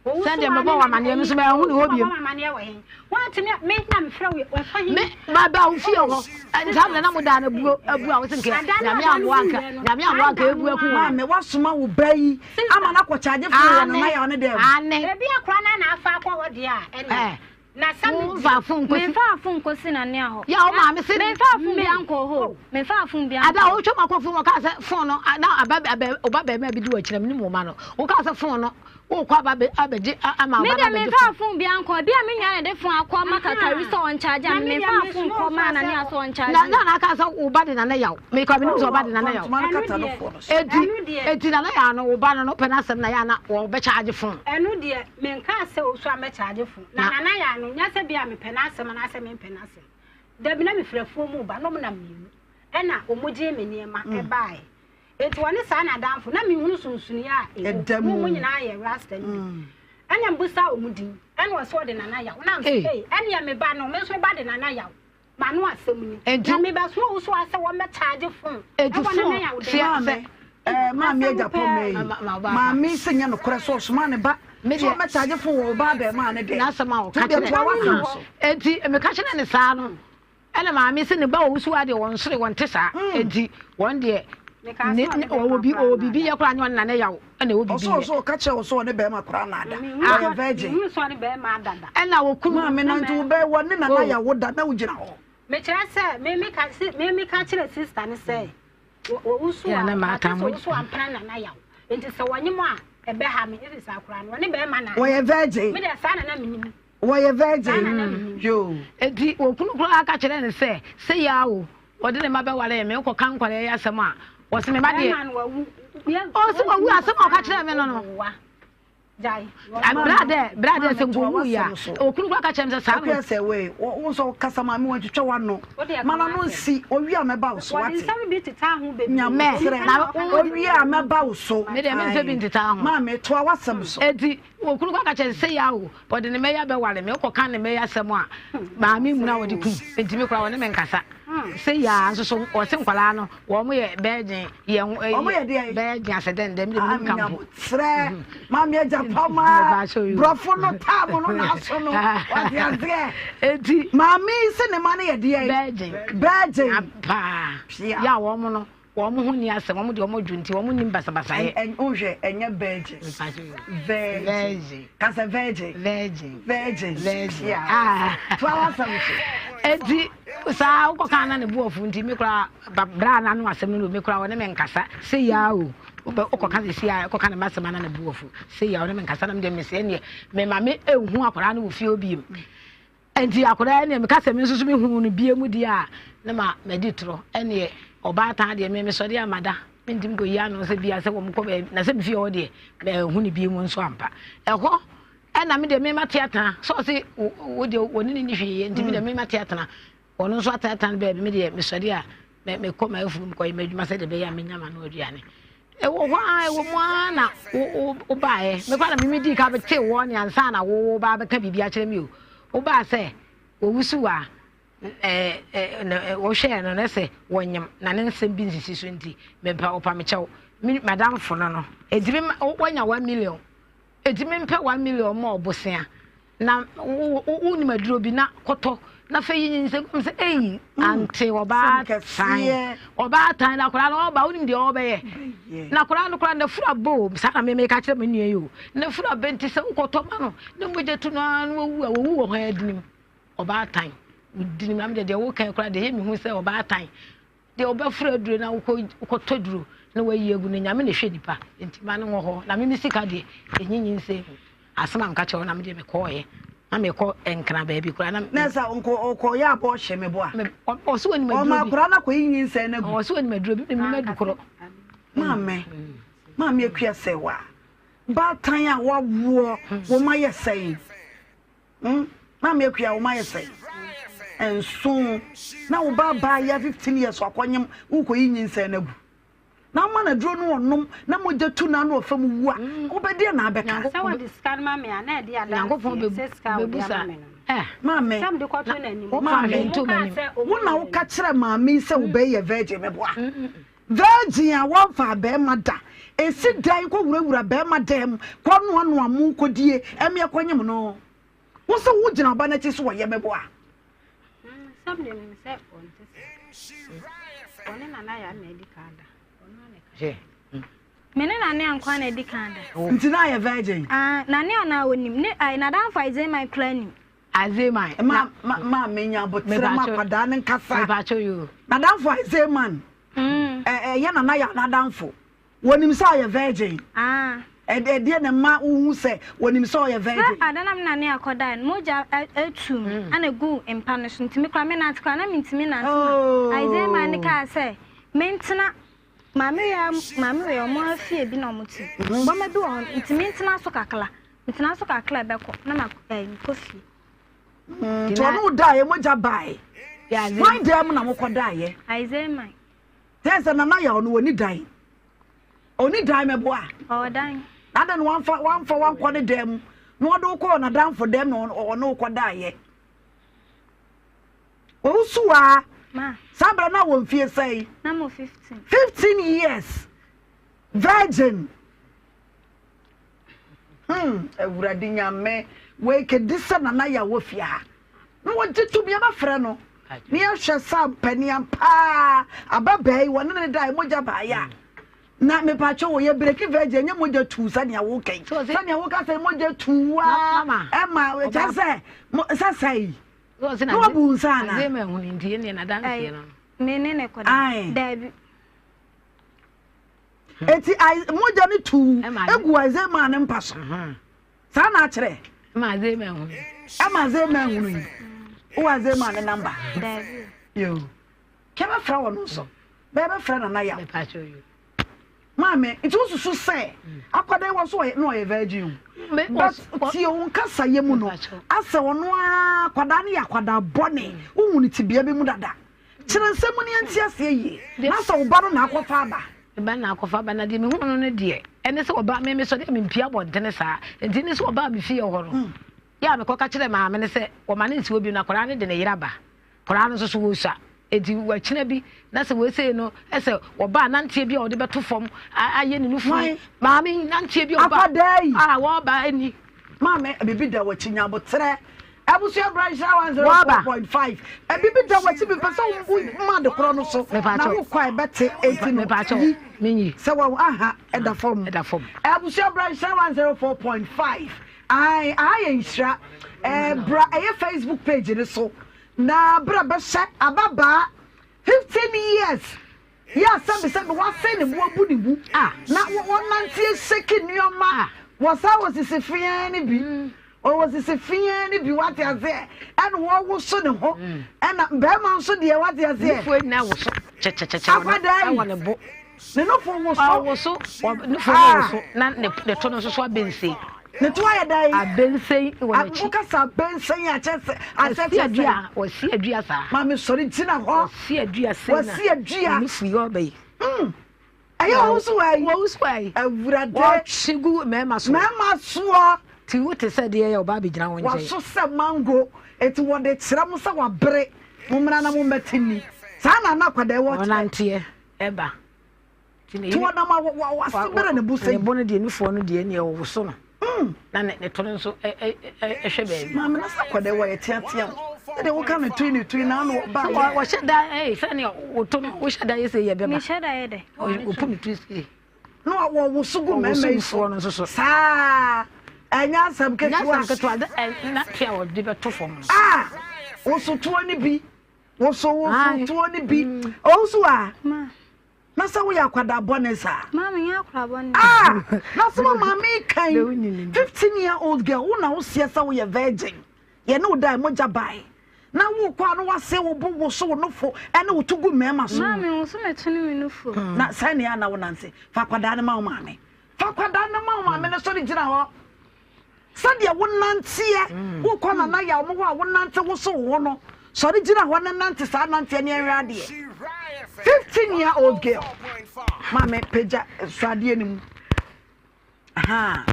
Sɛdeɛ mebɔ wɔ amaneɛ no nso mɛhu ne hɔ biem. Wɔntumi me na mefrɛ wo ɛfa he. Me ma ba wo fie hɔ. Ntaa mmerɛ na mo daa no abuo abu a wosi nkɛ nyame amoa nka nyame amoa nka ebu aku wɔn. Maame wasoma wo ba yi ama no akɔ kyaagye fon wɔ nana yaw ne dɛm. Ane. Ebi akora na na afa akɔ hɔ deɛ a ɛne. Womfaa fon nkosi. Memfaa fon nkosi Nania hɔ. Yɛ wo maame se. Memfaa fon bia nkɔɔ hɔ o. Memfaa fon bia nkɔɔ. Ada a wotwam akɔ fon wɔkaa sɛ fon no na aba abɛ ɔba bɛrima bi di wɔ akyire menim wo ma no. Wokaa sɛ fon no wokɔ aba abɛ abɛgye ama ɔba no abɛgye fon. Me deɛ memfaa fon bia nkɔɔ. Ebia me nua na ɛde fon akɔ ama Kakari sɛ ɔnkyagye a me memfaa fon nkɔ maa Nania sɛ ɔnkyagye. Na na aka sɛ wo ba de Nana Yaw. Me kora menim sɛ ɔba de Nana Yaw. Eti eti Nana Yaw no wo ba no no wopɛ n'asɛm na yɛ a na wɔbɛkyagye fon. Ɛno deɛ Menkaa sɛ osu a mɛkyaagye fo. Na Nana Yaa no, nyɛ sɛ bia mepɛ n'asɛm anaasɛ mempɛ n'asɛm. Dabi, na mefiri afuo mu reba, na wɔnam mmienu ɛna wɔgyee me nneɛma ɛbaeɛ. Enti wɔne saa n'adamfo, na menhunu sonsonoeɛ a ɛwɔ mu. Wɔn nyinaa yɛ rasta no bi. Ɛna mebisaa wɔn din, ɛna ɔse ɔde Nana Yaw. Na mese, ei, ɛneɛ me ba no, me nso me ba de Nana Yaw. M'ano asɛm ni. Na mebɛsoma wo so a sɛ wɔmmɛkyaagye fon Eti ɛwɔ Nana Yaw fon dan fia mu. sɛ. Eh, maame Asɛm agya pɔ paa mɛ yi. yi. Maame sɛ nyɛ nokorɛ sɛ ɔsoma ne ba Me sɛ deɛ ɔmmɛkyaagye fon wɔ ɔbaa abɛɛmaa ne dɛm. N'asɛm a Nti ɔka wodeɛ kyerɛ toa w'asɛm so. Enti meka kyerɛ ne saa no ɛna maame sɛ ne ba ɔwusu adeɛ wɔn sere wɔn te saa. Enti wɔn deɛ ne ne ɔwɔ bi ɔwɔ biribi yɛ koraa nyɛ ɔne Nana Yaw ɛna ɛwɔ biribi Ɔsɛ yɛ. ɔsɛ ɔka kyerɛ wo sɛ ɔne bɛrima koraa na ada. Ɔyɛ virgin. Mehu sɛ ɔne bɛrima ada da. Ɛna okunu. Maame na nti wo bɛ wɔ ne Nana Yaw wo da na wo gyina hɔ. Mekyerɛ sɛ me me ka si me me ka kyerɛ sister ne sɛ wɔwusu a mate sɛ owusu ampena Nana Yaw nti sɛ wɔnyem a ɛbɛha me ɛfiri sɛ akora no ɔne bɛrima na Wɔyɛ virgin. Me deɛ saa na na menim. Wɔyɛ virgin yoo. Enti okunu koraa ka kyerɛɛ no sɛ, Sɛ yi ara o, wɔde ne mma bɛwaree me, wokɔka nkwadaa yi asɛm a, wɔse me mma deɛ. Ɔse wawu, asɛm a ɔka kyerɛɛ me no no. Bra dɛ, bra dɛ sɛ nka owu yi a, okunu koraa ka kyerɛɛ me sɛ saa no. Akua sɛ wei, wo nso kasa maame wɔntwitwa w'ano. Ma n'ano nsi, owie a mɛba wo so, wate? Nyamekyerɛ, owie a mɛba wo so. Me deɛ memfa bi ntetaa ho. Maame, toa w'asɛm so. Enti Okunu kɔ ka kyerɛ no sɛ yaw o, ɔde ne mma yi abɛware me, wokɔka ne mma yi asɛm a, maame mmunu a wɔde kum, enti me koraa wɔne me nkasa. Sɛ yaa nso so, wɔse nkwadaa no, wɔn yɛ bɛɛgyen, yɛ ho, Wɔn yɛ deɛn? bɛɛgyen asɛ dɛn dɛn, me deɛ menim ka mpo. Srɛ, maame agya pama, borɔfo no taamu no n'aso no, wate aseɛ. Enti. Maame yi se ne ma no yɛ deɛn? Bɛɛgyen. Bɛɛgyen. Paa. Pia. Yɛ a wɔn no, Wɔn ho nni asɛm, wɔn deɛ wɔn dwo nti wɔn nnim basabasayɛ. Ɛn wohwɛ ɛnyɛ virgin. Virgin. Virgin. Kasa virgin. Virgin. Virgin. Virgin. Yeah. Ah. Toa w'asɛm so. Eti saa wokɔ kan na ne bu ɔfo nti me koraa bra na ano asɛm no me koraa wɔne me nkasa sɛ yaa o wokɔ ka sɛ si a wokɔ ka ne masɛm ana ne bu ɔfo sɛ yaa wɔne me nkasa na me deɛ me sɛ neɛ me ma me ehu akwaraa no wɔ fie obiem. Enti akwadaa yi neɛ meka sɛ me nso so mehuu no bie mu deɛ a na ma madi torɔ ɛneɛ ɔbaatan deɛ me mesɔre a mada mentumi kɔyi ano sɛ bia sɛ wɔn kɔ baabi na sɛ mefie hɔ deɛ mahu no bie mu nso ampa ɛhɔ ɛna me deɛ mema te atena sɛ ɔse wo deɛ wɔne ne ni hwee nti me deɛ mema te atena ɔno nso atenatena no baabi me deɛ mesɔre a mekɔ m'afuom kɔyɛ m'adwuma sɛdeɛ ɛbɛyɛ a menya m'ano aduane ɛwɔ hɔ a ɛwɔ mu ara na wobaeɛ mekɔ na meme dii ka bɛtee wɔ ne ansa na wo ba bɛka biribi akyerɛ me o wobaa sɛ wɔwusu a wɔhwɛɛ no na sɛ wɔnyem na ne nsɛm bi nsisi so nti mepa ɔpa mekyɛw. Me madamfo no no, enti me ma wanya 1 million. Enti mempɛ 1 million ma ɔbosea na wonim aduro bi na kɔtɔ na fɛ yi nyinsɛn gu sɛ ei ante ɔbaatan ɔbaatan na akwadaa no ɔba wonim deɛ ɔbɛyɛ na akwadaa no koraa n'afuru abɔ o. Saa na meme ka kyerɛ me nua yi o, n'afuru abɛ nti sɛ wokɔtɔ ma no na mogya tu no ara na wawu a, wɔwu wɔ hɔ adinim ɔbaatan wodinim na medeɛ deɛ wokan koraa deɛ ɛyɛ mehu sɛ ɔbaatan Deɛ wobɛforo aduro na wokɔ wokɔtɔ duro na wayi agu no, Nyame na ɛhwɛ nipa nti ma no wɔ hɔ na me me sika deɛ ɛnyi nyinsɛn mu. Asɛm a meka kyerɛ wo na me deɛ mekɔɔyɛ na mekɔ Nkran baabi koraa na. Na sɛ ɔnkɔ ɔkɔyɛ abɔɔhye me boa. Ɔsɛ wɔnim aduro bi. Ɔma akwadaa no akɔyi nyinsɛn no agu. Ɔsɛ wɔnim aduro bi menim adu korɔ. Maame maame Akua Sɛwa baatan a wawoɔ wo ma yɛ sɛn? Hmm maame akua wo ma yɛ sɛn? Nso na wo ba abaayewa 15 years wakɔnyem wokɔyi nyinsɛn no agu na ama no aduro no ɔnom na mogya tu n'ano ɔfa mu wu a mm. wobɛdeɛ na abɛka. Sɛ wɔde sika no ma me a na ɛde adanseɛ sɛ sika a wɔde ama me no. Eh. Maame maame wo na woka kyerɛ maame yi sɛ wobɛyɛ virgin meboa. Virgin a wɔmfaa barima da. Esi dan kɔ wurawura barima dan mu kɔ noanoa mo kɔdie ɛmeɛ kɔ nyem no. Wo sɛ wo gyina ɔba n'akyi so wɔyɛ mɛboa. Sɛ mede nim sɛ ɔnte saa. Ɔne nana yɛ na adi kan da. Ɔno na ɛka. Me ne Nane Ankoa na adi kan da. Nti na ayɛ virgin? Ah, Nane anaa onim. Ne ai nadamfo Isaiah man koraa nim. Isaiah man. Ma ma ma menya abotrɛ ma akwadaa no nkasa. Mepakyɛw yoo. Nadamfo Isaiah man. Ɛyɛ Nana Yaw n'adamfo. Wɔnim sɛ ɔyɛ virgin. Ɛdeɛ na ɛma wohu sɛ wɔnim sɛ ɔyɛ virgin. Sɛ ada na me na ne akɔdae no, mogya atuu me ɛna eguu mpa no so. Nti me koraa menante koraa na mentumi nante ma Isaiah maa ne kaa sɛ mentena maame wei a maame wei ɔmo afie bi na ɔmo te. Bɔma bi wɔ hɔ nti mentena so kakra. Metena so kakra ɛbɛkɔ na ma ɛɛ kɔ fie. Nti ɔne wo daeɛ mogya bae. Hwan dan mu na mokɔ daeɛ? Isaiah man. Tɛ sɛ Nana Yaw no wɔni dan. Ɔni dan mɛboa. Ɔwɔ dan. Na adɛn na wamfa wamfa wankɔ ne dan mu na ɔde wo kɔɔ n'adamfo dan mu na ɔne wo kɔ daeɛ? Owusu Ma. Saa berɛ na wɔ mfie sɛn? Na mo 15. 15 years. Virgin. Hmm, Awurade Nyame, wei kɛdi sɛ Nana Yaw wɔ fie ha. Na wɔgye tom yɛbɛfrɛ no na yɛhwɛ sɛ ampania paa ababaa yi wɔne ne da mogya baeɛ a na mepatwɛ wɔ yɛ breki virgin ɛnyɛ mogya tuu sɛnea woka yi sɛnea woka sɛ mogya tuu a ɛma kyɛ sɛ sɛ sɛe na wabu nsa ana me ne ne kɔda daabi. Eti mogya no tuu egu Isaiah maa ne mpa so. Saa na akyerɛ. Ɛma Isaiah hunu. Ɛma Isaiah hunu yi. Wowɔ Isaiah maa ne namba. Daabi. Yoo. Kɛ bɛfrɛ wɔn nso. Bɛɛ bɛfrɛ Nana Yaw. Maame, nti wosusu sɛ akwadaa yi wɔ so na ɔyɛ virgin o. But tie wo nkasa yɛ mu no, asɛ ɔno ara akwadaa no yɛ akwadaa bɔne. Wohu ne tebea bi mu dada. Kyerɛ nsɛm mu na yɛnte aseɛ yie. Na sɛ wo ba no na akɔfa aba. Me ba na akɔfa aba na deɛ mehu no no deɛ ɛne sɛ ɔba me mesɔ deɛ mempie abɔntene saa nti ne sɛ ɔbaa me fie hɔ no mm. yɛ a mekɔka kyerɛ maame no sɛ wɔma no nsi hɔ bio na akwadaa no de ne yere aba akwadaa no nso so wɔsua nti wakyina bi na sɛ wɔsei no ɛsɛ wɔba nanteɛ bi a wɔde bɛto fam ayɛ ne nufu maame nanteɛ bi a ɔba a wɔba ani Maame, biribi da w'akyi, nya aboterɛ. Abusua bra nhyira 104.5. Biribi da w'akyi, mepɛ sɛ woma ade korɔ no so. Na wokɔ a ɛbɛte, enti no, yi. Sɛ wɔn aha, ɛda fam. Abusua bra nhyira 104.5. Ae, aha yɛ nhyira. Bra ɛyɛ Facebook page no so. Na bra bɛhyɛ ababaa 15 years. Yɛ a sɛbesɛbe wasɛe ne bo abu ne mu na wɔnante ahyɛki nneɛma wɔ saa osisi feaa no bi. Ɔwɔ sisi feaa no bi, wate aseɛ, ɛna wɔwoso ne ho, ɛna bɛrima nso deɛ, wate aseɛ. Nufoɔ nyinaa woso kyɛkyɛkyɛkyɛ Akwadaa yi, wɔ ne bo. Ne nufo woso. Ɔwoso, nufoɔ no woso na ne to no nso so abɛnsei. Ne to ayɛ dɛn? Abɛnsɛn wɔ n'akyi. Wokasa abɛnsɛn a kyɛ sɛ asɛ kyɛ sɛ. Wɔsi adua, wɔsi adua saa. Maame sɔre gyina hɔ. Wɔsi adua sɛ na. Wɔsi adua. Ne nufu yɛ ɔbɛ yi. Mm. Ɛyɛ wɔn so wɔ yi. Wɔn so wɔ yi. Awurade. Wɔtwe gu mmarima so. Mmarima soɔ. Ti wo te sɛ deɛ yɛ ɔbaa bɛgyina wɔn nkyɛn. Waso sɛ mango eti wɔde kyerɛ mo sɛ wabere mo mmra na mo mmɛte ni. Saa na na akwadaa wɔ kyerɛ. Ɔnanteɛ ɛba. Nti wɔnam a wase bere ne bo sɛ. Ne bo no deɛ nufoɔ no deɛ neɛ ɔwoso no. Na ne to no nso hwɛ baabi. Maame na sɛ akwadaa wɔ yɛ teatea o. Sɛdeɛ woka ne tui ne tui na ano ɔba. Wɔhyɛ da ɛɛ sɛdeɛ woto no wohyɛ da yɛ sɛ yɛ bɛba. Mehyɛ da yɛ dɛ. Ɔpu ne tui sei. Na wɔwoso gu mmarima yi so. Saa ɛnyɛ asɛm ketewa. Ɛnyɛ asɛm ketewa de na tea wɔde bɛto fam no. Ah wosotoɔ no bi woso wosotoɔ no bi ɔwoso a. Na sɛ woyɛ akwadaa bɔne saa. Maa menyɛ akwadaa bɔne. Ah! Na sɛ ma maame kan 15 year old girl wo na woseɛ sɛ woyɛ virgin. Yɛne wo da mogya bae. Na wo kɔ a na wase wo bo woso wo nofo ɛne wo to gu mmarima so. Maame wo so meto ne me nofo. Na sɛ nea na wo nante fa akwadaa no ma wo maame. Fa akwadaa no ma wo maame no sɔre gyina hɔ. Sɛdeɛ wonanteɛ wokɔ Nana Yaw mo hɔ a wonante woso wo ho no, sɔre gyina hɔ na nante saa nanteɛ ne ɛnhwɛ adeɛ. 15 year old girl. Maame pagya sɔ adeɛ no mu. Ahaa.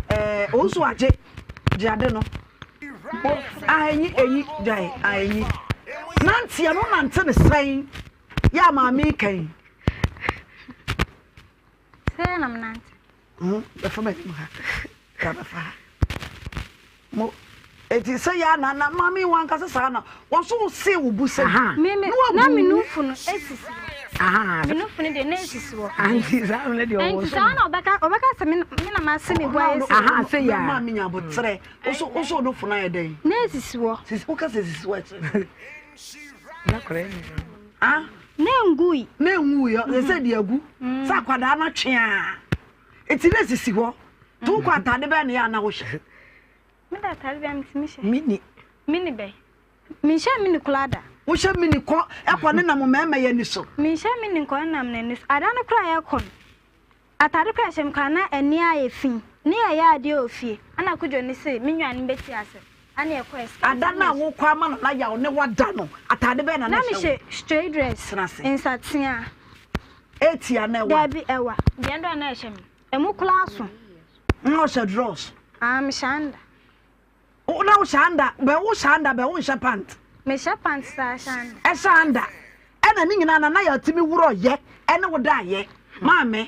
Ɛɛ owusu agye gye ade no. Ah enyi enyi gyae ah enyi. Nanteɛ no nante ne sɛn yɛ a maame kan. Sɛ na menante. Mo bɛfa m'anim ha bra bɛfa ha mo eti sɛ yɛ ana na maame wɔn ankasa saa na wɔn so se wo bu sɛ na na me nufu no esisi hɔ me nufu no deɛ na esisi hɔ anti saa na deɛ ɔwɔ so saa na ɔbɛka ɔbɛka sɛ me na ma se me bu ayɛ sɛ aha sɛ yɛ maame nya abotrɛ woso woso nufu no ayɛ dɛn na esisi hɔ sisi woka sɛ esisi hɔ ɛkyerɛ na kora ni ah na engui na engui sɛ deɛ agu sɛ akwadaa no atwe a Eti na esisi hɔ. To wokɔ atade bɛn na yɛ a na wohyɛ? Me da atade bɛn metumi hyɛ. Mini. Mini bɛn? Menhyɛ mini koraa da. Wohyɛ mini kɔ ɛkɔ ne nam mmarima yɛ ani so. Menhyɛ mini nkɔ ne nam n'ani so. Ada no koraa yɛkɔ no, atade koraa ɛhyɛ me koraa na ani ayɛ fi. Ne yɛyɛ adeɛ wɔ fie. Ɛna Kojo ne se me nua no bɛti ase. Ɛna yɛkɔɛ. Skirt Ada no a wokɔ ama no na yaw ne wada no, atade bɛn na na Na ɛhyɛ wo? mehyɛ straight dress. Tena ase. Nsateaa. Eti ana ɛwa? Dabi ɛwa. Deɛ ndɔ na ɛhyɛ me. Emu koraa so. Na ɔhyɛ drawers. Ah mehyɛ anda. Wo na wohyɛ anda bɛ wo hyɛ anda bɛ wo nhyɛ pant. Mehyɛ pant saa hyɛ anda. Ɛhyɛ anda. Ɛna ne nyinaa na na yɛtumi worɔ yɛ ɛne wo da yɛ. Maame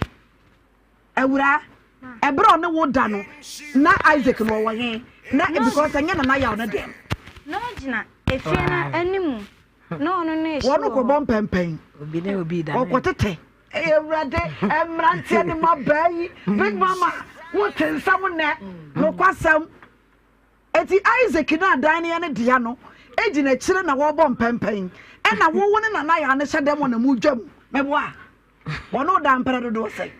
awuraa ɛberɛ ɔne wo da no na Isaac no ɔwɔ he na because ɛnyɛ nana yaw no dɛm. Na ɔgyina efie no animu. Na ɔno ne Wɔn kɔbɔ mpɛmpɛn. Obi ne obi da. Ɔkɔtetɛ. Awurade, mmeranteɛ ne mmabaa yi, big mama, wote nsɛm nnɛ, nokwasɛm. Eti Isaac no adan no yɛ ne dea no, gyina akyire na wɔrebɔ mpɛmpɛn. Ɛna wo wo ne Nana Yaa no hyɛ dɛm wɔ na mu dwa mu. Meboa. Wɔne wo da mprɛ dodoɔ sɛn?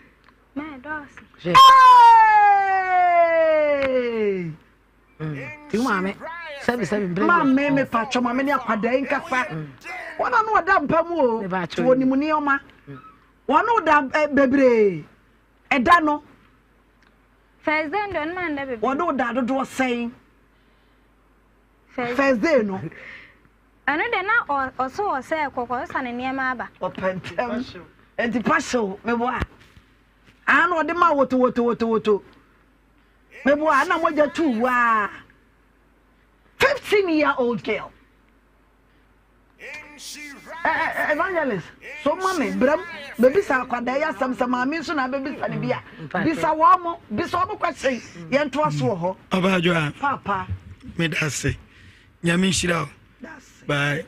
Hey! Nti wo maame sɛbi sɛbi mbrɛ Maame me patwɔ maame ne akwadaa yi nkasa. Wɔn ano ɔda mpa mu o. Nti wɔnim nneɛma. Wɔn ano da eh, bebree. Ɛda no. First day no ɔno da bebree. Wɔn da dodoɔ sɛn. First day no. Ɛno de na ɔso wɔ sɛ kɔkɔɔ sa ne nneɛma aba. Ɔpɛ ntɛm. Nti pa hyew meboa. Ano ɔde ma woto woto woto woto. Meboa na mogya tuu waa. 15 year old girl. Eh, eh, eh, evangelist, so ma me brem bebisa akwadaa yi asɛm sɛ maame nso na abɛbisa ne bi a bisa wɔn mo bisa wɔn question yɛn to aso wɔ hɔ. Ɔbaadwoa. Papa. Meda ase. Nyame nhyira wo. Bye.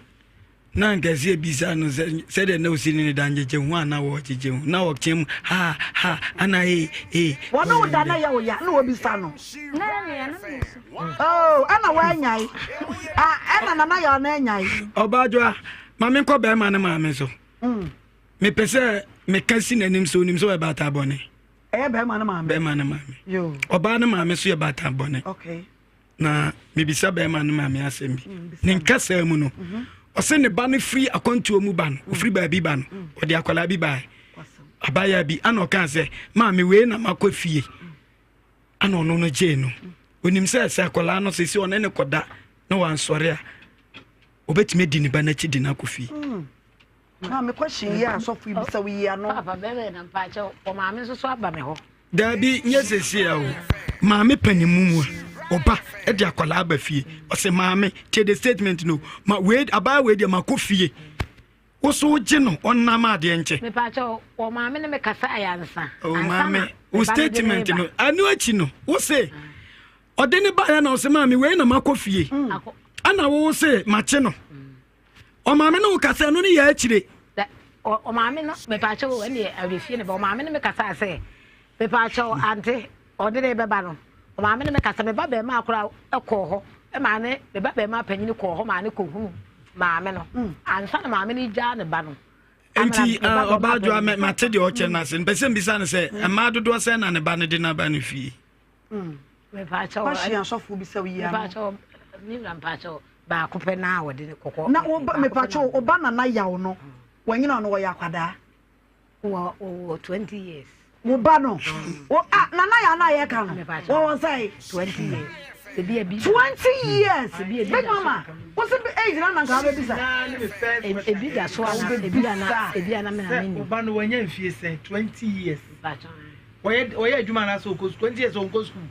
Na anka ɛsɛ yɛbisa no sɛ sɛdeɛ na ɔsi ne ne da ngyegye ho a na wɔgyegye ho na ɔteɛ mu ha ha ana ee ee. Wɔne wo da na ɛyɛ wo ya na wɔbisa no. Na ɛyɛ me ya na me su. Oh ɛna wɔanyae ah ɛna nana yaw na anyae. Ɔbaadwoa ma menkɔ bɛrima no maame so. Mepɛ sɛ meka si n'anim sɛ onim sɛ ɔyɛ baatan bɔne. Ɛyɛ bɛrima no maame. Bɛrima no maame. Ɔbaa no maame so yɛ baatan bɔne. Okay. Na mebisa bɛrima no maame asɛm bi. Mm, ne nkasaa mu no, mhm. ɔsɛ ne ba no firi akwantuo mu ba no, mm. ɔfiri baabi ba no, mm. ɔde akwadaa bi baeɛ. Abaayewa bi, ana ɔkaa sɛ, maame wei na makɔ fie. Ana ɔno no gyee no. Onim sɛ sɛ akwadaa no sɛsi ɔne ne kɔda na wansɔre a, ɔbɛtumi adi ne ba no akyi de no akɔ fie. Maame question yi a asɔfo yi bisa wo yi ano. Papa bɛrɛ na mpakyɛw wɔ maame nso so aba me hɔ. Daabi nyɛ sɛsi a o. Maame panin mu mu a ɔba de akwadaa aba fie ɔsɛ maame tie the statement no ma wei abaa wei deɛ ma kɔ fie. Wo so wogye no ɔnam adeɛ nkyɛ. Mepaakyɛw, wɔ maame ne me kasa ayɛ ansa. Oh maame, wo statement no, ɛno akyi no, wo se ɔde ne baeɛ na ɔse maame wei na makɔ fie. Ɛna wo se makye no. Ɔmaame ne wo kasa ɛno ne yɛ akyire. Ɔmaame no mepaakyɛw ɛne awurɛfie ne ba ɔmaame ne me kasa sɛ mepaakyɛw ante ɔde ne bɛba no ɔmaame ne me kasa me ba bɛrima akora ɛkɔɔ hɔ ɛmaa ne me ba bɛrima panyin kɔɔ hɔ maa ne kɔhunu maame no mm. ansa na maame no gyaa ne ba no. Nti ɔbaa adwoa mate deɛ ɔkyɛ no ase mpɛ sɛ mbisa no sɛ mm. mmaa dodoɔ sɛ na ne ba no de n'aba no fie. Mm. Wahyia asɔfoɔ bi sɛ woyi ano. Baako pɛ na wɔde ne kɔkɔ. Na wo ba mepakyɛw wo ba nana yaw no wanyina no wɔyɛ akwadaa. Wɔ wɔ 20 years. Wo ba no wo a nana yaw no a yɛka no wɔwɔ sɛn. 20 years. Ebi ebi. 20 years. Big mama wo se age na nanka wobɛbisa. Ebi da so ana ebi ana ebi ana mena meni. Wo ba no wanya mfie sɛn 20 years. Wɔyɛ wɔyɛ adwuma anaasɛ ɔkɔ sukuu 20 years ɔnkɔ sukuu.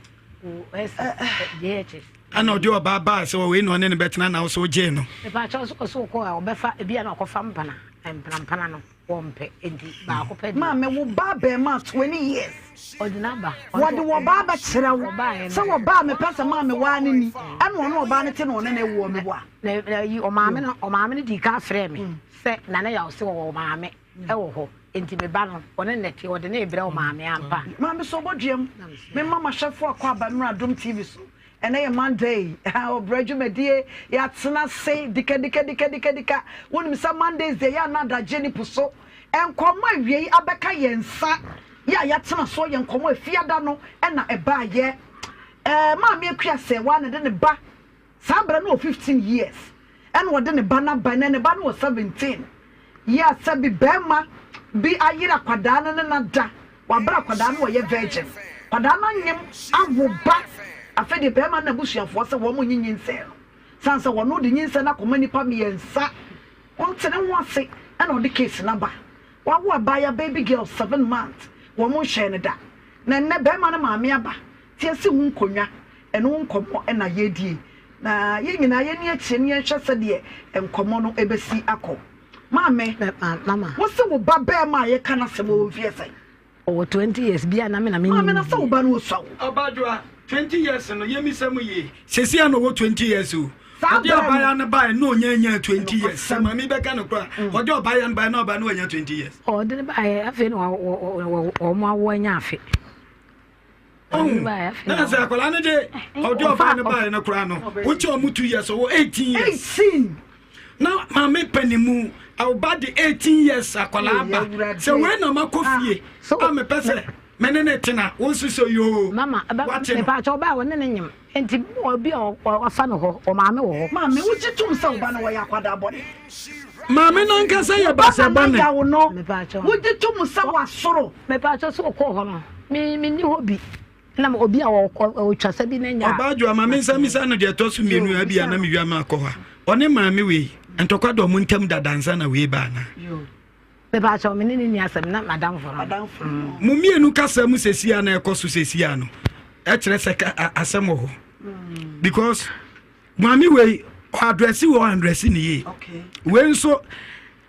JHS. Ɛna ɔde ɔbaa baa sɛ wei na ɔne no bɛtena na wosɛ wogyee no. Mepaakyɛw so ɔsɛ ɔkɔ a ɔbɛfa ebi a na ɔkɔfa mpana mpana no wɔmpɛ nti baako pɛ deɛ. Maame wo ba abɛɛmaa 20 years. Ɔde n'aba. Wɔde wɔ ba abɛkyerɛ wo sɛ wɔ ba a mepɛ sɛ maame waa ne ni ɛna ɔne ɔbaa no te na ɔne no ɛwoɔ me boa. Na yi ɔmaame no ɔmaame no dii kan frɛɛ me sɛ Nana Yaw se wɔwɔ maame. wɔ hɔ, enti me ba no, ɔne no te, ɔde no rebrɛ wo maame ampa. Maame sɛ ɔbɔ duam. Memma m'ahwɛfoɔ akɔ aba mmra Adom TV so. Ɛnɛ yɛ Monday, ɔbrɛ dwumadie, yɛatena ase dikadikadikadikadika. Wonim sɛ Mondays deɛ yɛ a na adagyeɛ ne pu so. Nkɔmmɔ awiei abɛka yɛn nsa, yɛ a yɛatena soɔ yɛ nkɔmmɔ a Fiada no na ɛbaeɛ. Ɛɛ Maame Akua Sɛɛwaa na ɛde ne ba Saa berɛ no wɔ 15 years ɛna ɔde ne ba no aba ɛnɛ ne ba no wɔ 17 years sɛbi barima bi ayere akwadaa no ne no ada wabere akwadaa no ɔyɛ virgin akwadaa no anyem awo ba afei deɛ barima no n'abusuafoɔ sɛ wɔn nyi nyinsɛn no san sɛ wɔn de nyinsɛn no akɔma nipa mmiɛnsa ɔnte ne ho ase ɛna ɔde case no aba wawo abaayewa baby girl 7 months wɔn nhyɛn no da na ɛnɛ barima no maame aba Te asi ho nkonnwa, ɛno ho nkɔmmɔ na yɛredie. Na yɛn nyinaa yɛnni akyire na yɛnhwɛ sɛdeɛ nkɔmmɔ no bɛsi akɔ. Maame, wo se wo ba barima a yɛka n'asɛm ɔwɔ mfeɛ sɛn? Ɔwɔ 20 years bi a na me na mennim Maame, na sɛ wo ba no ɔsua wo. Ɔbadwoa, 20 years no, yɛmmisa mu yie. Seesei a na ɔwɔ 20 years o. Saa Ɔde berɛ ɔbaayewa no. no baeɛ na ɔnya nyaa 20 years. Sɛ Nokwasɛm. maame yi bɛka no koraa, ɔde ɔbaayewa no baeɛ na ɔbaa no wanya 20 years. Ɔde no baeɛ afei na wɔn awo anya afe. ɔhu na sɛ akwadaa no de ɔde ɔbaa no baeɛ no koraa no wokyɛ ɔmo 2 years ɔwɔ 18 years 18 na maame pɛ mu ɔba de 18 years akwadaa ba sɛ wei na makɔ ah, fie a mepɛ sɛ me ne ne tena wo nso sɛ yoo mama wate no mepaakyɛ ɔbaa wɔne ne nyem nti obi a ɔfa no hɔ ɔmaame wɔ hɔ maame wogye tom sɛ ɔba no wɔyɛ akwadaa bɔne maame no ankasa yɛ basɛ bɔne yawo no wogye tom sɛ wasoro Mepaakyɛw sɛ ɔkɔɔ hɔ no me menni hɔ bi na obi a ɔtwa sɛ bi na nya. Ɔbaa dwoa ma me nsa misa no deɛ ɛtɔ so mmienu a bia na mewia ma akɔ hɔ a ɔne maame wei ntɔkwa da ɔmo ntam dada ansa na wei ba anaa. Mepaakyɛw me ne ne nni asɛm na madamfo no. Mo mmienu kasa mu sɛsi a na ɛkɔ so sɛsi a no ɛkyerɛ sɛ asɛm wɔ hɔ because Maame wei ɔadrɛse wei ɔandrɛse ne yie. Wei nso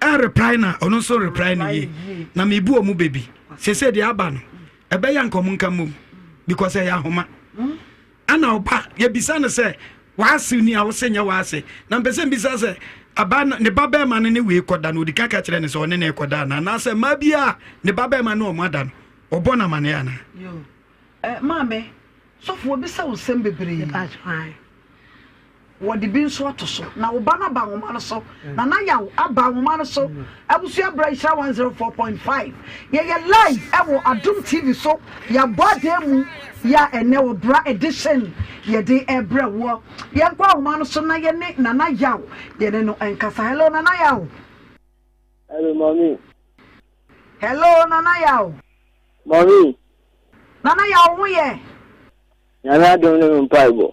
ɛreply na ɔno nso reply ne yie. Na mebu ɔmo bɛ bi. Sese deɛ aba no ɛbɛyɛ nka ɔmo nka mmom because ɛyɛ ahoma. Ɛna ɔba yɛbisa no sɛ w'ase ni a wose nyɛ w'ase. Na mpɛ sɛ mbisa sɛ aba ne ba bɛrima no ne wei kɔda no odi ka ka kyerɛ ne sɛ ɔne ne kɔda anaa anaasɛ mmaa bi a ne ba bɛrima ne ɔmo ada no ɔbɔ no amaneɛ anaa. Eh, maame, sɔfo wabisa wo nsɛm bebree. Wɔde bi nso ato so. Na wo ba no aba nwoma no so. Nana Yaw aba nwoma no so. Abusua bra Nhyira 104.5. Yɛyɛ live ɛwɔ Adom TV so. Yɛabɔ adan mu yɛ a ɛnɛ wɔ bra edition yɛde ɛbrɛ woɔ. Yɛnkɔ ahoma no so na yɛne Nana Yaw yɛne no nkasa. Hello Nana Yaw. Hello mommy. Hello Nana Yaw. Mommy. Nana Yaw wo ho yɛ? Nyame adom ne me mpaebɔ.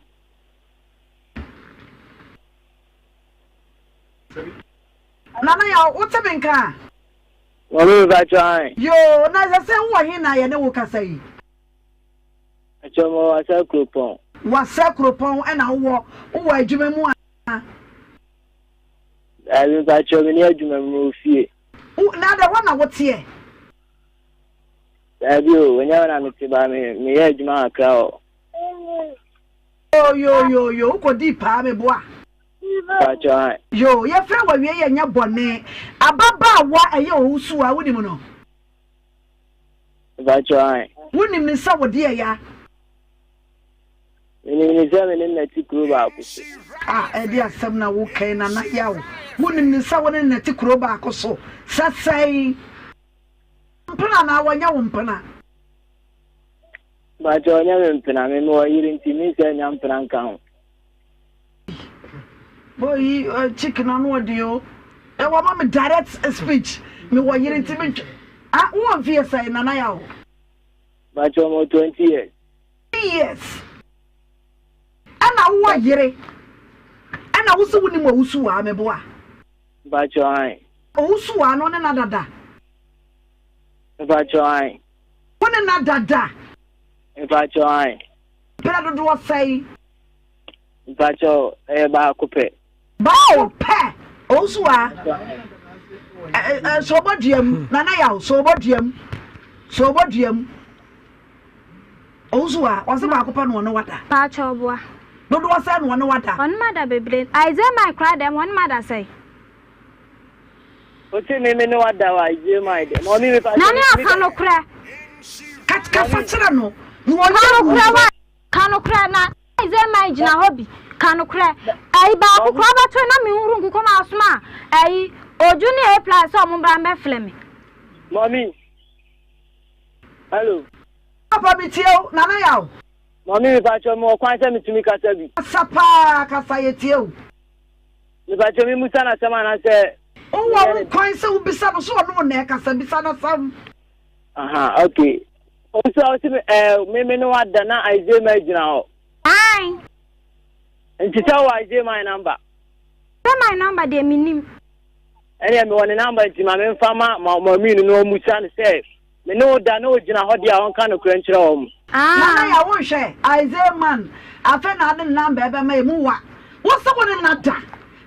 Nana Yaw wo te me nka a? Mommy me pakyɛ ae. Yoo na ɛsɛ sɛ wowɔ he na yɛne wo kasa yi? Pakyɛ mewɔ Wasa kuropɔn. Wasa kuropɔn ɛna wowɔ, wowɔ adwuma mu a? Daabi mpakyɛw menni adwuma mu mewɔ fie. Wo na adɛ hɔ na woteɛ? Daabi o, ɛnyɛ hɔ na mete ba me meyɛ adwuma kakra wɔ. Yoo yoo yoo yoo wokɔdii paa meboa. Mpakyɛw ae. Yoo yɛfrɛ wo awie yɛ nyɛ bɔne. Ababaawa ɛyɛ owusu a wonim no? Mpakyɛw ae. Wonim no sɛ wo deɛ ya? Menim no sɛ me ne no te kuro baako so. Ah ɛde asɛm na wo kɛn Nana Yaw. Wonim no sɛ wo ne no te kuro baako so sɛ sɛn? Mpena anaa wɔnyɛ wo mpena? Mpakyɛw ɔnyɛ me mpena, me mewɔ yere nti mensɛ nnya mpena nka ho. Boy yi eh, chick na no ɔden o. Eh, wama me direct speech. Me wɔ yere nti me Ah, wowɔ mfeɛ sɛn Nana Yaw? Mpakyɛw mewɔ 20 years. Years. Ɛna wowɔ yere. Ɛna wo se wonim owusu waa meboa. Mpakyɛw ae. Owusu waa no ne na dada. Mpakyɛw ae. Wo ne na dada. Mpakyɛw ae. Pere dodoɔ sɛn? Mpakyɛw ɛyɛ baako pɛ. Baako pɛ. Owusu waa. Sɛ ɔbɔ dua mu. Nana yaw sɛ ɔbɔ dua mu. Sɛ ɔbɔ dua mu. Owusu a, ɔse baako pɛ na ɔne wada. Paakyɛw boa. Dodoɔ sɛn na ɔne wada? Ɔne mada bebree. Isaiah man koraa dɛm ɔne mada sɛn? Ose me me ne wada wɔ Isaiah man dɛm. Mɔmi me paakyɛw. Nane aka nokorɛ. Kasa kyerɛ no na ɔnyɛ Ka nokorɛ wa ka nokorɛ na Isaiah man gyina hɔ bi ka nokorɛ ayi baako koraa bɛto na me nhuru nkokɔ ma asoma ayi odwo ne A plus sɛ ɔmo mbra mbɛflɛ me. Mɔmi. Hello. Papa me tie wo, Nana Yaw. Mummy me pakyɛw me wɔ kwan sɛ me tumi kasa bi. Kasa paa kasa yɛ tie wo. Me pakyɛw me musa no asɛm anaa sɛ. Wo wɔ ho kwan sɛ wo bisa no so ɔne wo na ɛkasa bisa no asɛm. Aha okay. Ɔsi a ɔsi me ɛɛ me me ne wa da na Isaiah ma gyina hɔ. Ae. Nti sɛ wɔ Isaiah my number. Sɛ my number deɛ me nim. Ɛneɛ mewɔ ne number nti ma memfa ma ma mummy no na ɔmmusa no sɛ me ne wo da na ɔgyina hɔ deɛ a ɔnka nokorɛ nkyerɛ wɔn. Nana ya wo nhwɛ Isaiah man afei na ade ne number ɛbɛma emu wa wo se wo ne na da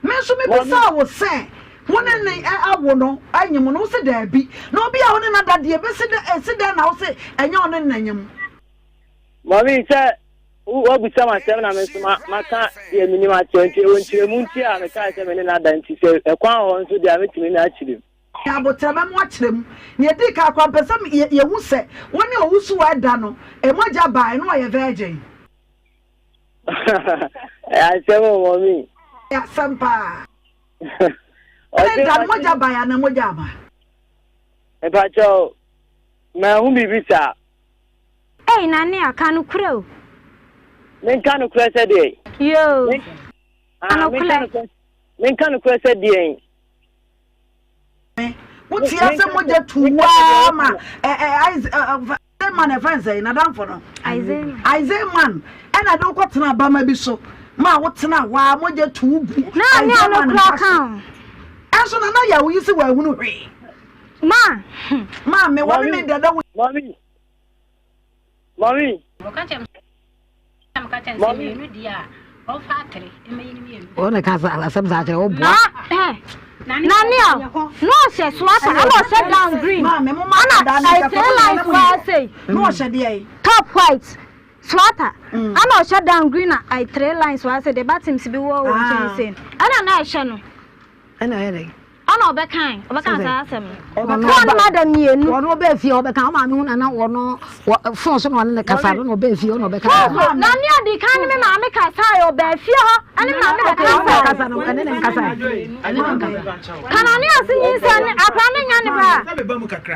me nso me bisaa wo sɛ wo ne ne awo no anyim no wo se daabi na obi a wo ne na da deɛ besi dɛ esi dɛn na wo se ɛnyɛ wo ne na nyim. Mummy sɛ Woabisa me asɛm na me nso maka deɛ menim akyerɛ nti ɛwɔ nkyerɛmu nti a mekaa sɛ me ne no ada nti sɛ ɛkwan wɔ hɔ nso deɛ a mɛtumi no akyerɛ mu. Aboterɛ mɛmo akyerɛ mu. Nea ɛdii kan koraa mepɛ sɛ yɛhu sɛ wo ne owusuwa ɛda no mogya baeɛ na ɔyɛ virgin. Ɛyɛ asɛm o mɔmi. Ɛyɛ asɛm paa. Ɛne da no mogya baeɛ anaa mogya ama? Mepakyɛw, manhu biribi saa. Ei Nanea, ka nokorɛ o. Menka nokorɛ sɛ deɛn? Yoo, ka nokorɛ. Menka nokorɛ sɛ deɛn? Wotia sɛ mogya tu waa ma Isaiah man ɛfɛn sɛ nadamfo no Isaiah man ɛna de wokɔ tena abama bi so ma wotena hɔ a mogya tu gu Isaiah man mpa so ɛnso nana yɛ woyi sɛ wɔahunu hwee ma ma me wɔne ne dada wo Mami. Mami. Mami. Wɔn na ka asɛm saa kyerɛ wɔboa. Na nea na ɔhyɛ sweater ɛna ɔhyɛ down green ɛna ɛthree lines wɔ ase. Na ɔhyɛ deɛ yi. Top white sweater ɛna ɔhyɛ down green na three lines wɔ ase de buttons bi wɔ wɔn nkyɛn sei ɛna na ɛhyɛ no. Ɛna ɔyɛ dɛ. Ɛna ɔbɛkae, ɔbɛkaa saa asɛm no. Ɔbɛkaa. Phone no ada mmienu. Ɔno ɔbɛɛ fie ɔbɛka wo maame ho na na ɔno phone so na ɔne ne kasa no na ɔbɛɛ fie ɔna ɔbɛka. Phone so na ne adi kan ne me maame kasa yɛ ɔbɛɛ fie hɔ ɛne me maame bɛka sɛ. Kasa no ɛne ne nkasa ɛne ne nkasa. Kana ne ase nyinsɛn ne akora ne nya ne ba.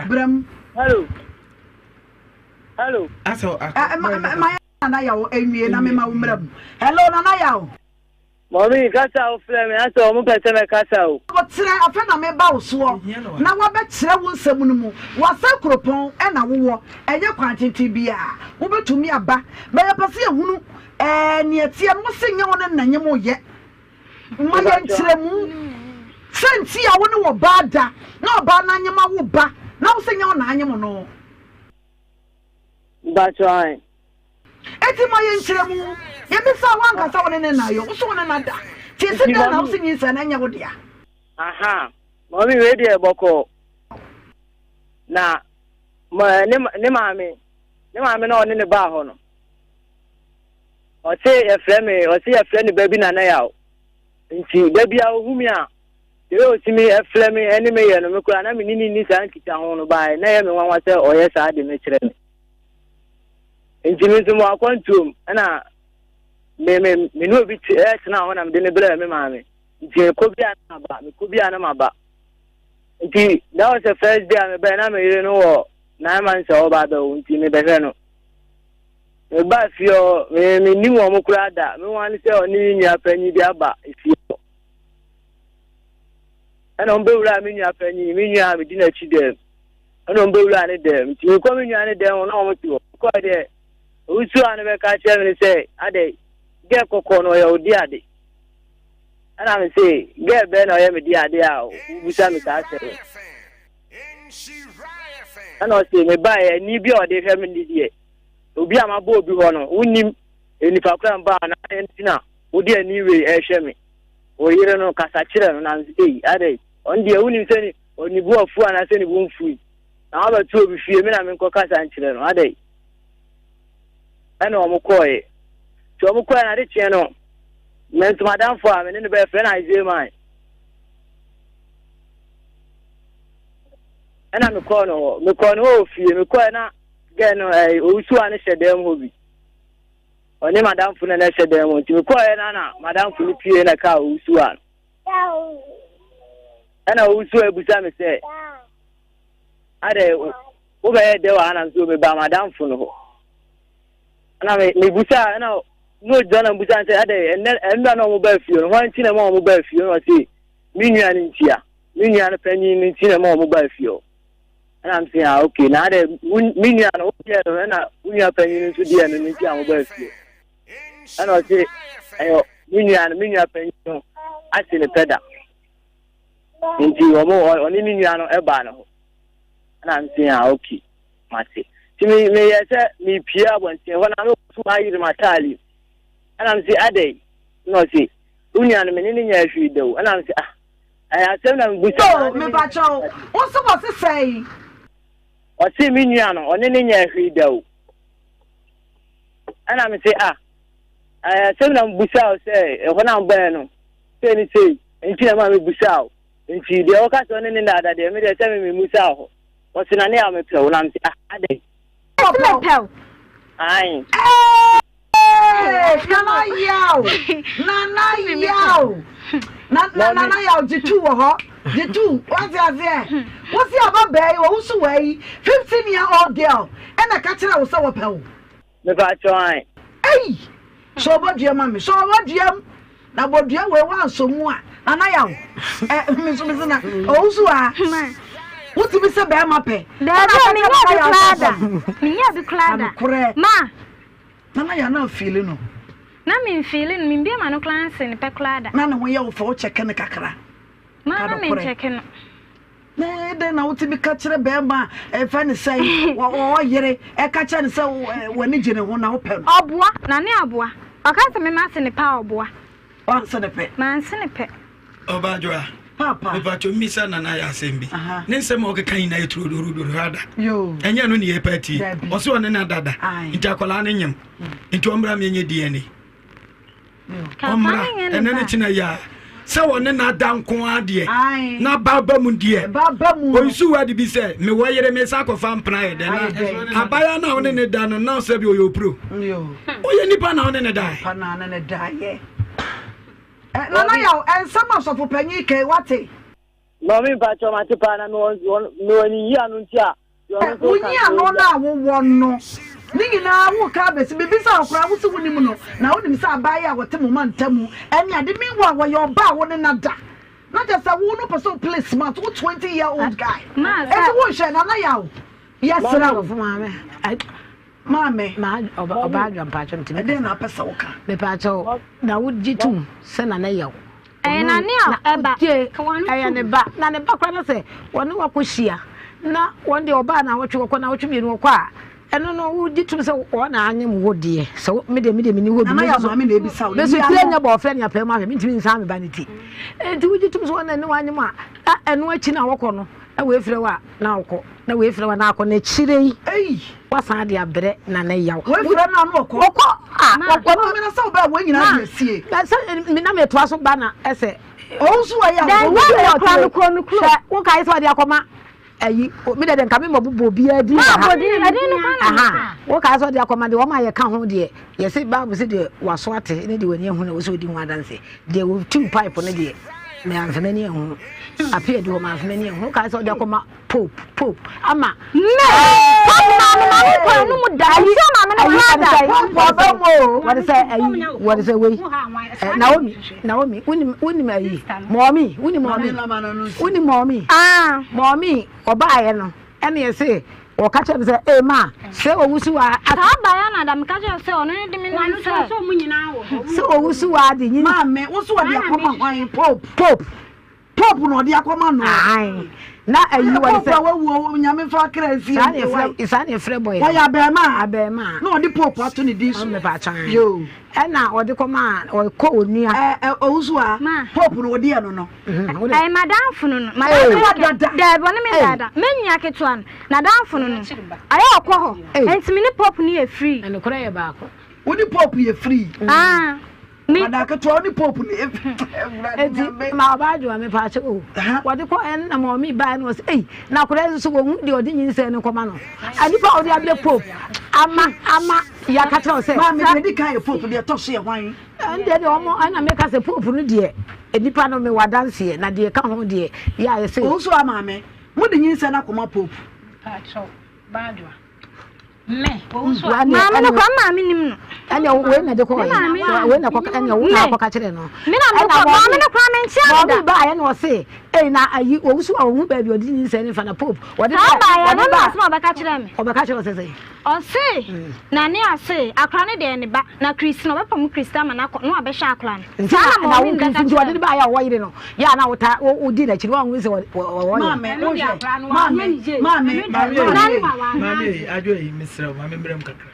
Brem. Hello. Hello. Asa ma Nana Yaw enwie na mema wo mmra mu. Hello Nana Yaw. Mummy, kasa a wofrɛ me, asɛ wɔn pɛ sɛ mɛkasa o. Aboterɛ, afei na meba wo soɔ na woabɛkyerɛ wo nsɛm no mu. W'asɛ kuropɔn na wowɔ, ɛnyɛ kwan tenten biara. Wobɛtumi aba, but yɛpɛ sɛ yɛhunu ɛɛ nea ɛteɛ no. Wose nyɛ wo ne nna nyem yɛ. Ma yɛn nkyerɛmu. Sɛ nti a wo ne ɔbaa da na ɔbaa no anyem awo ba na wose nyɛ wo na anyem no. Mpakyɛw ae. Enti ma yɛn nkyerɛmu. Yɛbisaa wo anka sɛ wo ne ne nna ayɔ, wo se wo ne no ada. Nti ese dɛn na wo se nyinsɛn no nyɛ wo dea? Aha, mɔmi wei deɛ bɔkɔɔ. Na ma ne ne maame ne maame na ɔne ne baa hɔ no. Ɔse yɛfrɛ me ɔse yɛfrɛ ne ba bi Nana Yaw. Nti da bi a ohu me a deɛ ɔtumi ɛfrɛ me ɛne me yɛ no me koraa na me ne ne nni saa nkitaho no bae na ɛyɛ me nwanwa sɛ ɔyɛ saa de me kyerɛ me. Nti me nso mewɔ akwantuom ɛna me me me ne obi te ɛtena hɔ na mede ne brɛɛ me maame. Nti mekɔ bi a na maba mekɔ bi a na maba. Nti that was the first day a mebɛɛ na me yere no wɔ 9 months a ɔba abɛwo nti mebɛhwɛ no. Mebaa fie hɔ me mennim wɔn koraa da me ho ane sɛ ɔne ne nua panyin bi aba fie hɔ. Ɛna wɔn bɛwuraa me nua panyin me nua a medi n'akyi dɛm ɛna wɔn bɛwuraa ne dɛm nti mekɔ me nua ne dɛm hɔ na wɔn te hɔ mekɔɛ deɛ owusu a no bɛka kyerɛ me ne sɛ adɛ gɛ kɔkɔɔ no ɔyɛ odi ade ɛna me se gɛ bɛɛ na ɔyɛ me di ade a wobisa me saa asɛm ɛna ɔse mebaeɛ ani bi a ɔde hwɛ me ne deɛ obi a mabɔ obi hɔ no wonim nipa kora mba na nti na wode ani wei ɛhwɛ me wo yere no kasa kyerɛ no na ei adɛ ɔno deɛ wonim sɛ ne ɔne bo afu anaasɛ ne bo mfui na wabɛto obi fie me na menkɔ kasa nkyerɛ no adɛ ɛna wɔn kɔɔɛ nti wɔn kɔɔɛ na ade kyeɛ no me nso madamfo a me ne no bɛyɛ frɛ no Isaiah man ɛna mekɔɔ no hɔ mekɔɔ no hɔ wɔ fie mekɔɛ na gɛɛ no ɛɛ owusu a no hyɛ dɛm hɔ bi ɔne madamfo no na ɛhyɛ dɛm hɔ nti mekɔɛ na na madamfo no pie na kaa owusu a no ɛna owusu a ebusa me sɛ adɛ wobɛyɛ dɛ wɔ ha na nso meba madamfo no hɔ ɛna me mebusa ɛna na ogyina na mebusa sɛ adɛ ɛnɛ ɛnura na wɔn baa fie no hwan nti na ɛma wɔn baa fie no ɔse me nua no ntia me nua no panyin no nti na ɛma wɔn baa fie hɔ ɛna m sɛ ah okay na adɛ me nua no wodeɛ no ɛna wo nua panyin no nso deɛ no no nti a wɔn baa fie ɛna ɔse ɛyɛ me nua no me nua panyin no ase ne pɛ da nti wɔn ɔne ne nua no ɛbaa ne ho ɛna m sɛ ah okay mate nti me meyɛ sɛ mepie abɔnten hɔ na mekɔso ayere m'ataale ɛna m sɛ adɛn na ɔse wo nua no me ne ne nyɛ hwee da o ɛna m sɛ ah ɛyɛ asɛm na mebusa So mepakyɛ wo wo se wɔse sɛn? Ɔse me nua no ɔne ne nyɛ hwee da o ɛna me se ah ɛyɛ asɛm na mebusa wo sɛ ɛhɔ na mobɛɛ no sei ne sei nti na ma mebusa wo nti deɛ wɔka sɛ ɔne ne dada deɛ me deɛ sɛ me memusa wo hɔ ɔse na ne a mepɛ wo na me se ah adɛn Ɔse mepɛ wo. Ae. Eeii Nana Yaw Nana Yaw na na Nana Yaw gye tu wɔ hɔ gye tu wate aseɛ wosi ababaa yi wɔwo so wɔ yi 15 year old girl ɛna ka kyerɛ wo sɛ wɔpɛ wo. Mepa kyɛw ae. Ei! Sɛ ɔbɔ dua ma me sɛ ɔbɔ dua mu na bɔ dua wei wansɔ mu a Nana Yaw ɛ me nso me se na ɔwo so a wotumi sɛ bɛrima pɛ. Daabi o menyɛ bi koraa da menyɛ bi koraa da ma. Nana Yaw na nfiili no. Na me nfiili no me mbie ma no koraa nse ne pɛ koraa da. Na ne ho yɛ wo fɛ wo kyɛkɛ no kakra. Ma na me nkyɛkɛ no. Na dɛn na wotumi ka kyerɛ bɛrima a ɛfɛ ne sɛ ɔyere ɛka kyerɛ ne sɛ w'ani gye ne ho na wopɛ no. Ɔboa na ne aboa ɔka sɛ me ma se ne pɛ a ɔboa. Wanse ne pɛ. Manse ne pɛ. Ɔbaadwoa. Papa. Mepatwo mmisa Nana yɛ asɛm bi. Ne nsɛm a ɔkeka nyinaa yɛ turodoorodoro ha da. Ɛnyɛ no ne yɛpɛ atie. Ɔse ɔne no ada da. Nti akwadaa no nyem. Nti ɔmmra menyɛ DNA. Ɔmmra ɛnɛ ne kyena yi a sɛ ɔne no ada nko ara deɛ na ba ba mu deɛ ɔnsu wadi bi sɛ mewɔ yere me sa akɔfa mpena yɛ dɛ na abaya na ɔne ne da no na sɛ bi ɔyɛ opuro ɔyɛ nipa na ɔne ne daeɛ. Nana Yaw, nsɛm a sɔfo panyin kae, woate? Mummy mpakyɛw mate paa na mewɔ mewɔ ne nyi ano nti a deɛ ɔno nso Wo ka nyi ano no a wowɔ no ne nyinaa woka abɛsi mebisa wo koraa wose wonim no na wonim sɛ abaayewa a wɔte mo mantamu ɛne ade meanwhile wɔyɛ ɔbaa a wo ne no ada na kyerɛ sɛ wo no pɛ sɛ wo play smart wo 20 year old guy enti wonhwɛ Nana Yaw yɛsrɛ wo. Maame. Ma ɔbaa adwa mpakyɛw ntumi. Ɛdɛn na apɛ sɛ woka? Mepakyɛw na wogye tom sɛ nana yɛ wo. Ɛyɛ nane a ɛba. Ɛyɛ ne ba na ne ba koraa na sɛ wɔne wakɔ hyia na wɔn deɛ ɔbaa na awɔtwe wɔkɔ na awɔtwe mmienu wɔkɔ a. Ɛno no wogye tom sɛ wɔn na anyem wo deɛ sɛ me deɛ me deɛ menni hɔ bi. Nana yɛ maame na ebisa wo. Meso tire nyɛ bɔɔfrɛ ne apɛ mu ahwɛ mentumi nsan me ba ne ti. Enti wogye tom sɛ wɔn na ne wanyem a na ɛno akyi na wɔkɔ no na wɔafrɛ wo a na wokɔ na wɔafrɛ wo a na akɔ na akyire yi wasan de abrɛ na ne yaw. Wɔafrɛ no a na ɔkɔ. Ɔkɔ a ɔkɔ no. Maame na sɛ wobɛɛ wɔn nyinaa de asie. Sɛ me na metoa so ba na ɛsɛ. Ɔwo nso wɔyɛ a. Dɛn na mekura me kuro. Hwɛ wokae sɛ ɔde akɔma ayi me dɛ nka me ma bobɔ obiara din wɔ ha wokaa sɛ ɔde akɔma deɛ wɔma yɛka ho deɛ yɛse bible sɛ deɛ waso ate ne deɛ w'ani ahu na wɔ sɛ ɔdi ho adanse deɛ wɔtu pipe no deɛ meamfa m'ani ahu ape adi hɔ mamfa m'ani ahu wokaa sɛ ɔde akɔma pope pope ama wɔde sɛ ayi wɔde sɛ wei naomi Naomi, wonim wonim ayi mɔmi wonim mɔmi wonim mɔmi ah. Mɔmi ɔbaayɛ no ɛna yɛse ɔka kyerɛ me sɛ ee ma sɛ owusu wa saa baayɛ na da meka kyerɛ sɛ ɔno ne de me nam sɛ sɛ owusu wa de nyini maame woso wɔde akɔma hwan pope pope Pope na ɔde akɔma no. Ae. Na ayi wɔde sɛ. Pope a wawu o nyame fa akra nsie. Saa na yɛfrɛ saa na yɛfrɛ boy. Wɔyɛ abɛɛmaa. Abɛɛmaa. Na ɔde pope ato ne din so. Ɔmo pa atwan. Yoo. Ɛna ɔde kɔma ɔkɔ onua. Ɛ ɛ owusu a. Ma. Pope no ɔde yɛ no no. Ɛyɛ madamfo no no. Madamfo no dada. Daabi ɔne me dada. Me nua ketewa no. Nadamfo no no. Ayɛ ɔkɔ hɔ. Nti me ne pope no yɛ free. Ɛnokorɛ yɛ baako. Wo ne pope yɛ free. Ah. Me. Ada ketewa wo ne pope ne Eti ma ɔbaa adwoa me paakyɛ o. Wɔde kɔ ɛn na ma ɔmi baa na ɔsɛ ei na akwadaa nso wɔn hu deɛ ɔde nyinsɛn no kɔma no. Nipa a ɔde abrɛ pope ama ama yɛaka kyerɛ wo sɛ. Maame deɛ edi kan yɛ pope deɛ ɛtɔ so yɛ hwan? Ɛndeɛ deɛ ɔmo ɛna meka sɛ pope no deɛ nipa no mewɔ adanseɛ na deɛ ɛka ho deɛ yɛ a yɛsɛ. Owusu a maame mo de nyinsɛn no akɔma pope. Paakyɛw baa adwoa. Me, owusu a. Maame no kora maame nim no. Ɛnna wei na de kɔ ɔyɛ. Wei na kɔ ɛnna wo na akɔka kyerɛ no. Me na me kɔ maame no kora me nkyɛn da. Maame ba ayɛ na ɔse ɛyi na ayi owusu a ohun baabi ɔde nyinsɛn ne fa na pope. Wɔde ba wɔde ba. Saa ba ɔbɛka kyerɛ me. Ɔbɛka kyerɛ ɔsɛ sɛ. Ɔse na ne ase akora ne deɛ ne ba na Kristi na ɔbɛpa mu Kristi ama no akɔ na wabɛhwɛ akora no. Nti na na wo Kristi nti ɔde ne ba ayɛ a ɔwɔ yere no yɛ a na wota wodi n'akyi no wɔn sɛ ɔwɔ yere. Maame wohwɛ maame maame maame maame adwo yi mesrɛ wo maame mmerɛ mu kakra.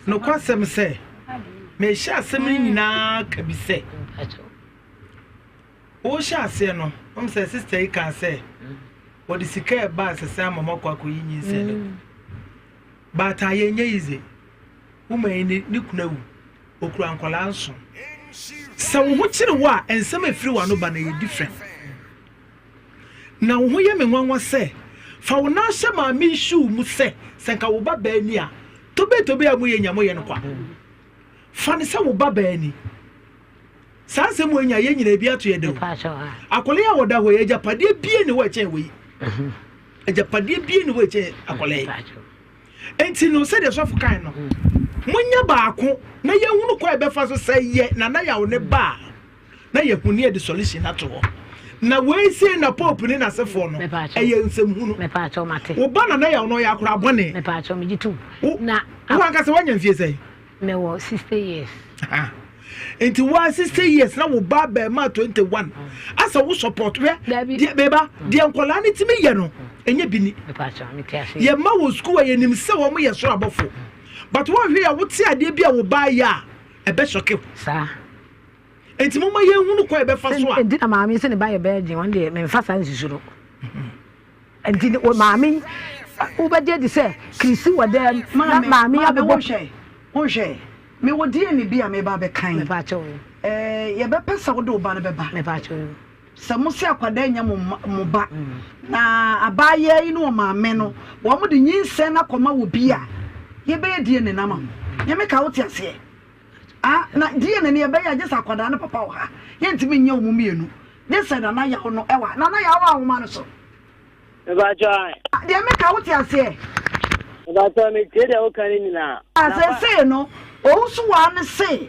Nokwasɛm sɛ mehyɛ asɛm no nyinaa ka bi sɛ wohyɛ aseɛ no wɔn sɛ sista yi kaa sɛ wɔde sika ɛba asese ama mo akɔ akɔyi nyinsɛn no baatan yɛnyɛ yize woman yi ne ne kunu awu okura nkwadaa nson sɛ wo ho kyere wo a nsɛm a ɛfiri w'ano ba no ɛyɛ different na wo ho yɛ me nwanwa sɛ fa wo nan hyɛ maame yi shoe mu sɛ sɛ nka wo ba baa ni a tobe tobe a moyɛ nya moyɛ no kwa fa ne sɛ wo ba baa ni saa nsɛm wɔ nya yɛ nyina ebi ato yɛ dɛ o akɔla yi a wɔda hɔ yɛ agyapadeɛ bie ne wɔ ɛkyɛn wɔ yi agyapadeɛ bie ne wɔ ɛkyɛn akɔla yi Enti no, sɛdeɛ sɔfo kae no, monyɛ baako na yɛnhunu kwan a yɛbɛfa so sɛ yɛ Nana Yaw ne ba a, na yɛhu ne yɛde solution ato hɔ. Na wei sei na Pope ne n'asefoɔ no, ɛyɛ nsɛmhunu. Wo ba Nana Yaw no, ɔyɛ akora bɔne. Wo, wo ankasa woanya mfie sɛn? Mewɔ 60 years. Nti wa 60 years na wo ba bɛrima 21 asa wo support hwɛ deɛ bɛba deɛ nkɔlaa ne timi yɛ no ɛnyɛ bi ni. Yɛ ma wɔ sukuu a yɛnim sɛ wɔn yɛ soro abɔfo but wɔn hwɛ yɛ wote adeɛ bi a wo ba yɛ a ɛbɛ sɔke. Saa. Nti mo ma yɛn hunu kwan ɛbɛfa so a. Nti na maame sɛ ne ba yɛ bɛɛgye wɔn deɛ mɛnfa saa nsusu no. Nti wo maame yi wobɛgye adi sɛ Kirisi wɔ dɛm na maame yi abɛbɔ. Maame, wohwɛ, mewɔ DNA bi a meba abɛkan. Mepaakyɛw o. Ɛɛ, yɛbɛpɛ sɛ wode wo ba no bɛba. Mepaakyɛw o. Sɛ mo se akwadaa nyɛ mo mo ba, na abaayewa yi ne ɔmaame no, wɔn de nyinsɛn no akɔma wɔ bi a, yɛbɛyɛ DNA no ama mo. Nea meka wote aseɛ? Ah, na DNA no yɛbɛyɛ a, gye sɛ akwadaa no papa wɔ ha. Yɛntumi nyɛ wɔn mmienu. Gye sɛ Nana Yaw no wɔ ha. Nana Yaw wɔ ahoma no so. Mepakyɛw ae. Deɛ meka wote aseɛ? Mepakyɛw metie deɛ woka no nyinaa. Na seesei no owusuwaa no se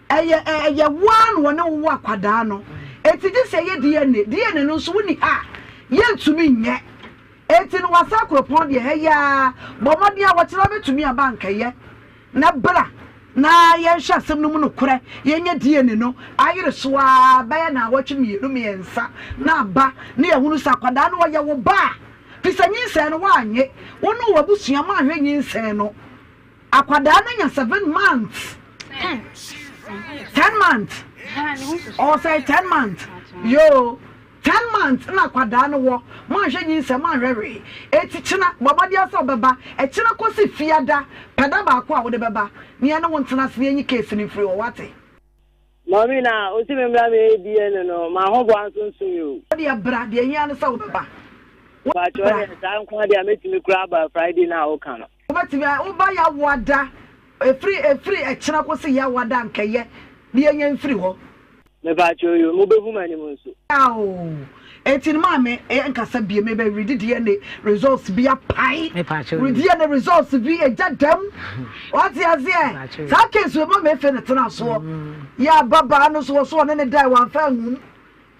ɛyɛ ɛyɛ wo ara na wɔne wo wo akwadaa no enti gye sɛ ɛyɛ DNA, DNA no nso wonni ha a yɛntumi nyɛ enti no wasa kuropɔn deɛ ha yi ara bɔ mmɔden a wɔkyerɛ wobɛtumi aba ankɛyɛ Na bra na yɛnhwɛ asɛm no mu nokorɛ, yɛnyɛ DNA no ayere so ara bɛyɛ naawɔtwe mmienu mmiɛnsa na aba na yɛhunu sɛ akwadaa no ɔyɛ wo ba a, Firi sɛ nyinsɛn no woannye, wo ne w'abusua moanhwɛ nyinsɛn no. Akwadaa no anya 7 months. 10 months. Ɔwɔ sɛ 10 months. Yoo. 10 months na akwadaa no wɔ. Moanhwɛ nyinsɛn, moanhwɛ hwee. Eti kyena, bɔ mmɔden ara sɛ wobɛba. Ɛkyena kɔsi fiada, pɛ da baako a wode bɛba na yɛne wo ntena ase na yɛnyi case no mfiri hɔ. Woate? Mummy na ose me mmra me DNA no, m'ahoboa nso nso me o. Wo deɛ bra, deɛ ehia ne sɛ wobɛba. Wo Mpakyɛw bra. ɛneɛ saa nko ara deɛ mɛtumi koraa aba Friday no a woka no. Wobɛtumi a, woba Yawoada, ɛfiri ɛfiri ɛkyena kɔsi Yawoada nkɛyɛ na yɛnyɛ mfiri hɔ. Mepakyɛw yoo, mobɛhu m'anim nso. Aww enti no maame nkasa biem mebɛ redi DNA results bi apae DNA results bi egya dam wate aseɛ saa case wei ma mefe ne tena soɔ yɛ ababaa no so wɔ so ɔne ne dae wamfa anwum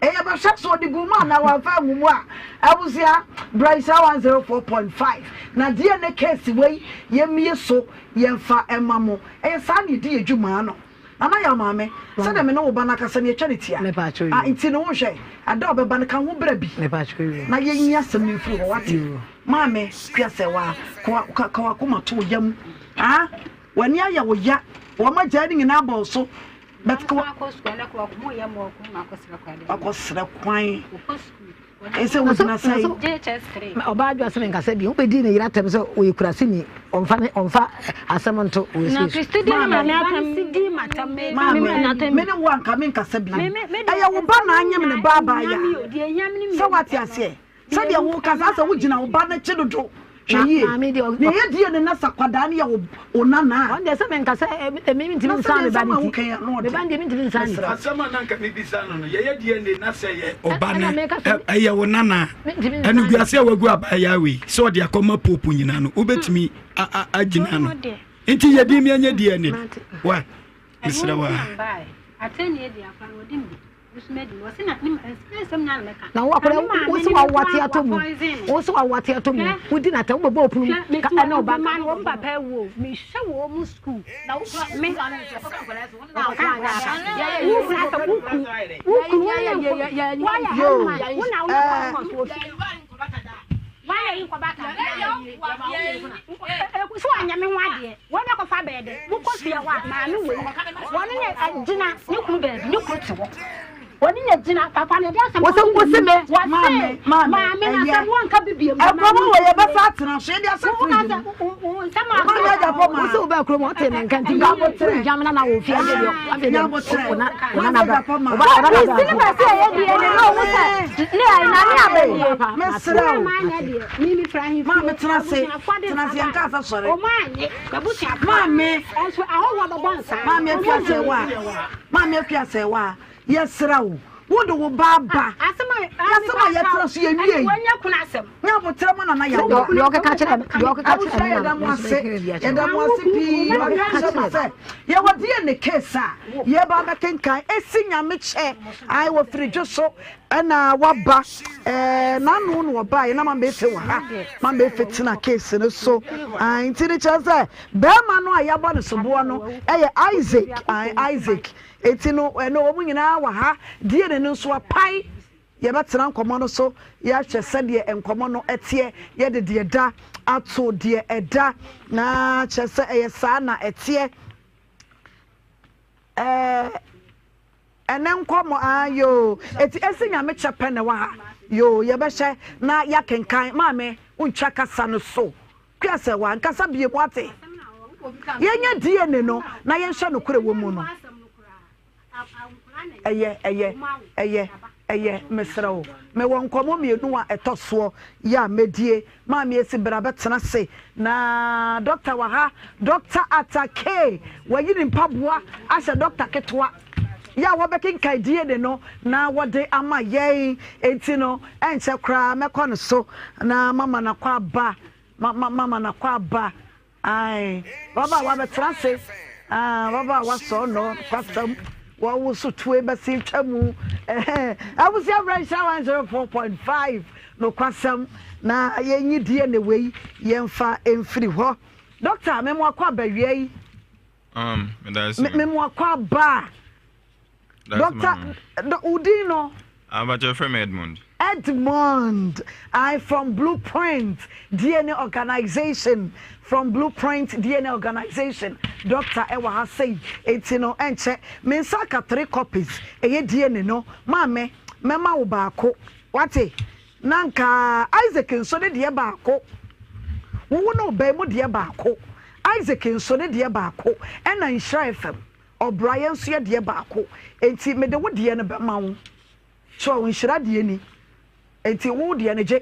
ɛyɛ bɛhwɛ so ɔde gu mu anaa wamfa anwum a abusua bra nhyira 104.5 na DNA case wei yɛmmie so yɛmfa ɛma mo ɛyɛ saa na yɛdi yɛ dwumaa no. Nana Yaw maame, sɛdeɛ me ne wo ba no akasa no yɛtwa no tia. Ah, nti no wonhwɛ, ɛda a ɔbɛba no ka ho bra bi na yɛnyi asɛm no mfiri hɔ, wate? Maame, Kuasɛwa, ka w'akoma to wo yam. Ah, w'ani ayɛ wo ya, wɔn agyae no nyinaa bɔ wo so. But ka wakɔsrɛ kwan. Ɛsɛ wogyina sɛn? Ɔbaa adwa sɛ menkasa bio. Wobɛdii ne yere atɛm sɛ ɔyɛ kuraseni. Ɔmfa ne ɔmfa asɛm nto wɔ Na sie so. Kristi di ne maame atɛm. Maame, me ne wo anka menkasa bio. Ɛyɛ wo ba na anyem ne ba abaayaa. Sɛ woate aseɛ? Sɛdeɛ wokasa asɛ wogyina wo ba no akyi dodo. Hwɛ yie. Nea ɛyɛ die ne na sɛ akwadaa no yɛ wo wo nana a. Ɔno deɛ sɛ menka sɛ eh, me mentumi Na nsan sɛdeɛ me ba nsɛm no a ti. woka yi ano Me ɔden. ba no deɛ mentumi nsan ne ti. Mesrɛ wo. Asɛm a na anka mebisa no no, yɛyɛ DNA na sɛ yɛ ɔba Ɛna no meka sɛ ɛyɛ wo nana mentumi a, nsan ne animguase a wagu abaayaa wei sɛ ɔde akɔma pope nyinaa no, wobɛtumi agyina ano? Nti yɛdi mi ɛnyɛ DNA no. Wa, mesrɛ wo a. Na wo akora wo sɛ wawate atɔ mu wo sɛ wawate atɔ mu wodi na tɛ wobɛbɔ opunu mu ka ɛne ɔba ma wɔn papa awu o mehwɛ wɔn mu sukuu na wo kura me wo kura sɛ wo kuru wo kuru wo ne nkɔ wɔyɛ hɛnma wo na wo yɛ kɔ so ofi wɔayɛ yi nkɔba ka so anyɛ me ho adeɛ wɔn bɛkɔfa bɛyɛ dɛ wokɔ fie hɔ a maame wei wɔne ne gyina ne kunu baabi ne kunu te hɔ wɔne ne gyina papa ne de asɛm Wɔsɛ wɔsɛ me wɔse maame maame maame na ɛyɛ asɛm wɔnka bibie mu ɛkɔmɔ wɔ yɛ bɛsa atena so yɛde asɛ fridge mu nsɛm a maame agya pɔ wo maa sɛ wobaa kurom ɔte ne nka nti Nyabotrɛ. gyamena na wɔ fie afei deɛ afei deɛ Nyabotrɛ. wo na wo Maame nana bra agya pɔ maa wo ba wo nana bra Kristi ne pɛ sɛ ɛyɛ deɛ ne na ɔhu sɛ ne ayi na ne aba nie. Mesrɛ wo. Maame tena ase tena ase yɛn kasa sɔre. Maame maame akua sɛ wa maame akua sɛ wa yɛsrɛ wo wode wo ba aba yɛsɛm a yɛtena so yɛwie yi nyɛ abotrɛ ma nana yɛawa deɛ ɔkeka kyerɛ deɛ ɔkeka kyerɛ abusua me na yɛda mo me nso ase mɛkeka bi akyerɛ yɛda mo ase pii maka kyerɛ mo sɛ yɛwɔ DNA case a yɛba bɛkenkan ɛsi nyame kyɛ ae wɔ firidwo so Ɛna waba ɛɛ n'ano na ɔbaeɛ na Mama Efe wɔ ha. Mama Efe tena case no so. Ae nti no kyerɛ sɛ bɛrima no a yɛabɔ no soboɔ no ɛyɛ Isaac. Ae Isaac. Nti no ɛno wɔn nyinaa wɔ ha. DNA no nso apae. Yɛbɛtena nkɔmmɔ no so yɛahwɛ sɛdeɛ nkɔmmɔ no ɛteɛ. Yɛde deɛ ɛda ato deɛ ɛda. Na kyerɛ sɛ ɛyɛ saa na ɛteɛ. Ɛɛ. Ɛnɛ nkɔmɔ aa yoo eti esi nyame kyɛ pɛ na ɛwɔ ha yoo yɛbɛhyɛ na yakenkan maame wontwa kasa no so kua sɛ wa nkasa bie mu ate yɛnyɛ DNA no na yɛnhyɛ no korɛ wɔ mu no ɛyɛ ɛyɛ ɛyɛ ɛyɛ mesrɛ wo mewɔ nkɔmɔ mmienu a ɛtɔ soɔ yɛ a mɛdie Maame Esi bra bɛtena se na doctor wɔ ha Doctor Arthur Kay wayi ne mpaboa ahyɛ doctor ketewa yɛ a wɔbɛkenkan DNA no na wɔde ama yɛn enti no ɛnkyɛ koraa mɛkɔ no so na mama no akɔ aba mama no akɔ aba Ae, w'abaawa bɛtena ase, ah, w'abaawa sɔɔ nɔ kwasam, wɔwoso tue bɛse twa mu, eh, abusua brɛ nhyira 104.5 nokwasɛm na yɛnyi die ne wei yɛmfa mfiri hɔ. Dɔkta, me mo akɔ aba wia yi. Meda ase. Me mo akɔ aba. Dɔkta, wo din no? Abakyɛ frɛ me Edmund. Edmond I from Blueprint DNA Organization from Blueprint DNA Organization doctor ɛwɔ ha sei enti no ɛnkyɛ me nsa aka three copies ɛyɛ DNA no maame mɛma wo baako wate na nka Isaac nso ne deɛ baako wo wo ne ɔbaa mu deɛ baako Isaac nso ne deɛ baako ɛna Nhyira FM ɔbra yɛn nso yɛ deɛ baako enti mede wo deɛ no bɛma wo. So nhyira deɛ ni? Enti wo deɛ no gye.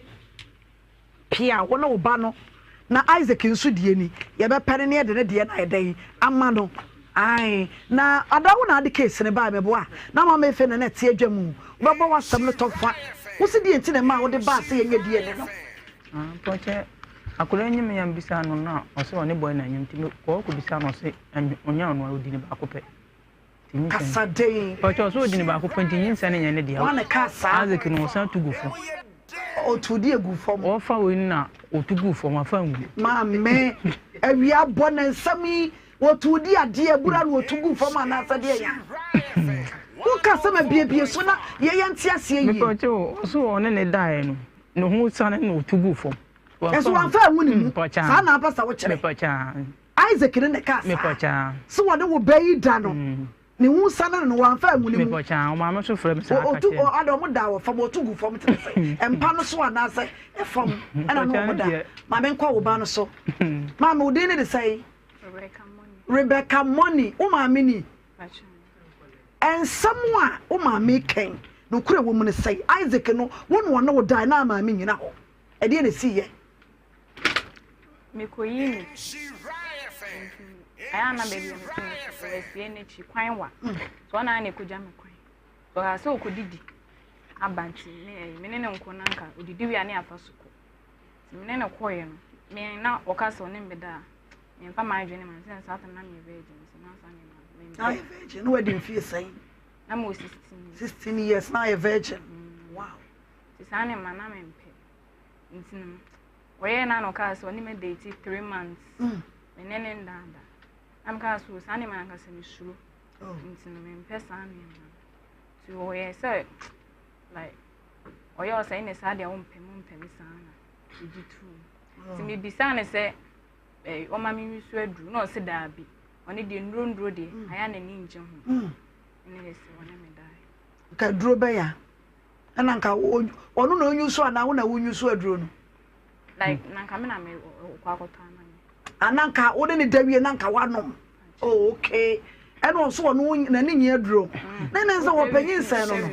Pia wo ne wo ba no. Na Isaac nso deɛ ni. Yɛbɛpɛ no na yɛde ne deɛ no ayɛ dɛn ama no. Ae. Na ada wo na ade case no bae meboa. Na Maame Efe na na ɛte adwa mu. Wobɛbɔ w'asɛm no tɔ fa. Wo se deɛ nti na ɛmaa wode baa sɛ yɛnyɛ DNA no? Ah, mpɔkyɛ akwadaa nyim yɛn bisa no na ɔsɛ ɔne boy na nyim nti mekɔɔ kɔ bisa no ɔsɛ ɔnyɛ ɔno a ɔdi ne baako pɛ. Kasa den. Ɔkyɛ ɔsɛ ɔdi ne baako pɛ nti nyinsɛn no nyɛ ne dea. Hwan na ɛkaa saa? Isaac no ɔsan tu gu fam. Ɔtu deɛ gu fam. Ɔfa wei no na ɔtu gu fam afa ngu. Maame awia bɔ ne nsɛm yi wɔtu di adeɛ abura na ɔtu gu fam anaasɛ deɛ ya. Woka sɛ ma biebie so na yɛyɛ nte aseɛ yie. Mepɛ ɔkyɛ o ɔso ɔne ne daeɛ no ne ho sane na ɔtu gu fam. Ɛso wamfa angu ne mu saa na apɛ sɛ wokyerɛ. Isaac ne na ɛkaa saa. Sɛ wɔne wo ba yi da no, ne ho nsa no no, wɔamfa angu ne mu. Ɔtu, ada wɔn da wɔ fam, ɔtu gu fam kyerɛ sɛ mpa no so anaasɛ ɛfam ɛna ne wɔn da. Maame nkɔ wo ba no so. Maame, wo din ne de sɛn? Rebecca Money. Wo maame ni? Nsɛm a wo maame kɛn, nokorɛ wɔ mu ne sɛn? Isaac no, wo na ɔne wo dae na maame nyina hɔ. Ɛdeɛ na ɛsiiɛ? Mekɔyii me ti nti ɛyɛ a na baabi a mete no ɛwɔ asie no akyi kwan wa nti ɔna na ɛkɔgya me kwan nti ɔkaa sɛ ɔkɔdidi aba nti me ɛyi me ne ne nkɔ na nka ɔdidi wie a ne afa so kɔ nti me ne ne kɔeɛ no me na ɔka sɛ ɔne me bɛda a memfa m'adwene ma sɛ saa tam na meyɛ virgin nti na saa nneɛma mempɛ. Na ayɛ virgin na wadi mfie sɛn? Na mewɔ 16 years. 16 years na ayɛ virgin. Mm. Wow. Nti saa nneɛma na mempɛ. Nti no ɔyɛɛ na na ɔkaa sɛ ɔne me date three months mm. me ne ne ndaada na mekaa sɛ saa nneɛma no ankasa mesuro oh. nti no mempɛ saa nneɛma no nti ɔyɛ sɛ like ɔyɛ ɔsɛ ɛne saa deɛ wompɛ mo mpɛ me saa na ɛgye tuu nti oh. mebisaa ne sɛ eh, ɔma me nwisu aduru na ɔse daabi ɔne deɛ nnuro nnuro deɛ mm. ayɛ n'ani ngye ho mm. ɛne yɛ sɛ ɔne me dae nka duro bɛya ɛna nka ɔno na onyu so anaa wo na wonyu so aduro no. like na nka me na me kɔ akɔtɔ ama me. ana nka wo ne ne da wie na nka wanom oh okay ɛna ɔso ɔno n'ani nye aduro mm. ne ne nsa wɔpɛ nyinsɛn no no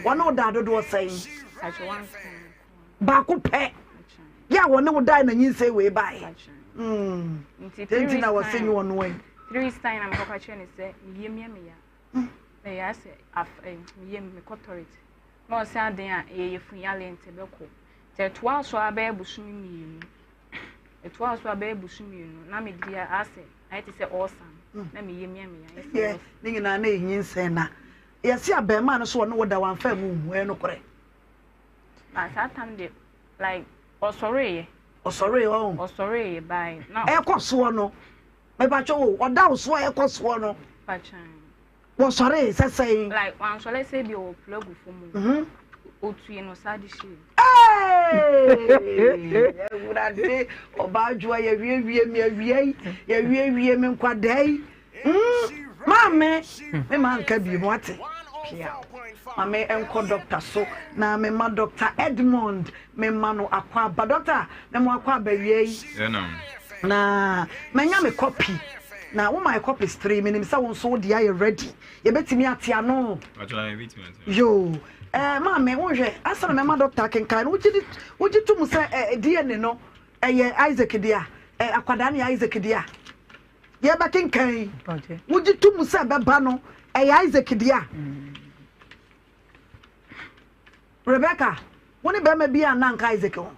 wɔne wo da dodoɔ sɛn baako pɛ yɛ a wɔne wo da na nyinsɛn wei baeɛ mm. nti na wɔsɛ nyi ɔno ayi. Three weeks time na mekɔka kyerɛ ne sɛ meyam yɛ meya Meyɛ asɛ af eh, me yam mekɔ toilet na ɔsɛ aden a ɛyɛ yafunu yale nti ɛbɛkɔ nti ɛtoa so ara bɛyɛ bosome mmienu ɛtoa so ara bɛyɛ bosome mmienu na medi asɛ ayɛ te sɛ ɔɔsa no mm. na me yam yɛ me ya yɛ ne nyinaa na ɛnyi nsɛn na yɛse abɛɛmaa no so ɔne wo da wamfa mu nhu ɛyɛ nokorɛ na saa tam de like ɔsɔreeɛ ɔsɔreeɛ ɔho ɔsɔreeɛ bae na ɛkɔ soɔ no Mepakyɛ o, ɔda wo so a ɛkɔ soɔ no. Wɔsɔree sɛ sɛn? Like wansɔre sɛ bi ɔwɔ plug fam o. Mhm. Otue no saa de hyɛ. Awurade ɔbaa adwoa yɛwiewie me awia yi yɛwiewie me nkwadaa yi. Mm, maame me ma nka bi mu ate. Pia. Maame nkɔ dɔkta so na me ma dɔkta Edmond Me ma no akwaaba. Doctor, me mo akwaaba awia yi. Na manya me copy. Na wo my copies three. Menim sɛ wo nso wo deɛ ayɛ ready. Yɛbɛtumi ate ano. Yoo. Eh, maame, wonhwɛ. Ansa na mɛma doctor akenkan no, wogye di wogye to mu sɛ eh, DNA no ɛyɛ Isaac dea? Eh, akwadaa no yɛ Isaac dea? Yɛbɛkenkan yi. Wogye to mu sɛ ɛbɛba no ɛyɛ Isaac dea? Mm. Rebecca, wo ne bɛrima bi a na nka Isaac ho.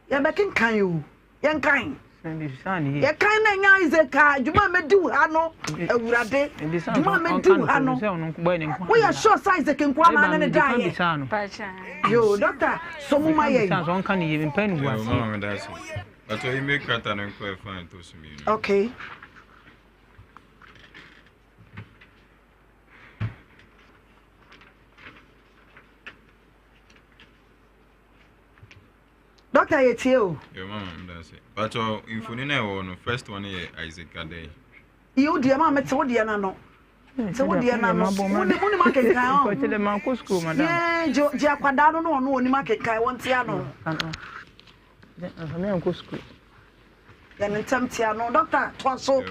Yɛbɛkenkan o, yɛnkan. Yɛkan na ɛnyɛ Isaac a dwuma a mɛdi wo ha no, Awurade, dwuma a mɛdi wo ha no. Woyɛ sure sɛ Isaac nkoa na ne ne daeɛ? Yo, doctor, so mu ma yɛn. Okay. Doctor yɛ tie o. Yo mama meda ase. Pacho mfoni na ɛwɔ no first one yɛ Isaac Adei. Yi wo deɛ ma me te wo deɛ na no. Te wo deɛ na no. Wo ni mo akenkan o. Mpɔkyɛ ma kɔ school madam. Yee gye gye akwadaa no na ɔno onim akenkan wɔn te ano. Mfa ankɔ school. Yɛn ntɛm te ano. Doctor toa so.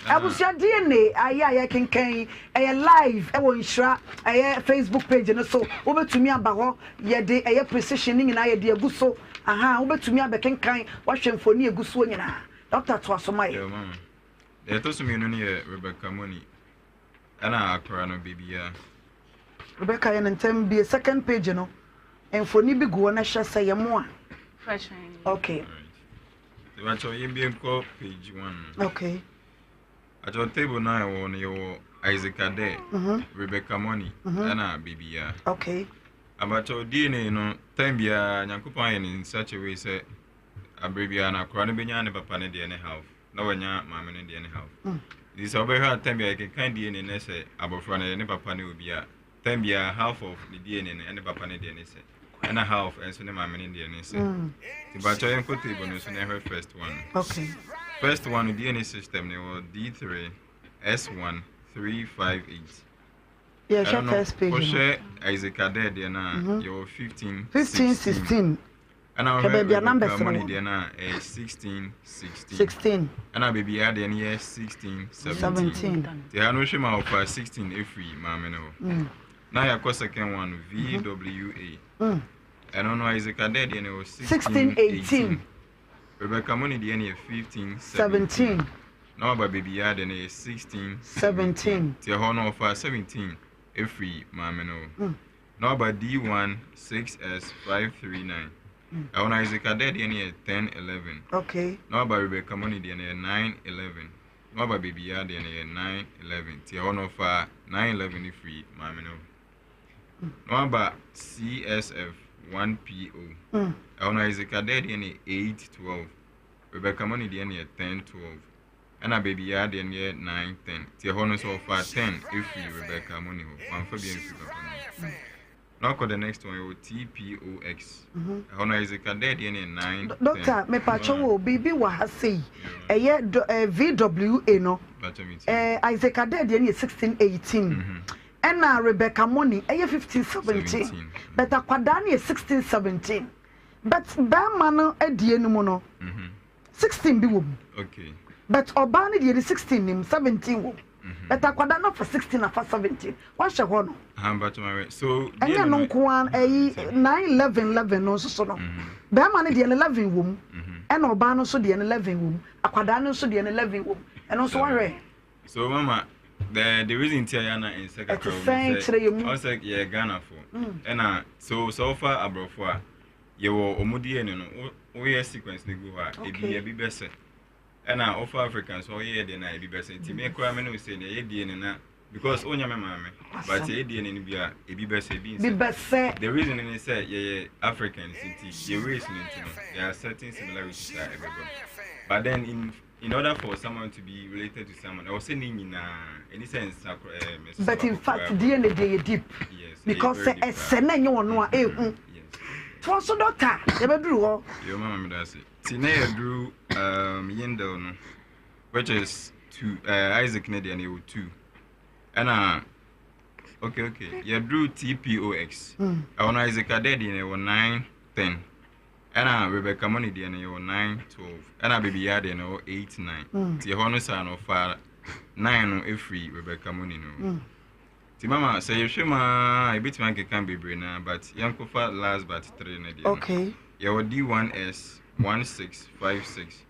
Abusua DNA ayɛ a yɛkenkan yi ɛyɛ live ɛwɔ nhyira ɛyɛ Facebook page no so. Wobɛtumi aba hɔ yɛde ɛyɛ precision ne nyinaa yɛde agu so. Aha wobɛtumi abɛkenkan wahwɛ mfoni egu soɔ nyinaa. Doctor toa so ma yɛ. Deɛ ɛtɔ so mmienu no yɛ Rebecca Money ɛna akora no Baby Ya. Rebecca yɛ no ntɛm bie second page no mfoni bi gu hɔ na hwɛ sɛ yɛ mo a. Okay. Ìbàkyɛw yɛn bie nkɔ page one no. Okay. Àkyɛw table no a ɛwɔ no yɛwɔ Isaac Adair, mm -hmm. Rebecca Money, mm -hmm. ɛna Baby Ya. Okay. Abakyɛw DNA no time biara Nyankopɔn ayɛ no in such a way sɛ abere biara no akora no bɛnya ne papa ne deɛ ne half. na wanya maame no deɛ ne half nti sɛ wobɛhwɛ a tɛm biara yɛkeka DNA no sɛ abɔfra no yɛ ne papa ne obi a tɛm biara half of ne DNA no ɛne papa no deɛ ne sɛ ɛna half ɛnso ne maame no deɛ ne sɛ nti bakyɛ yɛnkɔ table no so na ɛhwɛ first one okay. First one no DNA system no wɔ D3 S1 3 5 8 yɛhwɛ first page no wohwɛ Isaac Adair deɛ no a yɛwɔ 15 15 16 Ɛna Hwɛ wohwɛ baabi a numbers Rebecca no Money wɔ. deɛ no a ɛyɛ 16 16. 16. Ɛna baabi a deɛ no yɛ 16 17. 17. Nti ha no wohwɛ ma ɔfa 16 ɛfiri maame no hɔ. Na yɛakɔ second one no VWA. Ɛno no Isaac Adair deɛ no ɛwɔ 16 16 18. 18. Rebecca Money deɛ no yɛ 15 17. 17. Na waba baabi a deɛ no yɛ 16 17. 17. Nti ɛhɔ no ɔfa 17 ɛfiri maame no hɔ. Na waba D1 6S 539. Ɛhɔ no Isaac Adair deɛ no yɛ 10 11. Okay. Na waba Rebecca Money deɛ no yɛ 9 11. Na waba Baby Yaa deɛ no yɛ 9 11. Nti ɛhɔ no ɔfaa 9 11 no firi maame no hɔ. Na waba CSF 1 PO. Ɛhɔ no Isaac Adair deɛ no yɛ 8 12. Rebecca Money deɛ no yɛ 10 12. Ɛna Baby Yaa deɛ no yɛ 9 10. Nti ɛhɔ no nso ɔfaa 10 firi Rebecca Money hɔ. Wamfa bi amfiri papa no hɔ. Na ɔkɔ the next one yɛwɔ TPOX. Ɛhɔ no Isaac Adair deɛ no yɛ 9 10. Doctor, mepatwɔ wo biribi wɔ ha sei. Ɛyɛ dɔ- eh, VWA no. Mpakyɛ me tie. Eh, Isaac Adair deɛ no yɛ 16 18. Ɛna Rebecca Money ɛyɛ 15 17. 17. But akwadaa no yɛ 16 17. But bɛrima no adie no mu no 16 bi wɔ mu. Okay. But ɔbaa no deɛ no 16 nim 17 wɔ mu. But akwadaa no afa 16 afa 17. Wahyɛ hɔ no. Aha mpakyɛ ma wɛ. So Ɛnyɛ no nko ara ɛyi 9 11 11 no nso so no. Bɛrima no deɛ no 11 wɔ mu. Ɛna ɔbaa no nso deɛ no 11 wɔ mu. Akwadaa no nso deɛ no 11 wɔ mu. Ɛno nso wahwɛ. So mama the reason ti a yɛ ana nsɛ kakra Ɛte wɔ mu sɛn kyerɛ yɛ mu. Ɔsɛ yɛ Ghana fo. Ɛna so sɛ wofa aborɔfo a yɛwɔ ɔmo DNA no woyɛ sequence no gu hɔ a ebi ebi bɛsɛ. Ɛna wofa Africa nso ɔyɛ deɛ no a ebi bɛsɛ. Nti me koraa me ne wo sɛ deɛ yɛ DNA na because wonya me maame but yɛ DNA no bi a ebi bɛsɛ ebi Bi nsɛ. bɛsɛ. The reason ne sɛ yɛyɛ Africans nti yɛ race no nti no there are certain similarities a ɛbɛba mu. But then in order for someone to be related to someone ɛwɔ sɛ ne nyinaa ɛni sɛ nsa koro ɛɛ mɛsɛ But in fact DNA deɛ yɛ deep. Yes, ɛyɛ Because very sɛ deep ɛsɛ na ɛnyɛ ɔno a ehu. Yes. Toa so doctor yɛbɛduru hɔ. Yo mama mi da ase. Ti na yɛduru Yindel no which is two Isaac ne deɛ no yɛwɔ two ɛna okay yɛduru TPOX ɛwɔ no Isaac Adair deɛ no yɛwɔ 9 10 ɛna Rebecca Money deɛ no yɛwɔ 9 12 ɛna Baby Yaa deɛ no yɛwɔ 8 9 nti ɛhɔ no saa no ɔfa 9 no ɛfiri Rebecca Money no nti mama sɛ yɛhwɛ mu a yɛbɛtumi akeka bebree naa but yɛnkɔfa last but 3 no deɛ no Okay. yɛwɔ D1S 1656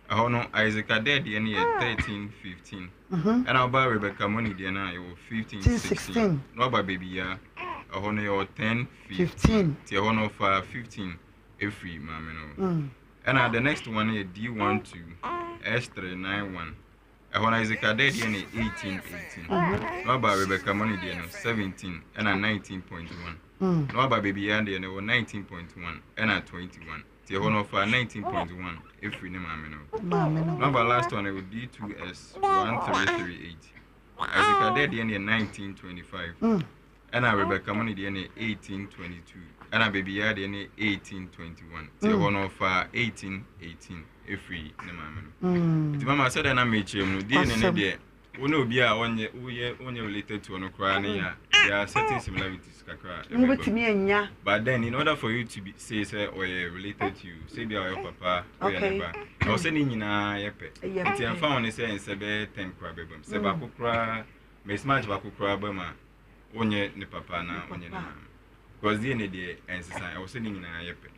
ɛhɔ no Isaac Adair deɛ no yɛ 13 15 ɛna ɔba Rebecca Money deɛ no a yɛwɔ 15 16 na ɔba Baby Yaa ɛhɔ no yɛwɔ 10 15 nti ɛhɔ no ɔfa 15 ɛfiri maame no hɔ ɛna the next one yɛ D12 S391 ɛhɔ no Isaac Adair deɛ no yɛ 18 18 na ɔba Rebecca Money deɛ no 17 ɛna 19.1 na ɔba Baby Yaa deɛ no ɛwɔ 19.1 ɛna 21 nti ɛhɔ no ɔfa 19.1 ɛfiri ne maame no hɔ Maame no. na ɔba last one ɛwɔ D2S 1338 Isaac Adair deɛ no yɛ 1925. Ɛna Rebecca Money deɛ no yɛ 1822. Ɛna Baby Yaa deɛ no yɛ 1821. Nti ɛhɔ no ɔfaa 1818 ɛfiri ne maame no. Nti mama sɛdeɛ na mekyerɛ mu no, DNA no deɛ wo ne obi a ɔnyɛ woyɛ wonyɛ related to ɔno koraa ne yɛ a, there are certain similarities kakra a ɛbɛba mu. Wobɛtumi anya. But then in order for you to be say sɛ ɔyɛ related to you, sɛ bi a ɔyɛ papa, woyɛ ne ba, ɛwɔ sɛ ne nyinaa yɛ pɛ. Nti ɛmfa ho ne sɛ nsɛ bɛyɛ 10 koraa bɛba mu. Sɛ baako koraa mismatch baako koraa ba mu a, wonyɛ ne papa anaa wonyɛ ne maame. Because DNA deɛ ɛnsesa, ɛwɔ sɛ ne nyinaa yɛ pɛ.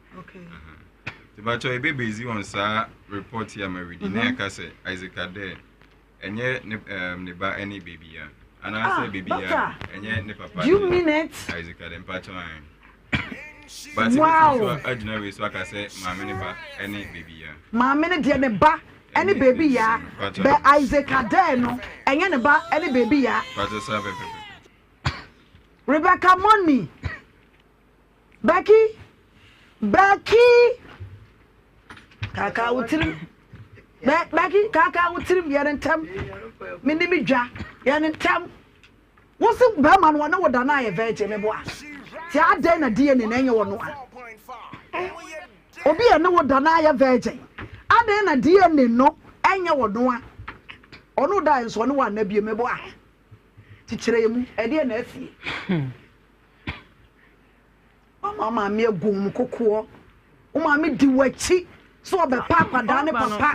Nti bakyɛ ebe base on saa report yi a ma read na yɛka sɛ Isaac Adair ɛnyɛ ne um, ne ba ɛne baby ya anaasɛ ah, baby ya ɛnyɛ ne papa. Do you mean it? Isaac Adair mpakyɛ an. But wow. so agyina wei so aka sɛ maame ne ba ɛne baby ya. Maame ne deɛ ne ba ɛne baby ya. Bɛ Isaac Adair no ɛnyɛ ne ba ɛne baby ya. Mpakyɛ saa pɛpɛpɛ. Rebecca Money. Becky Becky kaka wo tirim Be Becky kaka wo tirim yɛ ne ntɛm me ne me dwa yɛ ne ntɛm wo se bɛrima no ɔne wo da no ayɛ virgin me boa ti adɛn na DNA na ɛnyɛ wɔ no a obi a ne wo da no ayɛ virgin adɛn na DNA no ɛnyɛ wɔ no a ɔno da nso ɔne wo anna bie me boa kyekyerɛ yɛ mu ɛdeɛ na asie. Wama wo maame agu wo kokoɔ. Wo maame di w'akyi sɛ ɔbɛpa akwadaa ne papa.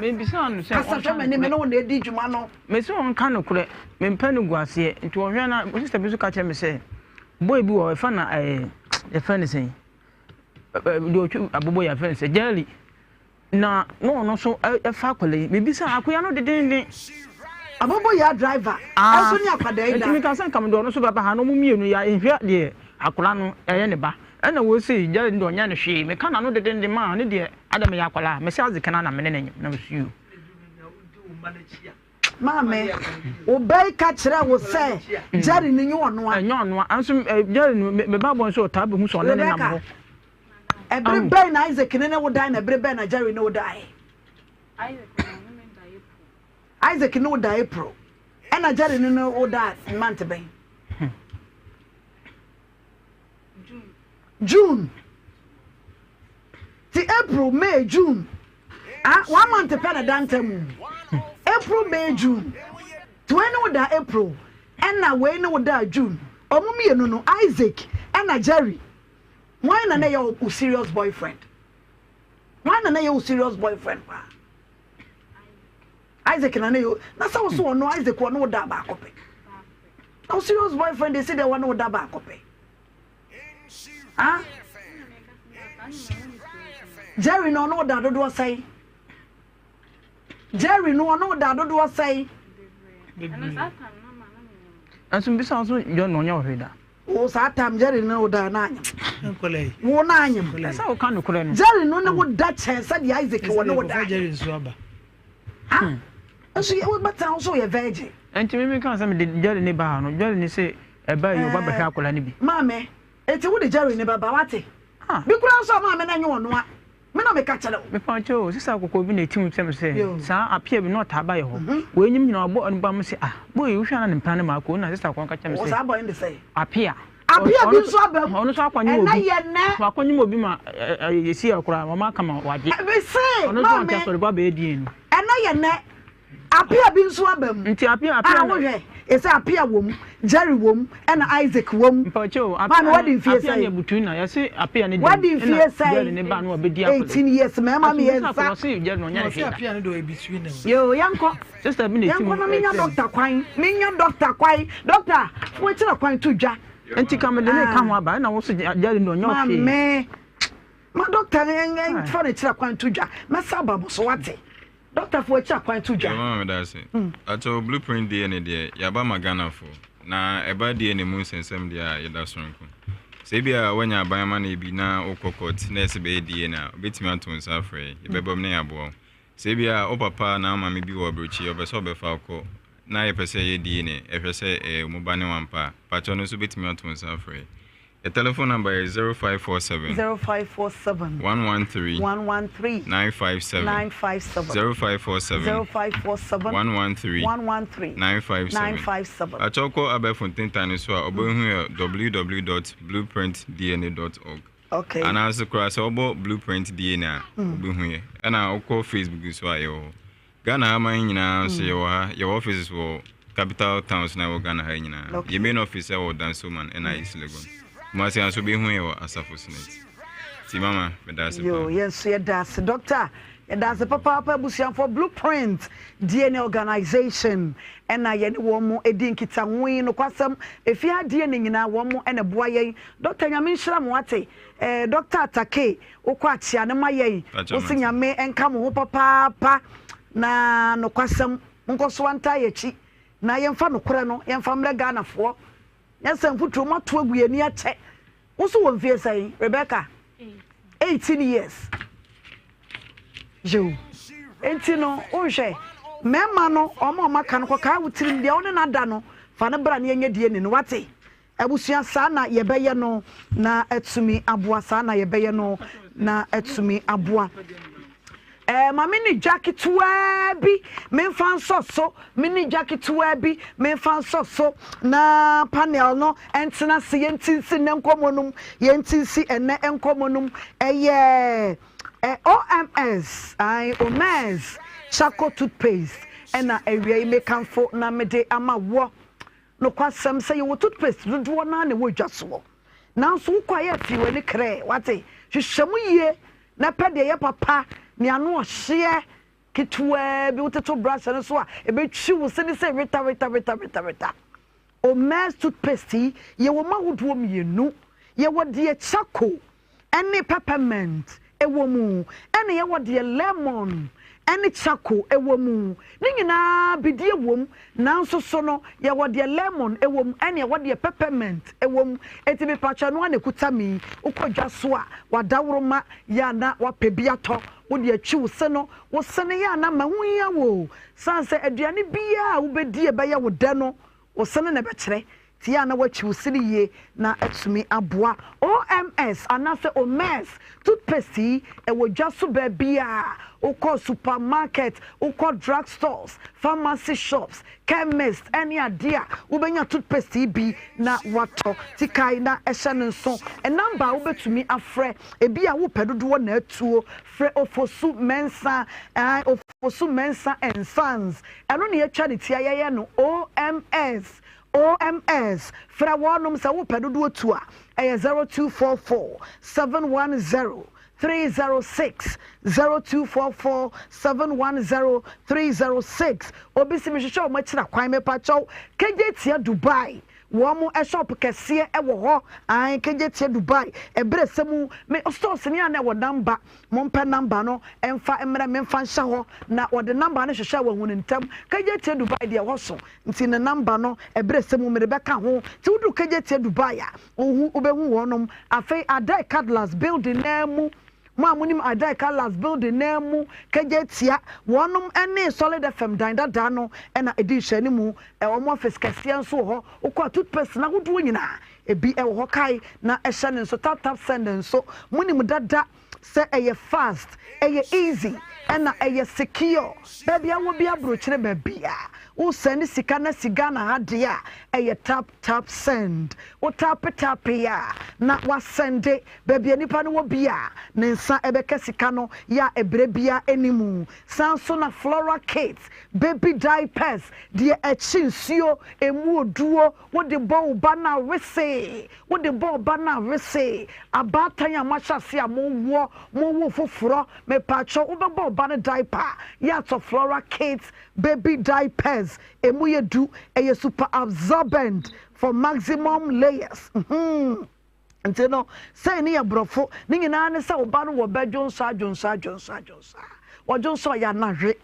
Kasa hwɛ m'anim, me ne wo na edi dwuma no. Mese ɔnka nokorɛ, mempɛ no gu aseɛ. Nti ɔhwɛ na sister bi nso ka kyerɛ me sɛ boy bi wɔ hɔ yɛfrɛ no ɛɛ yɛfrɛ no sɛn deɛ ɔtwi abobo yɛfrɛ no sɛ Jerry. Na na ɔno nso fa akwadaa yi. Mebisa akwadaa no dedenden. Aboboyaa driver nso ne akwadaa yi da. Nti meka sɛ nka mede ɔno nso bɛba ha na ɔmo mmienu yɛ nhwɛ deɛ akwadaa no ɛyɛ ne ba. Ɛna wose Jared no deɛ ɔnyɛ no hwee. Meka n'ano dedenden maa ne deɛ adɛ meyɛ akwadaa. Mese adze kena na mene no nyem na mese yoo. Maame, wo ba yi ka kyerɛɛ wo sɛ Jerry no nyɛ ɔnoa. Ɛnyɛ ɔnoa. Nso Jerry no me ba bɔ nso ɔtaa bɛhu sɛ ɔne ne nam hɔ. Ɛbere bɛn na Isaac ne ne wo dae na ɛbere bɛn na Jerry ne wo dae? Isaac ne wo dae April. Ɛna Jerry ne ne wo dae month bɛn? June. Ti April, May, June. Ah, one month pɛ na da ntam. April, May, June. Ti wei ne wo da April, ɛna wei ne wo da June. Ɔmo mmienu no, Isaac ɛna Jerry. Hwan na na ɛyɛ wo serious boyfriend? Hwan na na ɛyɛ wo serious boyfriend paa? Isaac na na ɛyɛ na sɛ wo so ɔno Isaac ɔne wo da baako pɛ. Na wo serious boyfriend esi dɛ wɔne wo da baako pɛ. Ah? Jerry na ɔne wo da dodoɔ sɛn? Jerry no ɔne wo da dodoɔ sɛn? Nanso mbisa wo so John na ɔnyɛ wo hwee da. Wo saa tam Jerry ne wo da na anyem. Wo na anyem. Ɛsɛ wo ka nokorɛ no. Jerry no ne wo da kyɛn sɛdeɛ Isaac wɔ ne wo da. Jerry nso aba. Ha? Nso yɛ wo bɛtena wo so yɛ virgin. Nti me me ka sɛ mede Jerry ne ba ha no Jerry ne se ɛba yi ɔba bɛhwɛ akwadaa no bi. Maame, eti wo de Jerry ne bɛba wate? Bi koraa nso a maame no nyɛ ɔnoa. Me na meka kyerɛ wo. Mepa wo kyɛw o, sista kɔkɔɔ bi na etim kyerɛ me sɛ saa apia bi na ɔtaa ba yɛ hɔ. Wei nyim nyina ɔbɔ ɔno ba mo se ah boy yi wohwɛ a na ne mpena ne maako na sista kɔkɔɔ ka kyerɛ me sɛ. Saa boy no de sɛn? Apia. Apia bi nso aba mu. Ɔno nso akɔnyem obi. Ɛnɛ yɛ nɛ. Wakɔnyem obi ma yɛsi yɛ koraa wɔn aka ma wagye. Mese Ɔno nso maame. ɔnte asɔre ba bɛyɛ DNA no. Ɛnɛ yɛ nɛ. Apia bi nso aba mu. Nti apia apia na. Ah wohwɛ ese apia wom, Jerry wom, ɛna Isaac wom. Mpakyɛ o, apia Maame wadi mfie apia ne sɛn? abutu na yɛse apia ne Wadi dɛm mfie ɛna sɛn? Jerry ne ba no ɔbɛdi akɔla. 18 years mmarima Ɛso bisa mmiɛnsa. akɔla ɔse Jerry no ɔnyɛ ne Ɔse hwee da. apia no de ɔyɛ between them. Yoo yɛnkɔ. Sister bi na eti Yɛnkɔ mu na menya ɛkyerɛ me. doctor kwan. Menya doctor kwan. Doctor, fo akyerɛ kwan to dwa. Nti ka mede ne ka ho aba ɛna wo so Jerry no ɔnyɛ ɔhwee. Maame, ma doctor nfa ne kyerɛ kwan to dwa. Mɛsa aba mo so wate. Doctor fo akyi akwan to dwa. Yɛma ma meda ase. Akyɛw blueprint DNA deɛ yɛaba ma Ghana fo na ɛba DNA mu nsɛnsɛm deɛ a yɛda soronko. Sɛ ebi a woanya aban amanneɛ bi na wokɔ court na ɛsɛ bɛyɛ DNA a wobɛtumi ato nsa afrɛ yɛn yɛbɛba mu na yɛaboa wo. Sɛ ebi a wo papa anaa wo maame bi wɔ aburokyi ɔpɛ sɛ ɔbɛfa wo kɔ na yɛpɛ sɛ yɛyɛ DNA ɛhwɛ sɛ ɛyɛ mo ba ne wo ampa a pakyɛw no nso wobɛtumi ato nsa afrɛ yɛn. Yɛ telephone number yɛ 0547. 0547. 113. 113. 957. 957. 0547. 0547. 113. 113. 957. 957. Akyɛw kɔ abɛɛfo ntentan no so a ɔbɛhu yɛ www dot blueprintdna dot org. Okay. Anaasɛ koraa sɛ wɔbɔ blueprint DNA a wobɛhu yɛ. Ɛna wokɔ Facebook nso a yɛwɔ hɔ. Ghana ha man nyinaa nso yɛwɔ ha. Yɛwɔ offices wɔ capital towns na ɛwɔ Ghana ha nyinaa. Okay. Yɛ main office ɛwɔ Dansoman ɛna East Legon. Kumasi ha nso wobɛhu yɛ wɔ Asafo Senate. Nti mama meda ase Yo, paa. yɛn nso yɛda ase. Doctor, yɛda ase papaapa abusuafoɔ Blueprint DNA Organization ɛna yɛne wɔn mo ɛdi nkitaho yi. Nokwasɛm, efie ha DNA nyinaa wɔn mo ɛna ɛboa yɛn. Doctor Nyame nhyira mo wate. Eh, Doctor Atake, wokɔ akyea no ma yɛn. Pakyɛ Wose mate. Nyame nka mo ho papaapa. Na nokwasɛm, monkɔ so ntaa yɛn akyi na yɛmfa nokorɛ no yɛmfa mmerɛ Ghanafoɔ. Nyɛ sɛ mfuturo moato agu yɛn ani akyɛ. Wo nso wɔ mfie sɛn, Rebecca? 18 years. Yew. Enti no, wonhwɛ, mmarima no, wɔn a wɔaka no, kɔkaa wo tirim, deɛ wo ne no ada no, fa no bra na yɛnyɛ DNA no, wate? Abusua, saa na yɛbɛyɛ no na atumi aboa, saa na yɛbɛyɛ no na atumi aboa. Ɛɛ, ma me ne dwa ketewaa bi memfa nsɔ so, me ne dwa ketewaa bi memfa nsɔ so, na panel no ntena ase, yɛnti nsi nnɛ nkɔmmɔ no mu, yɛnti nsi ɛnnɛ nkɔmmɔ no mu. Ɛyɛ ɛ, OMS, ae, Omez charcoal toothpaste ɛna awia yi mekamfo na mede ama woɔ. Nokwasɛm sɛ yɛwɔ toothpaste dodoɔ no ara na ɛwɔ dwa soɔ, nanso wokɔ a yɛ afiri w'ani krɛɛ, wate? Hwehwɛ mu yie na pɛ deɛ ɛyɛ papa, nea ano ɔhyeɛ ketewaa bi wototo brush no so a ɛbɛtwi wo se ne sɛ weta weta weta weta weta. Omerz toothpaste yi, yɛwɔ mu ahodoɔ mmienu. Yɛwɔ deɛ charcoal ne peppermint wɔ mu, ɛna yɛwɔ deɛ lemon ne charcoal wɔ mu. Ne nyinaa bidie wom, nanso so no yɛwɔ deɛ lemon wɔ mu ɛna yɛwɔ deɛ peppermint wɔ mu. Enti mepakyɛ ɛno ara na ɛkuta me yi. Wokɔ dwa so a, w'adaworoma yɛ a na wapɛ bi atɔ, wode atwi wo se no. Wo se no yɛ a na ma ɛho hia wo o, sane sɛ aduane biara a wobɛdi a ɛbɛyɛ wo dɛ no, wo se no na ɛbɛkyerɛ. Tie a na woatwi wo sene yie na atumi aboa. OMS anaasɛ Omez toothpaste yi, ɛwɔ dwa so baabiara. Wokɔ supermarket, wokɔ drug stores, pharmacy shops, chemist ne adeɛ a, wobɛnya toothpaste yi bi na woatɔ. Ti kae na hyɛ no nso. Number a wobɛtumi afrɛ, ebia wopɛ dodoɔ na atuo, frɛ Ofosu Mensah, ae, Ofosu Mensah and Sons. Ɛno na yɛatwa ne ti a yɛyɛ no OMS. OMS, Frɛ wɔnom sɛ wopɛ dodoɔ tu a, ɛyɛ 0244 710 306, 0244 710 306. Obi se mehwehwɛ wɔn akyira kwan, mepakyɛw, Kejetia Dubai, wɔn shop kɛseɛ wɔ hɔ, ae, Kejetia Dubai, ɛberɛ sɛ mu, me stores ne a na ɛwɔ number, mompɛ number no mfa mmerɛ me mfa nhyɛ hɔ, na wɔde number no hwehwɛ a wɔahu no ntɛm. Kejetia Dubai deɛ ɛhɔ so. Nti ne number no ɛberɛ sɛ mu mede bɛka ho. Nti woduru Kejetia Dubai a, wohu wobɛhu wɔnom. Afei Adai Cutlass building no ara mu, mo a monim Adai Cutlass building no ara mu, Kejetia, wɔnom ne Solid FM dan dadaa no na ɛdi nhwɛanimu. Wɔn office kɛseɛ nso wɔ hɔ. Wokɔ a toothpaste no ahodoɔ nyinaa ebi wɔ hɔ. Kae na hyɛ no nso, tap tap send nso monim dada. Sɛ ɛyɛ fast, ɛyɛ easy ɛna ɛyɛ secure. Baabi a wɔ biara abrokyire baabi a wo send sika na si Ghana ha deɛ a ɛyɛ tap tap send. Wo tape tape a na wa sende baabi a nipa no wɔ biara ne nsa ɛbɛka sika no yɛ a ɛbrɛ biara ɛni mu. San nso na floral kit, baby diapers, deɛ ɛkye nsuo, ɛmu oduo, Wode bɔ wo ba no a wesee. Wode bɔ wo ba no a wesee. Abaatan a moahyɛ ase a mowoɔ, mowo foforɔ, mepaakyɛw wobɛbɔ wo ba no diaper a, yɛ atɔ Flora Kids baby diapers. Emu yɛ du, ɛyɛ super absorbent for maximum layers. Hmm. Nti no, sei ne yɛ borɔfo. Ne nyinaa ne sɛ wo ba no wɔ bɛdwonsɔ adwonsɔ adwonsɔ adwonsɔ a, wɔdwonsɔ yɛ anahwe.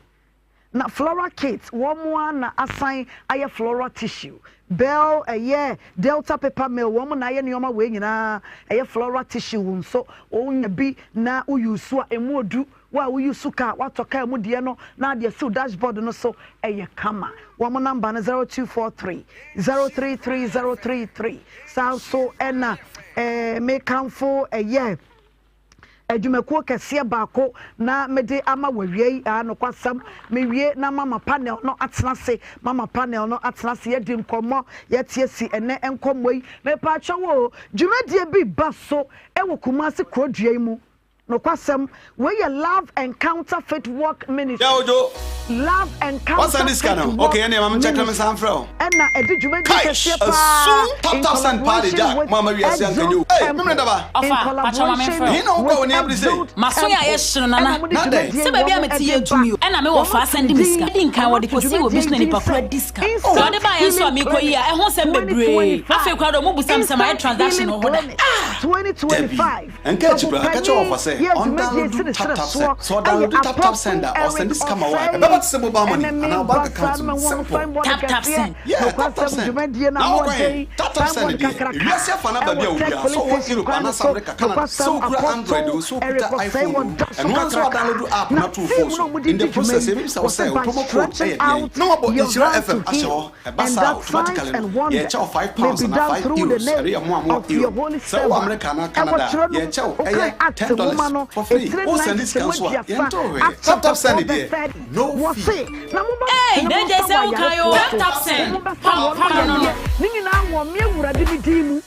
Na floral kit wɔn ara na asan ayɛ floral tissue bell ɛyɛ delta paper mill wɔn na ayɛ nneɛma wei nyinaa ɛyɛ floral tissue nso wonya bi na wo use a emu odu. Wo a wo use car, woatɔ car mu deɛ no na ade asi wo dashboard no so, ɛyɛ kama. Wɔn number no 0243 033 033. Saa nso ɛna eh, mekamfo ɛyɛ adwumakuo kɛseɛ baako na mede ama wɔ awia yi ah, nokwasɛm mewie na mama panel no atena ase mama panel no atena ase yɛdi nkɔmmɔ yɛte asi ɛnɛ nkɔmmɔ yi mepaakyɛw o dwumadie bi ba so ɛwɔ Kumasi kurodua yi mu Nokwasɛm, wei yɛ Love Encounter Faith Walk Ministry. Yeah, Ojo. Love Encounter What's this Faith kind of? Walk Okay, any I'm checking me Ministry. frɛ wo. Ɛna ɛde dwumadie Kai, kɛseɛ paa asum tap in tap send party collaboration jack. with Mama we are saying Exode you. Hey, Temple. memre daba. In Ɔfa, pakyɛ ma collaboration memfrɛ He na wo. wokɔ with oni abri say. Exode Maso yɛ Temple. ayɛ hye no Ɛna nana. wɔde Na dɛn? dwumadie Sɛ baabi a wɔn mete ɛde yɛ ba. adwuma yi o, ɛna mewɔ Wɔn fa ato sɛnde me din, sika. Di nkan wɔn wɔde ato kɔsii wɔ dwumadie bi so na din nipa koro sɛ adi sika. Deɛ Instant ɔde baeɛ nso a Healing mekɔyi Clinic a, ɛho nsɛm bebree. Afei 2025. koraa deɛ ɔmo bisa me sɛ mayɛ Instant transaction Healing wɔ hɔ da. Clinic 2025. Dabi. Nka akyi bra, ka kyerɛ wɔfa sɛ ɔndownload tap tap send. Sɛ ɔdownload tap tap send a, ɔsɛnde sika ma wo a, ɛbɛba te sɛ mobile money anaa wo bank account mu. Simple. Tap tap send. Yeah, tap tap send. Na wokɔ he? Tap tap send deɛ, ewiase afa na baabi a wɔ biara, sɛ wowɔ Europe anaasɛ America, Canada, sɛ wokura Android o, sɛ wokuta iPhone o, ɛno ara nso woadownload app no ato wo phone so. In the process, yɛbɛbisa wo sɛ wo promo code yɛ deɛn, na woabɔ Nhyira FM ahyɛ hɔ. Ɛba And saa a, that signs automatically no, and wonders yɛkyɛ wo may £5 be anaa done €5 through the Euros. Ɛno name yɛ mo a mowɔ of your Europe. holy Sɛ wowɔ servant. America anaa Ɛwɔ Canada a, twerɛ no mu, yɛkyɛ wo wokan ɛyɛ Acts $10 nwoma no, for free. etire Wo nnan sɛnde sika nkyekyɛmu nso a, aduasa, yɛntoo hwee. Acts Tap chapter tap 4 send verse deɛ, 30, no wɔse, fee. Na Ei, mobɛtene mo DJ nsa sɛ wɔ woka yi o. ayarefoɔ Tap so, tap send. wɔbɛsa Pam wɔn pam no no. yadeɛ, ne nyinaa wɔ me Awurade me din mu.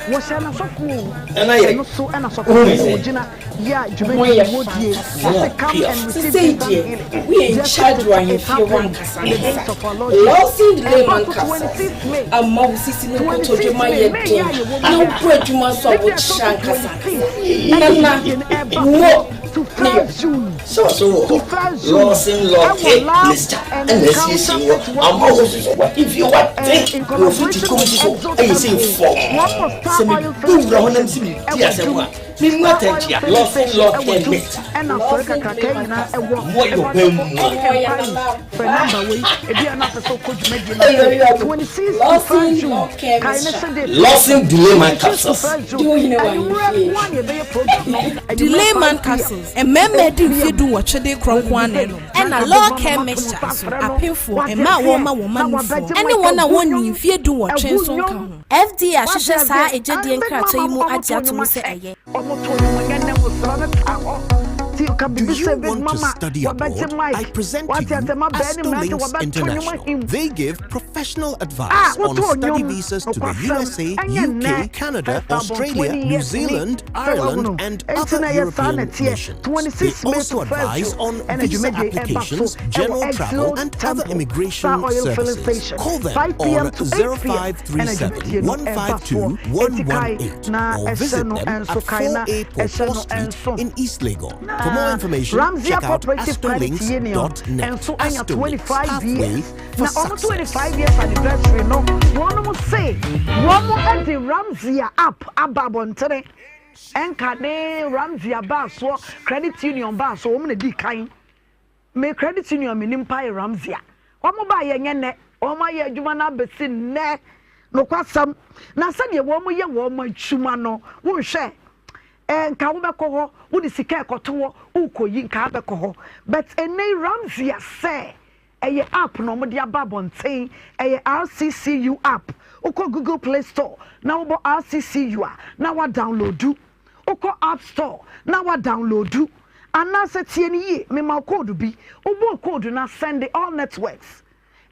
Wɔhyɛ n'asɔfo o, Ɛna yɛ ɛno so ɛna asɔfo wohu me no sɛ wɔgyina yɛ a ho dwumadie yɛ yi fa wɔdie. ankasa. Wɔse come Pure. and receive Sesei instant deɛ, healing. woyɛ in Just charge it wɔ is ahemfie hɔ happening ankasa in the days ankasa. of our Lord Jesus. Lawson Ɛba Lehman so Castles 26 May, ama wo sisi ne nkotodwe 26 ma May, yɛ May yi a den yɛwɔ na mu yi wobɔ ara. adwuma nso a Ne da ɛtɔ wokyerɛ so ankasa 26 ankasa. ɛna Nana, dwumadie no ɛreba wo soɔ to ne yɛ. 1 June, Sɛ ɔso wɔ to hɔ, 1 June Lawson Law ɛwɔ Care Love Mixture and ɛna Encounter asiesie wɔ Faith Work ama wo Ministry. nso so wahemfie wate In na collaboration ofiti kom with nso so Exode ayɛ sɛ Temple, fɔm wɔn wɔ sɛ Star Oil mebɔ Filling wura hɔ nam Station sɛ medi ɛwɔ asɛm Dum. a memu Star Oil atɛnkyea Filling Lawson Station Law ɛwɔ Care Dum Mixture ɛna asɔre kakraka nyinaa ɛwɔ mmoa yɛ ɛwɔ ɔbɛn adɔfo mu any enquiries frɛ number wei ebi a na apɛ sɛ ɔkɔ dwumadie no ase 26 to 1 June kae ne sɛ date no Lawson Delay Man 26 to Capsules 1 June anwummerɛ nko a na yɛbɛyɛ program no anwummerɛ Delay Man 5 pm Capsules, mmarima 8 adi mfeɛ pm dunwɔtwe de rekorɔ nko ara na ɛnom, ɛna Law Care Mixture nso, apemfoɔ, mmaa a wɔrema wɔn mma nufoɔ, ne wɔn a wɔnnii mfeɛ dunwɔtwe nso nka ho. FDA ahwehwɛ saa egyedie nkratoɔ yi mu agye ato mu sɛ ɛyɛ. Do you want to study abroad? I present to you Astolinks International. They give professional advice on study visas to the USA, UK, Canada, Australia, New Zealand, Ireland, and other European nations. They also advise on visa applications, general travel, and other immigration services. Call them on 0537 152 118 or visit them at 4A Pawpaw Street in East Legon. For more information, Ramsey check out Cooperative Credit Union astolinks.net. nso anya Astolinks, 25 pathway years for na ɔmo success. 25 years anniversary no wɔn se wɔn de Ramsey app aba abɔntene ɛnka ne Ramsey baa soɔ credit union baa so wɔn na di kan me credit union mi nim paa yɛ Ramsey a wɔn baa yɛ nyɛ nnɛ wɔn ayɛ adwuma no abɛsi nnɛ nokwasɛm na sɛdeɛ wɔn yɛ wɔn adwuma no wonhwɛ Eh nka wobɛkɔ hɔ, wode sika ɛkɔto hɔ, wokɔyi nka abɛkɔ hɔ. But ɛnnɛ yi Ramsey sɛ ɛyɛ app na wɔde aba abɔnten, ɛyɛ RCCU app. Wokɔ Google Play Store na wobɔ RCCU a na woadownloadu. Wokɔ App Store na woadownloadu. Anaasɛ tie no yie, mema wo code bi, wobɔɔ code no a sɛnde all networks.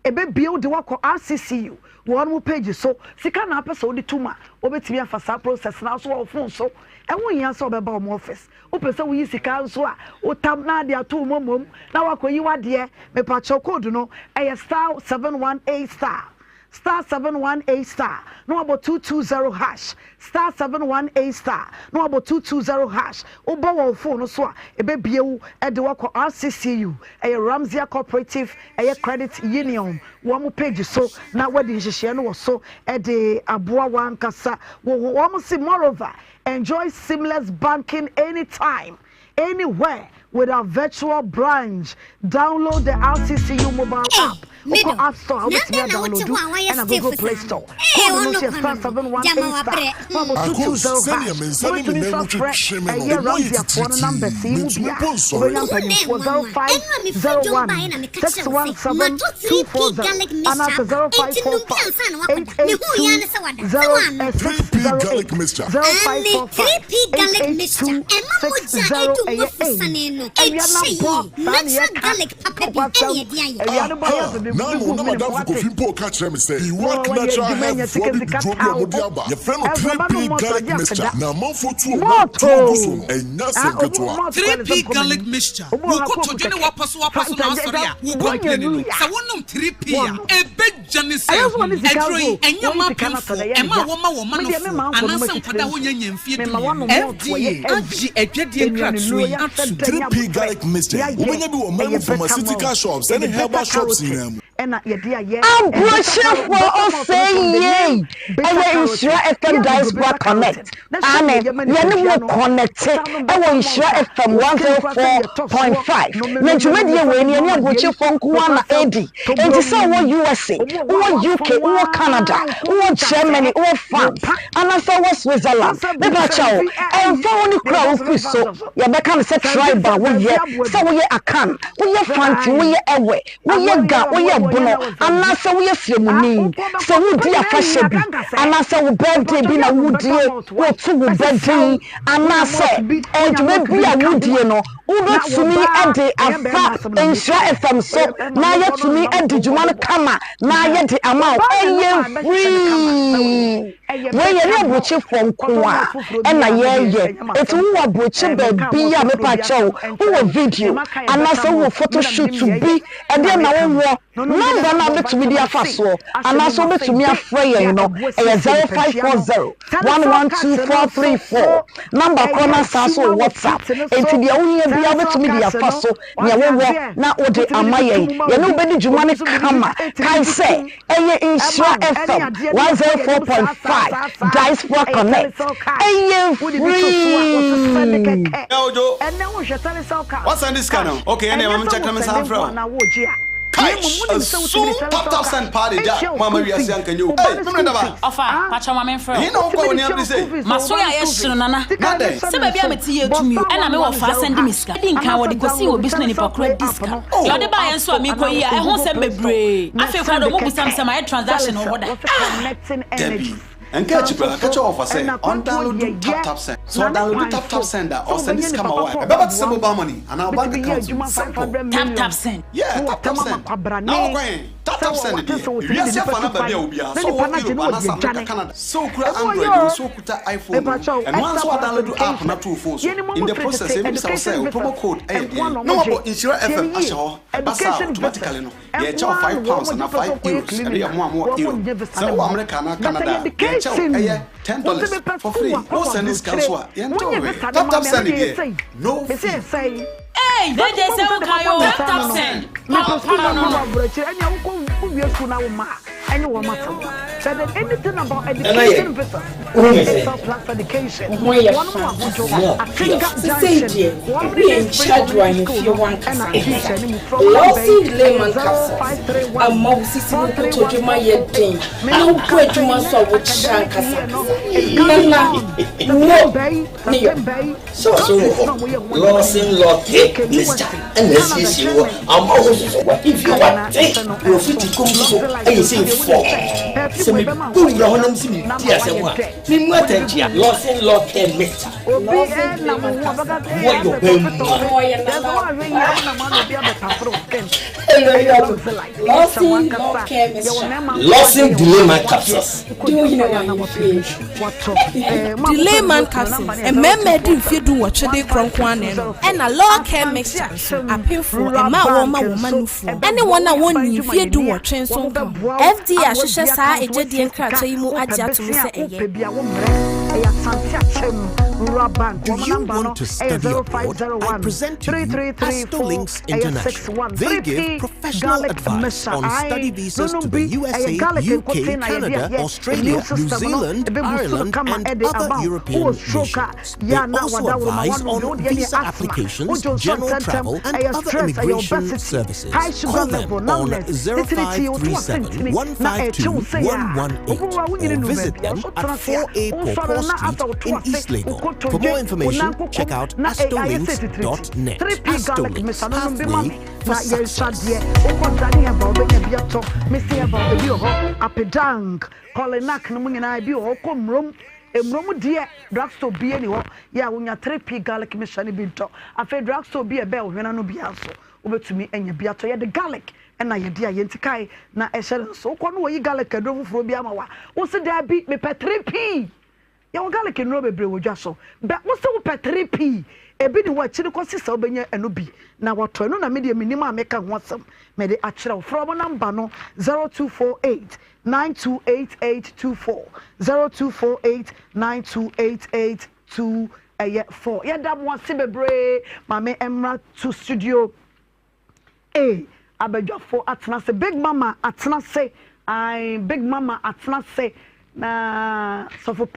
Ɛbɛbue wo de wo akɔ RCCU wɔn mo page so. Sika na apɛ sɛ wode to mu a, wobɛtumi afa saa process no ara so wɔ wo phone so. Ɛho nhia sɛ wobɛba wɔn office. Wopɛ sɛ woyi sika nso a, wotam na ade ato wo momo mu na woakɔyi w'adeɛ. Mepakyɛw code no ɛyɛ star 718 star star 718 star na wabɔ 220 hash star 718 star na wabɔ 220 hash. Wobɔ wɔ wo phone no so a, ɛbɛbue wo de wo akɔ RCCU, ɛyɛ Ramsea Cooperative Ɛyɛ credit union wɔn page so na wadi nhyehyɛɛ no wɔ so de aboa w'ankasa wo ho. Wɔn se moreover, enjoy seamless banking anytime. Anywhere with our virtual branch. Download the RCCU mobile app. Wokɔ App Store a Na wobɛtumi adɛn na wote adownloadu hɔ a woayɛ ɛna stiff Google Play saa no? Store. Ee, Code no ɔno nso yɛ kwa star no no. 718 Gyama star wabrɛ. na wabɔ Akos, 220 sɛnea hash. me nsa ne me Wobɛtumi nan nso mu afrɛ twetwe me no, ɛyɛ emu ayɛ Ramsey-afoɔ no numbers titiritii, yi mu mintumi bi a mpo nsɔre. wobɛnya Wo ho na mpanyimfoɔ ɛnwanwa. Ɛno a mefiri dwom baeɛ na 0501 meka kyerɛɛ wo sɛ, 617 matɔ 3P 240 garlic mixture anaasɛ aba. Enti nom bi 0545 ansa na woakɔda. Mehuu yɛ ara ne sɛ wada. Sɛ woannom. 3P 608 garlic mixture. Aane, 0545 3P garlic mixture. 882 Ɛma mogya a ɛdu 60 ɛyɛ mmɔfusane no. Awia no Ɛkyɛ abɔ yie. saa ne Natural yɛka garlic papa bi ɛne nokwasɛm yɛde ayɛ. awia no bɔ yɛ Aha, sɛ biribi Naano gu na mene mu madamfo wate Kofi mpo reka kyerɛ me sɛ na Iwak wɔyɛ Natural adwuma anya Health sika foɔ sika abibiduro bi taa a wo wɔde ho aba. Yɛfrɛ no ɛframa no 3P mmɔ so Garlic agye Mixture aseda na amanfoɔ tu wɔn mɔɔto tuo gu so no, ɛnyɛ ah asɛm obi ketewa. mɔɔto kora ne sɛ 3P nkɔ garlic m'anim mixture. obi Wo wɔ ha kooku kotodwe ne kɛkɛ w'apɔsowapɔso fanta na asɔre gya a, wo wɔnyɛ complaini no. luya Sɛ wonom 3P a, wɔn ɛbɛdwane sɛ ɛyɛ sɛ ahum. wɔne sika Aduro nso yi, ɛnyɛ wɔyi mma sika no atɔ apemfoɔ, na ɛyɛ ne ɛma ya a wɔma wɔn me deɛ me manofoɔ, ma nkɔ no anaasɛ matitire nkwadaa a nso wɔnnya nnya mfeɛ mema dumienu. wɔnom mɔɔto ɛyɛ FDA heavy agye adwadie nnuane nkratoɔ nnuro yi yɛ atom. asɛ dɛ ne 3P abotrɛ Garlic Mixture yi, yɛayɛ wobɛnya bi wɔ man ɛyɛ mu better pharmaceutical malt shops ne yɛde herbal beta shops carotene nyinaa mu. ɛna yɛde ayɛ ɛbeta Aburokyerɛfoɔ beta malt no ɔsɛe from the yei name beta ɛyɛ carotene Nhyira FM yɛagugu Diaspora beta Connect carotene na hwɛ aane deɛ ɛyɛ ma yɛne nipadua mo no kɔnɛte san nom ɛwɔ beta malt Nhyira a FM wo skin koraa sɛdeɛ ɛtɔ soɔ 104.5 nome na nome nome dwumadie sɛ wei no yɛne nom adeɛ yi aburokyefoɔ nko ara na nokwasɛm ɛredi enti sɛ tobrɔm wowɔ USA obi wɔ hɔ a wowɔ UK wafɔn wowɔ Canada waa nko wowɔ da sɛ Germany wowɔ France wo pa anaasɛ wowɔ Switzerland sɛ mepa kyɛw bi ɛmfa ho ne kuro a wofiri so yɛbɛka no sɛ tribe a woyɛ sɛ woyɛ Akan woyɛ Fanti woyɛ Ewe Woyɛ Ga, woyɛ Bono, anaasɛ woyɛ Sremuni, sɛ woredi afahyɛ bi, anaasɛ wo birthday bi na woredie, woreto wo ba din, anaasɛ dwuma bi a woredie no, wobɛtumi de afa Nhyira FM so na yɛatumi adi dwuma no kama na yɛde ama wo. Ɛyɛ free! Wei yɛne aburokyefoɔ nko a ɛna yɛyɛ. Enti wowɔ aburokye baabi a mepa kyɛw, wowɔ video anaasɛ wowɔ photo shoot bi, ɛdeɛn na wowɔ? Number no a wobɛtumi de afa soɔ anaasɛ wobɛtumi afrɛ yɛn no ɛyɛ 0540 112434. Number korɔ no asan nso wɔ WhatsApp. Enti deɛ wohia biara wobɛtumi de afa so, deɛ wowɔ na wode ama yɛn. Yɛne wo bɛdi dwuma no kama. Kae sɛ Ɛyɛ Nhyira FM 104.5 Diaspora Connect. Ɛyɛ free. Ɛ Ojo, wasɛnde sika no? Okay, ɛnna ɛma me nkyɛn na me nsan frɛ wo. Kaish! Asu! Tap tap send paa de gya mo ama wiase anka nyɛ o. Ei, Memene Daba! Ɔfa, pakyɛ ma memfrɛ wo. Ɛhe na wokɔ a w'ani abere sei? M'asɔre ayɛ hye no Nana. Na dɛn? Sɛ baabi a mete yɛ tumi o, ɛna me wɔfa asɛnde me sika. Edi nkan wɔde kosii obi so na nipa koro adi sika. Oh! Deɛ ɔde baeɛ nso a merekɔ yi a, ɛho nsɛm bebree. Afei koraa deɛ wɔbisa me sɛ mayɛ transaction wɔ hɔ da. Ah! Dabi. Nka akyi koraa, ka kyerɛ wɔfa sɛ ɔndownloadu TapTapSend. Sɛ ɔdownloadu TapTapSend a, ɔresɛnde sika ma wo a, ɛbɛba te sɛ mobile money anaa wo bank account mu. Simple! TapTapSend. Yeah, TapTapSend. Na wɔ kwan? TapTapSend deɛ, wiase afa no baabi a wɔ biara, sɛ wowɔ Europe anaasɛ America, Canada, sɛ wokura Android oo, sɛ wokuta iPhone oo, ɛno ara nso woadownloadu app no ato wo phone so. In the process, yɛbɛbisa wo sɛ wo promo code yɛ deɛn, na wɔabɔ Nhyira FM ahyɛ hɔ. Ɛba saa a, automatically no, Yɛkyɛ wo £5 anaa €5, ɛno yɛ mo a mowɔ Europe. Sɛ wowɔ America anaa Canada a, yɛkyɛ wo, ɛyɛ $10 for free. Wo sɛnde sika nso a, yɛntoo hwee. Tap tap send deɛ, no fee. Eii JJ sɛ wo kae oo tap tap send pow pow no no. Nana yɛ, wohu me sɛ? Wo ho yɛ fa ankasa. Sesei deɛ, woyɛ in charge wɔ ahemfie hɔ ankasa ankasa. Lawson Lehman capsules ama wo sisi ne wo kotodwe ma yɛ den na wobɔ adwuma nso a wokyerɛ ankasa ankasa. Nana, wo ne yɔ. Sɛ ɔso wɔ hɔ, Lawson Law Care Mixture na asiesie wɔ ama wo nso so w'ahemfie wate na ofiti kɔm nso so ayɛ sei fɔɔ. Sɛ mebɔ wura hɔ na mese medi asɛm a, memu atɛnkyea. Lawson Law Care Mixture. Lawson Lehman capsules. Boa yɛ ɔbaa mua. Lawson Law Care Mixture. Lawson Delay Capsules. Di wo hene wɔ ahemfie. Delay Man Capsules, mmarima adi mfeɛ dunwɔtwe de rekorɔ nko ara na ɛnom, ɛna Law Care Mixture nso, apemfoɔ, mmaa a wɔrema wɔn mma nufoɔ, ne wɔn a wɔnnii mfeɛ dunwɔtwe nso nka ho. FDA ahwehwɛ saa agyedie nkratoɔ yi mu agye ato mu sɛ ɛyɛ. Rural Bank. Do Wɔn you namba no want to ɛyɛ study abroad? I 0501 present to you 3334 Astolinks ɛyɛ International. 61. They 3P give professional garlic advice mixture. on Ae, study visas nonom to bi the ɛyɛ USA, garlic UK, nkoten na yɛde Canada, ayɛ. Australia, Immune New system no Zealand, ɛbɛbusu no Ireland, kama and ɛde other ama wo. European Wowɔ stroke a, nations. They yɛ a na also wada wo ma advise woanom bi. on Wo deɛ ne visa asthma, applications, wodwo nsɔ general ntɛmntɛm, travel, and ɛyɛ other stress, ɛyɛ immigration obesity, services. high sugar Call them level, on numbness, titiritii, woto 0537 asentene na ɛkye wo 152 sei a, 118 wobɛwu a wonyini or nu visit baabi. them Ɔso at tena ase a, 4A wonsɔre Pawpaw no na Street asɛ woto in ase, East wo Legon. For more kotodwe, wo information, nan kokom check out na ɛ- ayɛ sɛ titiritii. astolinks.net. 3P garlic Astolinks, mixture no nom bi ma pathway me for na yɛnhwɛ success. adeɛ. Wokɔ Dani Herbal wobɛnya bi atɔ, Misty Herbal ebi wɔ hɔ, Apedang, Kolinak no mu nyinaa ebi wɔ hɔ. Wokɔ Mmurom, Mmurom deɛ drugstore biara nni hɔ yɛ a wonya 3P garlic mixture no bi ntɔ. Afei drugstore bi a ɛbɛn wo hwene no biara nso wobɛtumi anya bi atɔ. Yɛde garlic na yɛde ayɛ nti kae na ɛhyɛ no nso. Wokɔ no wɔyi garlic aduro foforɔ bi ama wo a, wose daabi mepɛ 3P. Yɛwɔ garlic nnuro bebree wɔ dwa so. Bɛ wose wopɛ 3P, ebi ni hɔ akyiri kɔsi sɛ wobɛnya ɛno bi na watɔ. Ɛno na me deɛ menim a meka ho asɛm mede akyerɛ wo. Frɛ wɔn namba no 0248 928824, 0248 9288 ɛyɛ 4. Yɛda mo ase bebree. Maame mmra to studio. A abadwafo atena ase big mama atena ase ae big mama atena ase na sɔfo.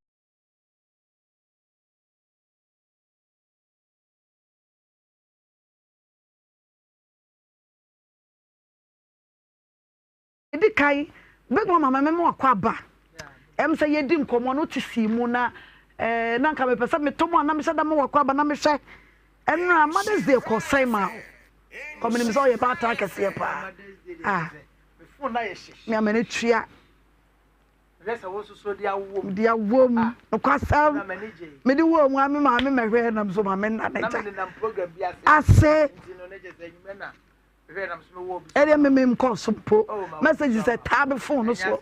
Edi kan big mama ma mɛma wakɔ aba ɛm sɛ yɛdi nkɔmmɔ no te sii mu na ɛɛ na nka mepɛ sɛ metɔ mu a na mehyɛ da ma wakɔ aba na mehwɛ ɛnora Mother's Day kɔ sɛn ma wo kɔ menim sɛ ɔyɛ baatan kɛseɛ paa ah me ama no tua mede awɔ mu nokwasɛm mede wɔ mu a me maame mɛhwɛ nam so maame nna n'agya ase ɛdeɛ me me nkɔ so mpo message sɛ taa me phone no so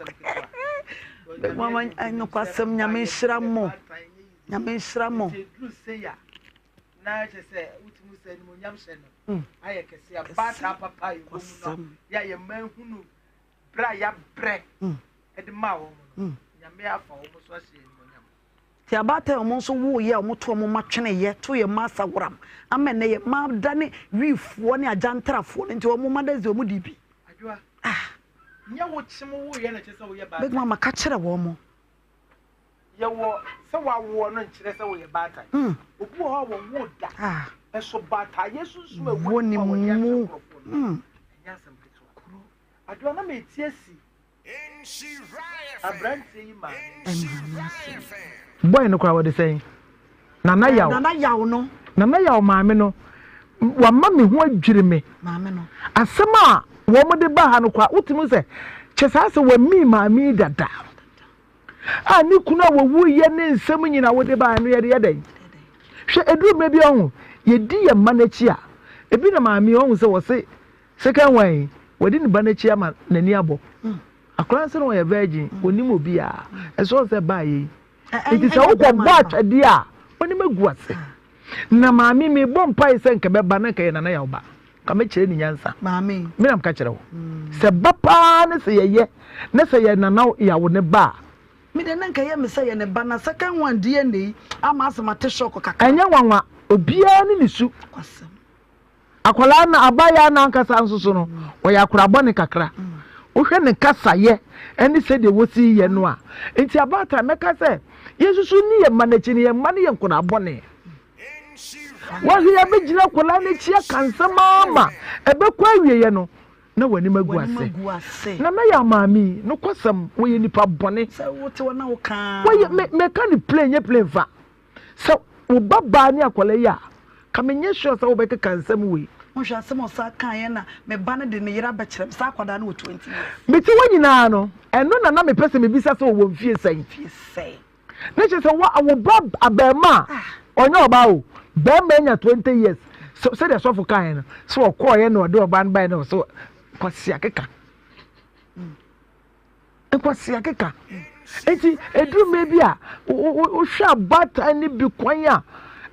mama nokwasɛm nyame nhyira mo nyame nhyira mo na kyɛ sɛ wotumi sɛ animonyam hyɛ no ayɛ kɛse a baataa papa a yɛwɔ mu no yɛ a yɛma hunu berɛ a yɛabrɛ de maa wɔn no nyame afa wɔn so ahyɛ animonyam Nti abaatan a wɔn nso woeɛ a wɔto wɔn mma tweneeɛ to yɛn mma asaworam ama ɛnnɛ yɛn mma adane wiifoɔ ne agyantrafoɔ no nti wɔn mma dɛsɛ wɔn di bi. Adwoa, Ah. nyɛ wo kyem woeɛ na kyerɛ sɛ woyɛ baatan. Big mama ka kyerɛ wɔn mo. Yɛwɔ sɛ wawoɔ no nkyerɛ sɛ woyɛ baatan. Mm. Obi wɔ hɔ a wɔnwoo da. Ah. Ɛso baataayɛ sunsum a ɛwɔ Wɔ ne ne mu a wɔde akyerɛ mu. nkurɔfoɔ no, Mm. ɛnyɛ asɛm ketewa. Adwoa na mete asi Aberanteɛ yi maame. Boy no koraa wɔde sɛn? Nana Yaw. Nana Yaw no. Nana Yaw maame no, wama me ho adwiri me. Maame no. Asɛm a wɔn de ba ha no koraa, wotumi sɛ, kyɛ saa sɛ wɔamii maame yi dada. A ne kunu a wɔwuiɛ ne nsɛm nyinaa wɔde baeɛ no yɛde yɛ dɛn? Hwɛ, ɛduru mmerɛ bi ɔho, yɛdi yɛn mma no akyi a, ebi na maame ɔho sɛ wɔse Second one yi, wadi ne ba no akyi ama n'ani abɔ. Akwadaa no sɛ na ɔyɛ virgin, ɔnim obiara. Ɛsɛ ɔn sɛ ɛbaa yɛ yi. Nti sɛ wokɔ bɔ atwɛdeɛ a, w'anim agu ase. Na maame mi bɔ mpae sɛ nka bɛba na nka yɛ nana yaw ba. Nka mɛkyerɛ ne nyansa. Maame. Me na meka kyerɛ wo. Sɛ ba paa ne sɛ yɛyɛ, ne sɛ yɛ nana yaw ne ba a. Me deɛ na nka ɛyɛ me sɛ yɛ ne ba na second one DNA yi ama asɛ mate shock kakra. Ɛnyɛ nwanwa, obiara ne ne su. Kwasɛm. Akwadaa no, abaayewa no ankasa nso so no, ɔyɛ akwadaa bɔne kakra. Wohwɛ ne kasayɛ ne sɛdeɛ wɔsi yɛ no a, nti abaatan mɛka sɛ yɛnsusu nni yɛn mma no akyi no, yɛn mma no yɛ nkwadaa bɔne. Wɔhwɛ yɛbɛgyina akwadaa no akyi aka nsɛm ara ma ɛbɛkɔ awieɛ no, na w'anim agu ase. Na na yɛ maame yi, nokwasɛm, wɔyɛ nipa bɔne. Wɔyɛ, mɛka no plain, nyɛ plain fa. Sɛ wo ba baa ne akwadaa yi a, ka menyɛ sure sɛ wobɛkeka nsɛm wei. Wohwɛ asɛm a ɔsan kaeɛ na me ba no de ne yere abɛkyerɛ me. Saa akwadaa no wɔ 20 years. Mete hɔ nyinaa no, ɛno na na mepɛ sɛ mebisa sɛ ɔwɔ mfie sɛn. Mfie sɛn? Ne kyerɛ sɛ wa wo ba abarimaa a, ɔnyɛ ɔbaa o, barima anya 20 years. So sɛdeɛ sɔfo kaeɛ no, sɛ ɔkɔɔeɛ na ɔde ɔbaa no baeɛ na ɔsɛ kwasi akeka. Nkwasea keka. Enti ɛduru mmerɛ bi a, wohwɛ abaatan no bi kwan a,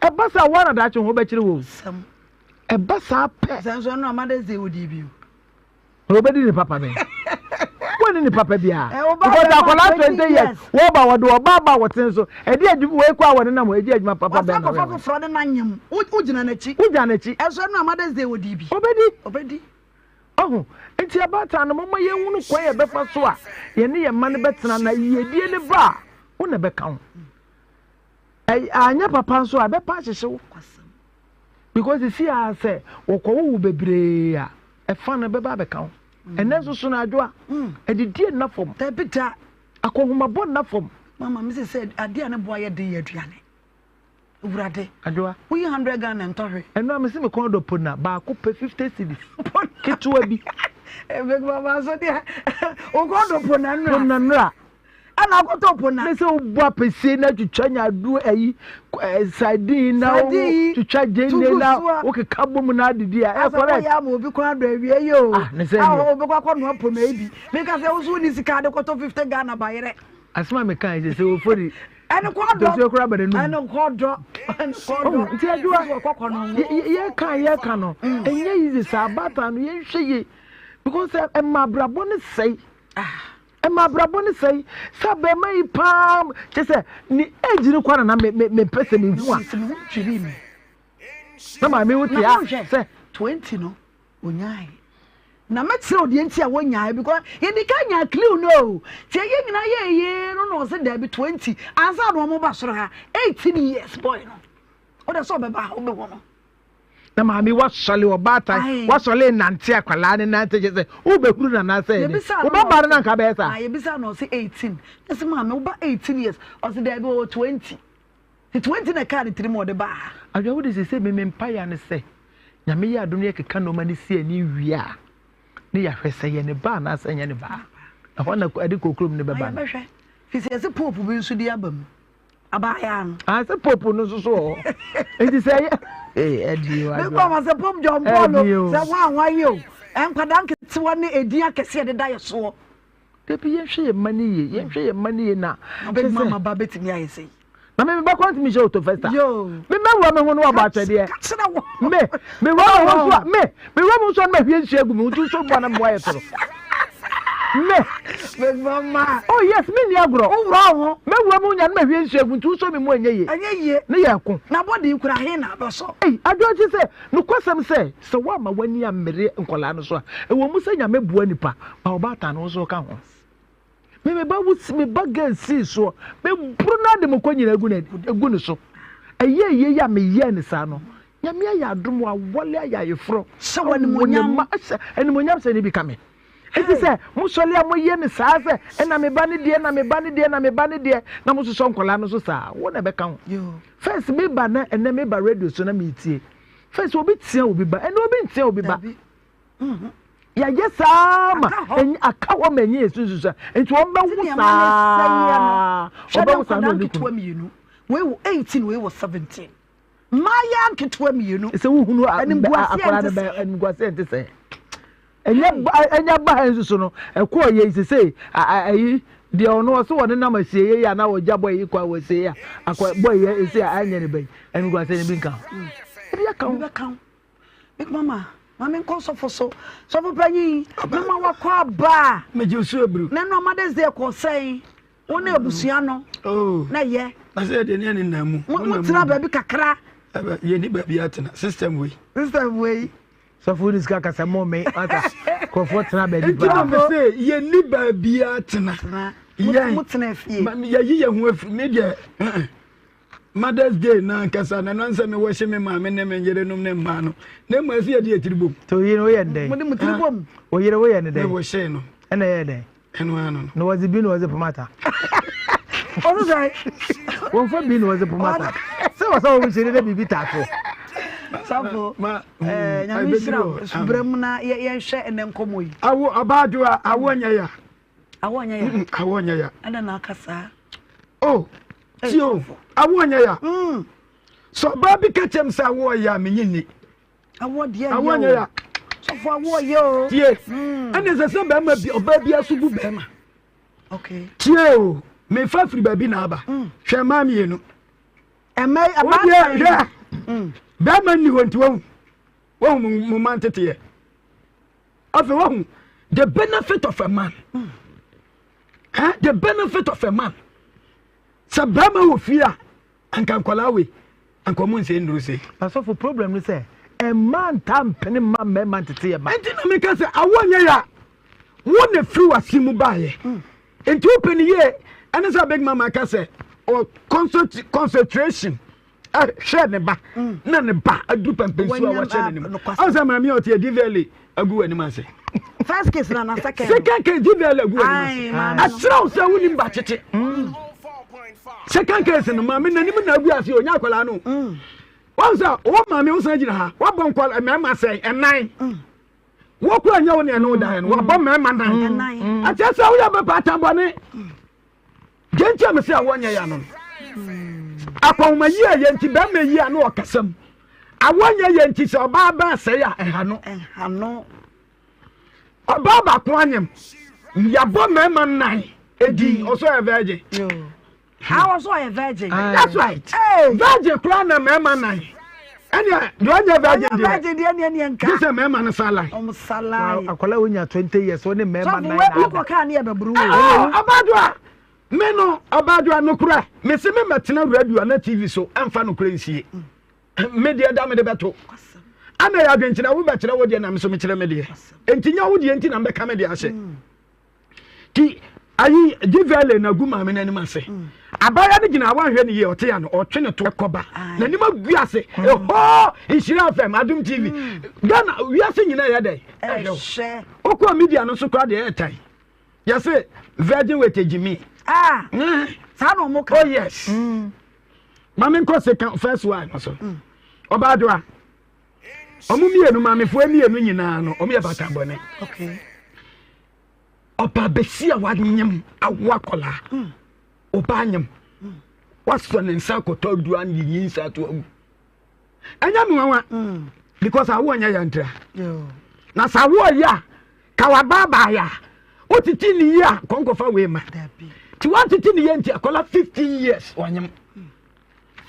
ɛba saa woara na daakye ho bɛkyere wo. Ɛba saa pɛ. Sɛ nso ɛno a Mother's Day wodi bi o. Na wɔbɛdi ne papa bɛn? Wɔnni ne papa biara. Because akwadaa 20 years wɔba wɔde ɔba ba wɔte nso ɛde adwuma wei kɔ a wɔde nam hɔ ɛgye adwuma papa bɛn na wɔyɛ. Wafa foforɔ de n'anyam wogyina n'akyi. Wogyina n'akyi. Ɛnso ɛno a Mother's Day wɔdi bi. Obedi. Obedi. Ɔho nti abaatan no momma yɛnhunu kwan yɛ bɛfa so a yɛne yɛn mma no bɛtena na yiedie no ba a wo na ɛbɛka ho. Anyɛ papa nso a ɛbɛpa ahyehye wo. Because sisi a sɛ wɔkɔwo wo bebree a ɛfa no bɛba abɛka ho. Mm. Ɛnɛ nso so no adwoa mm. adidie nna fam. Dabi da. Akɔnhomabɔ nna fam. Mama mi sɛ sɛ adeɛ a ne boa yɛ den yɛ aduane. Awurade. Adwoa. Woyi hundred Ghana ntɔ hwee. Ɛno a mesi me kɔn dɔ pona baako pɛ 50 cedis. Ketewa bi. Ebeg mama so deɛ wokɔ dɔ pona nnura. Pona nnura. Ɛna akɔtɔ pona. Ne sɛ wobɔ apɛsie na twitwa nyaadoa ayi sardine na twitwa gyeene na wokeka bɔ mu na adidi a ɛyɛ correct. Asɛ woyɛ ama obi kɔn adɔ awie yi o. Ah ne sɛ ɛnyɛ. Wobɛkɔ akɔnoa pona yi bi. Meka sɛ wo so wonni sika de kɔtɔ 50 Ghana bayerɛ. Asɛm a meka yi sɛ sɛ ofori ɛne kɔ dɔ ntosuo koraa ba n'anum ɛne kɔ dɔ ɛne kɔ dɔ oh, nti adwoa yɛka yɛka no mm. ɛnyɛ yize saa abaatan no yɛnhwɛ yie because ɛma abrabɔ no sɛe ah. ɛma abrabɔ no sɛe sɛ abɛɛma yi paa kyɛ sɛ ne age no kora na mepɛ sɛ mehu a na maame wo te a sɛ 20 no Onyae. Na mɛkyerɛ wo deɛ nti a wonyae because yɛdi kan nyaa clue no o. Nti ɛyɛ nyinaa yɛ yee no na ɔse daabi 20 ansa na wɔn ba soro ha 18 years boy no. Wode sɛ ɔbɛba ha wobɛhu no. Na maame wasɔle ɔbaatan wasɔle nante akwadaa ne nante kyɛ sɛ wobɛhuru no anaasɛ ɛne wobɛba no na nka bɛyɛ saa. Yɛbisa no ɔse 18. Ɛsɛ maame woba 18 years ɔse daabi ɔwɔ 20. Nti 20 na ɛkaa ne tirim ɔde baa ha. Adwoa wode sesei me me mpaeɛ ne sɛ Nyame yɛ adom na yɛkeka nnoɔma no si ani wie a ne yɛahwɛ sɛ ɛyɛ ne ba anaasɛ ɛnyɛ ne ba. Ɛhɔ na ɛde kokurom no bɛba no. Yɛbɛhwɛ. Fi sɛ yɛse pope bi nso di aba mu. Abaayaa no. Ah, sɛ pope no nso so wɔ hɔ. Nti sɛ ɛyɛ ee ɛdi o adwoa. Mekɔ ma sɛ Pope John Paul o sɛ hwan hwan yi o. Nkwadaa nketewa ne edin akɛseɛ deda yɛ soɔ. Dabi yɛnhwɛ yɛn mma no yie yɛnhwɛ yɛn mma no yie na. Big mama ba betumi ayɛ sɛ yi. Na me meba kwan tumi hyɛ oto festa. Me mɛwura me ho no wabɔ atwɛdeɛ. Me me wura me ho so a me me wura me ho so a na mahwie nsuo agu me ho nti nsuo bɔ na mmoa yɛ toro. Me. Big mama. Oh yes me ni agorɔ. Wowura ho. Mɛwura me ho nya na mahwie nsuo agu nti nsuo me mu ɛnyɛ yie. Ɛnyɛ yie. Ne yɛ ko. Na bɔde kura he na abɛsɔ. Ei adwo akyi sɛ nokwasɛm sɛ sɛ woama w'ani ammere nkwadaa no so a ɛwɔ mu sɛ nyame boa nipa ma ɔbaatan no nso ka ho. Me me ba wo me ba girl sii soɔ me boro no ade mo kɔ nyina egu na egu ne so ɛyɛ yie yi a me yɛɛ ne saa no nyame ayɛ adom wawale ayɛ ayeforɔ hyɛ wɔ animonyam ma hyɛ animonyam sɛ ne bi ka me eti sɛ mo sɔle a mo yɛ ne saa sɛ ɛna me ba ne deɛ na me ba ne deɛ na me ba ne deɛ na mo sosɔ nkɔlaa no so saa wo na ɛbɛka ho first me ba na ɛnɛ me ba radio so na me tie first obi tia obi ba ɛnɛ obi ntia obi ba. Yɛayɛ saa ma aka hɔ ma ɛnyɛ yɛ sunsusa nti wɔn bɛ wo saa wɔn bɛ wo saa na ɔne kunu. Wei wɔ 18 wei wɔ 17 mmaayɛ nketewa mmienu. Sɛ wohunu akwadaa no bɛ animguaseɛ nte sɛ ɛnyɛ ɛnyɛ ba ha nso so no ɛkɔɔ yɛ sese ayi deɛ ɔno ɔsɛ wɔne nam asie yɛ yɛ anaa wɔgya bɔ yi kɔ a wɔasie yɛ akɔ bɔ yɛ esi a ɛnyɛ ne bɛyi animguaseɛ no bi nka ho ebi aka ho. Big mama, ma me nkɔ sɔfo so. Sɔfo panyin, mema wakɔ aba. Megye so aburu. Na ɛno Mother's Day kɔ sɛn? Wo ne abusua no. Oh. Na yɛ. Na sɛ yɛde ne ne nam mu. Mo tena baabi kakra. Yɛ ni baabi atena system wei. System wei. Sɔfo ni sika kasa mɔ me asa nkurɔfoɔ tena baabi paa. Nti na me se yɛ ni baabi atena. Yɛn mo tena fie. Yɛyi yɛn ho afiri me deɛ. Mother's Day no ankasa na ɛno ansɛ me wɔhye me maame ne me yerenom ne mmaa no na mmom ɛsɛ yɛde yɛ tiri bom. Nti oyere woyɛ ne dɛn? Mode mo tiri bom. Oyere woyɛ ne dɛn? Me wɔhye no. Ɛna ɛyɛ dɛn? Ɛno ano no. Na wɔdze bi na wɔdze pomata. Ɔno sɛ. Wɔmfa bi na wɔdze pomata. Sɛ wɔsɛ wɔn hyɛ dɛ biribi taato. Safo, ɛɛ nyame nhyira wo. Brɛ mu na yɛnhwɛ ɛnɛ nkɔmmɔ yi. Awo ɔbaa awo nyɛ ya. Awɔ nyɛ ya. Awɔ nyɛ ya. Ɛna na aka saa. Oh, ti o, awɔ nyɛ ya. Mm. Sɛ ɔbaa bi ka kyɛm sɛ awɔ yɛ a menye nni. Awɔ deɛ awɔ nyɛ ya. Sɔfo awɔ yɛ o. Tie. Mm. Ɛna ɛsɛ sɛ bɛrima bi ɔbaa bi aso bu bɛrima. Okay. Tie o, mefa firi baabi na aba. Mm. Hwɛ mmaa mmienu. Ɛmɛ abaa. Wodeɛ hwɛ. Mm. Bɛrima nni hɔ nti wahu. Wahu mo mma nteteɛ. Afei wahu the benefit of a man. Eh, the benefit of a man. Sɛ bɛrima wɔ fie a, anka nkwadaa wei, anka ɔmo nsɛ nnuru sei. Asɔfo problem ne sɛ mmaa ntaa mpene mma mmarima ntete yɛ mma. Nti na meka sɛ awoɔ nyɛ ya. Wo na firi w'ase mu baeɛ. Nti wopɛ no yie ɛne sɛ big mama ka sɛ ɔ concentration hwɛ ne ba mm. na ne ba aduru pɛmpɛnsu a wahyɛ n'anim ɔn sɛ maame a ɔte DVLA agu w'anim ase. First case na na second. Second case DVLA agu w'anim ase. Akyerɛw sɛ wonim ba tete. Mm. Second case no maame n'anim na agu ase onya akwadaa no. Mm. Wɔn sɛ wɔn maame wosan gyina ha wɔbɔ nkwadaa mmarima sɛn ɛnan. Wɔkura nyɛ wo ne ɛno dan no wɔabɔ mmarima nan. Akyerɛ sɛ woyɛ bɛpa atabɔne. Deɛ nti a mese awoɔ nyɛ ya no no, akɔnhoma yi a yɛ nti bɛrima yi a na ɔkasa mu. Awoɔ nyɛ yɛ nti sɛ ɔbaa ba asɛe a ɛha no. Ɛha no. Ɔbaa baako anyem. Yɛabɔ mmarima nnan edin ɔsɔ yɛ virgin. Ah, ɔsɔ yɛ virgin. That's right. Virgin koraa na mmarima nnan. Ɛnna deɛ ɔnyɛ virgin deɛ. Virgin deɛ ɛnneɛ neɛ nka. Gye sɛ mmarima no sa line. Ɔmo sa line. Akwadaa wonya 20 years ɔne mmarima nnan na ada. Sɔfo wokɔ kaa ne yɛ bɛboro wo. Ɔbaadoa me no ɔbaadoa nokorɛ mese me mɛtena radio ana tv so ɛmfa nokorɛ nsie. Me deɛ da mede bɛto. Ana yɛ adwenkyerɛ wo bɛkyerɛ wo deɛ na me so mekyerɛ me deɛ. Enti nya wo deɛ nti na mbɛka me deɛ ahyɛ. Ti ayi givele na gu maame n'anim ase. Mm. Abaayewa no gyina awanhwɛ ne yie ɔte ano ɔtwe ne to ɛkɔba ah. n'anim agu ase mm. ɛhɔ nhyira fm adum tv mm. Ghana wiase nyinaa yɛ dɛ ɛhwɛ okɔ media no so koraa deɛ ɛyɛ tan yɛse virgin with gyimi. Ah, saa na ɔmo ka. Oh yes. Maame nkɔ second first one no so. Ɔbaa do a. Ɔmo mmienu maamefoɔ mmienu nyinaa no ɔmo yɛ bata bɔne. Okay. Ɔbaa bɛsi a wanyem awo akɔlaa. Mm. Ɔbaa nyem. Mm. Wasɔ ne nsa akɔtɔ aduro ne nyi nsa ato agu. Ɛnyɛ me nwanwa. Mm. Because awoɔ nyɛ yɛn ntra. Na sɛ awoɔ yɛ a ka wabaa yɛ a wotete ne yie a kɔnkɔfa wei ma. Ti wantete ne yie nti akɔla 15 years wanyem.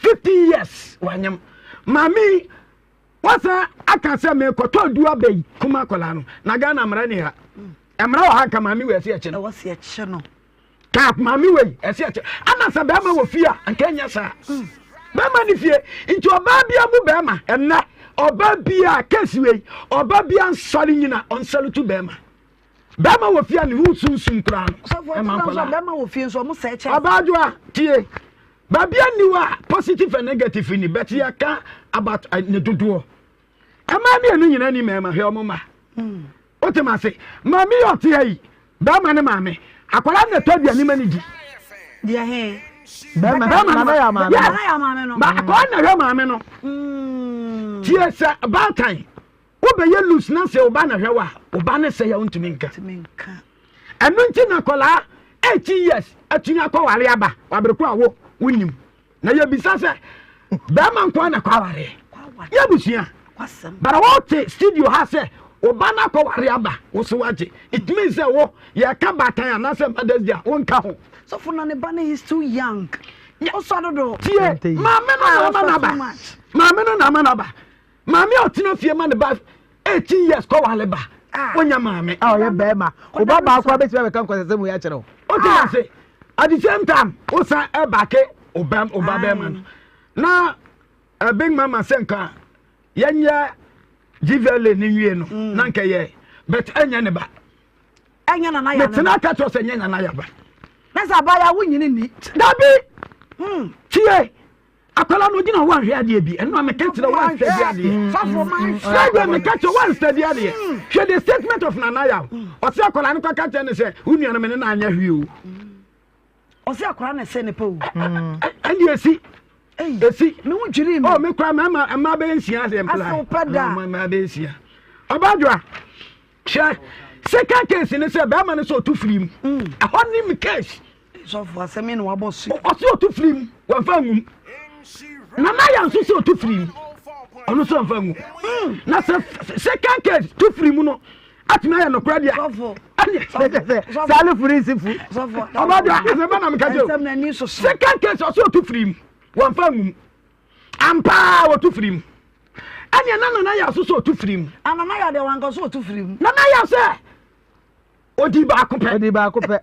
15 years wanyem. Maame Wasan aka sɛ mekɔtɔ adu aba yi kuma akwadaa no na Ghana mmara ni ha. Mmara wɔ ha nka maame wei ɛsɛ ɛkye no. Ɛwɔ sɛ ɛkye no. Ka maame wei ɛsɛ ɛkye. Ama sɛ bɛrima wɔ fie a nka ɛnyɛ saa. Mm. Bɛrima ne fie nti ɔbaa bi abu bɛrima ɛnɛ ɔbaa bi a kɛsi wei ɔbaa bi ansɔre nyina ɔnsɔre tu bɛrima. Bɛrima wɔ fie a ne ho sunsum koraa no. Ɛma nkwadaa. Bɛrima wɔ fie nso ɔmo sɛ kyɛ. Ɔbaa dwoa tie. Baabi a nni hɔ a positive and negative ni but yɛka about eh, ne dodoɔ. Mmaa mmienu nyinaa ni mmarima hwɛ wɔn mma. Hmm. Wote ma ase maame yɛ ɔte ha yi bɛrima ne maame akwadaa na ɛtɔ aduane ma ne di. Deɛ he. Bɛrima bɛrima no yes ba akwadaa na hwɛ maame no. Hmm. Tie sɛ baatan wobɛyɛ loose na sɛ ɔba na hwɛ wa ɔba ne sɛ yɛ wontumi nka. Ɛno nti na akwadaa 18 years atumi akɔware aba wabere ko a wo wonim na yɛbisa sɛ bɛrima nko na kɔ awareɛ yɛ abusua bara wote studio ha sɛ ɔba no akɔware aba wo so wagye it means sɛ wo yɛka baatan anaasɛ mothers day a wonka ho sɔfo na ne ba no is too young ɔsɔ dodo tie maame no na ama no aba maame no na ama no aba Maame a ɔtena fie ma ne ba 18 years kɔ wale ba. Ah. Wonya maame. A ɔyɛ bɛrima. Wo ba baako abɛtumi abɛka nkɔsɛsɛm wei akyerɛ wo. Wote ah. ase. At the same time, wosan ɛbake ɔba ɔba bɛrima no. Na eh, big mama sɛ nka yɛnyɛ GVLA ne nwie no mm. na nka yɛ but ɛnyɛ ne ba. Ɛnyɛ nana yɛ ne ba. Metena aka kyerɛ sɛ ɛnyɛ nana yɛ ba. Na sɛ abaayewa wonyini ni. Dabi. Hmm. Tie. Akwadaa no ogyina hɔ anhwɛ adeɛ bi ɛno a meka kyerɛ wɔn study adeɛ sɛdeɛ meka kyerɛ wɔn study adeɛ hwɛ the statement of Nana Yaw ɔsɛ akwadaa no kɔka kyerɛ ne sɛ wo nua no me ne no anyɛ hwee o ɔsɛ akwadaa na ɛsɛ ne pɛ o ɛne esi esi me ho dwiri mi oh me kura mɛma mmaa bɛyɛ nsia asɛ mpla asɛ wopɛ da mmaa bɛyɛ nsia ɔbaadwoa Hwɛ, second case ne sɛ bɛrima no sɛ ɔtu firi mu. Mm. Ɛhɔ ne me case. Sɔfo asɛm yi na wabɔ so. Ɔsɛ ɔtu firi mu, wɔmfa ngum. Nana yɛ nso sɛ ɔtu firi mu, ɔno nso ɔmfa ngum. Mm. Na sɛ second case tu firi mu no, atumi ayɛ nokorɛ deɛ. Sɔfo. Ɛne. Sale firi nsi fu. Sɔfo. Ɔba deɛ asɛm bɛ na meka kyerɛ o. Second case ɔsɛ ɔtu firi mu, wɔmfa ngum. Ampa ara wɔtu firi mu. Ɛnneɛ na Nana Yaw nso sɛ ɔtu firi mu. Ah, Nana Yaw deɛ wanka sɛ ɔtu firi mu. Nana Yaw sɛ Odi baako pɛ. Odi baako pɛ.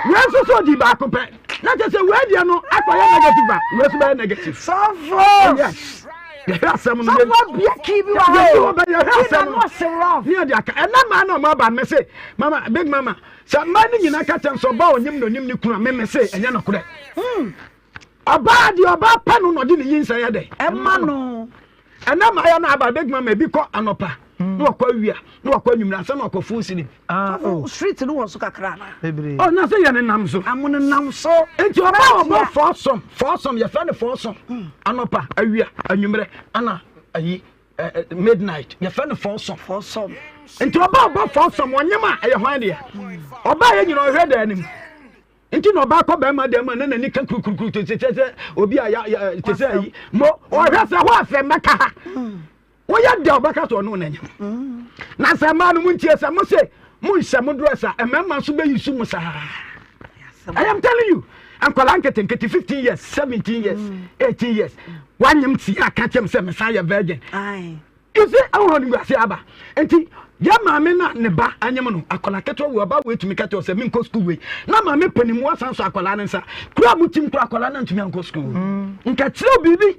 Wei nso so odi baako pɛ. Na kyerɛ sɛ wei deɛ no akɔyɛ negative a wei nso bɛyɛ negative. Sɔfo. Oh, yes. Yɛhwɛ asɛm no. Sɔfo bia kii bi wɔ ha o. Yɛhwɛ asɛm no. Ne yɛde aka. Ɛnɛ maa na ɔmo aba mese mama big mama sɛ mmaa no nyinaa ka kyɛn sɛ ɔbaa onyim na onim ne kunu a meme se ɛnyɛ nokorɛ. Hmm. Ɔbaa deɛ ɔbaa pɛ no na ɔde ne nyinsɛn yɛ dɛ. Ɛma no. Ɛnɛ mmaayɛ no aba big mama ebi kɔ anɔpa hmm. na wakɔ awia na wakɔ anwummerɛ ansa na wakɔ full sleep. Ah, oh. Street no wɔ so kakra na. Bebree. Oh, na sɛ yɛ ne nam so. Amo ne nam so. Nti ɔbaa ɔbɔ fɔɔsɔm fɔɔsɔm yɛfrɛ no fɔɔsɔm hmm. anɔpa awia anwummerɛ ana ayi eh, eh, midnight yɛfrɛ no fɔɔsɔm. Fɔɔsɔm. Nti ɔbaa ɔbɔ fɔɔsɔm ɔnyem a ɛyɛ hwan deɛ ɔbaa yɛ nyina ɔhwɛ dɛ anim. Nti na ɔbaa kɔ bɛrima dan mu a na n'ani ka kurukurukuru te sɛ sɛ obi a ya ya te sɛ ayi mo ɔhwɛ sɛ hɔ afɛ mɛka ha woyɛ dɛ ɔbɛka sɛ ɔno n'anyam na sɛ mmaa no mo ntie sɛ mo se mo nhyɛ mo dress a mmarima nso bɛyi su mo saa I am telling you nkwadaa nketenkete 15 years 17 years 18 years wanyem tie aka kyɛm sɛ mesan yɛ virgin You see, ɛwɔ hɔ no wiase aba. Nti, yɛ maame na ne ba anyem no, akwadaa ketewa wei, ɔba wei tumi ka kyerɛ sɛ menkɔ sukuu wei. Na maame panin mu asan so akwadaa no nsa. Kura mu tim kura akwadaa no ntumi ankɔ sukuu. Mm. Nka kyerɛ biribi.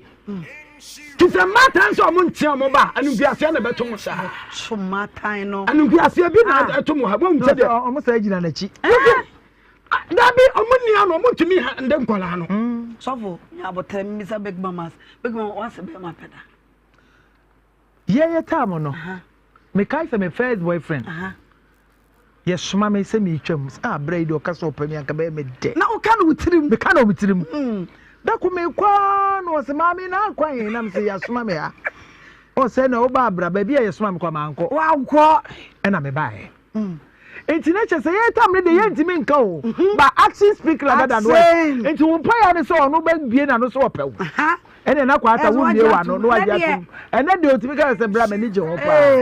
Ti sɛ mmaatan sɛ ɔmo ntea ɔmo ba, animguaseɛ na ɛbɛto mo saa. So mmaatan no. Animguaseɛ bi na ah. ɛto mo ha. Wɔn sɛ deɛ. Ɔmo sɛ gyina n'akyi. Dabi, ɔmo nnia no, ɔmo ntumi ha nde nkwadaa no. Mm. Sɔfo, nyabotɛ mmisa big mamas. Big mama, wase bɛrima pɛ da. Yɛyɛ time no, mekae sɛ me first boyfriend yɛsoma me sɛ meretwam sɛ ah berɛ yi deɛ ɔka sɛ ɔpɛ me anka bɛyɛ me dɛ. Na woka no wo tirim? Meka no me tirim. Hmm. Da ko mekɔ ara na ɔsɛ maame na akɔ ahe nam sɛ yɛasoma me ha. Ɔsɛ na woba abra baabi a yɛsoma me kɔ mankɔ. Wankɔ. Ɛna mebaeɛ. Nti na kyerɛ sɛ yɛn tam no deɛ yɛntumi nka o mhm. but action speak louder than words nti wo mpaeɛ ne sɛ ɔno bɛbie n'ano sɛ ɔpɛ wo ɛne na kɔ ata wo mmie w'ano na wagye atom ɛnɛ deɛ ɔtumi ka sɛ bra m'ani gye ho paa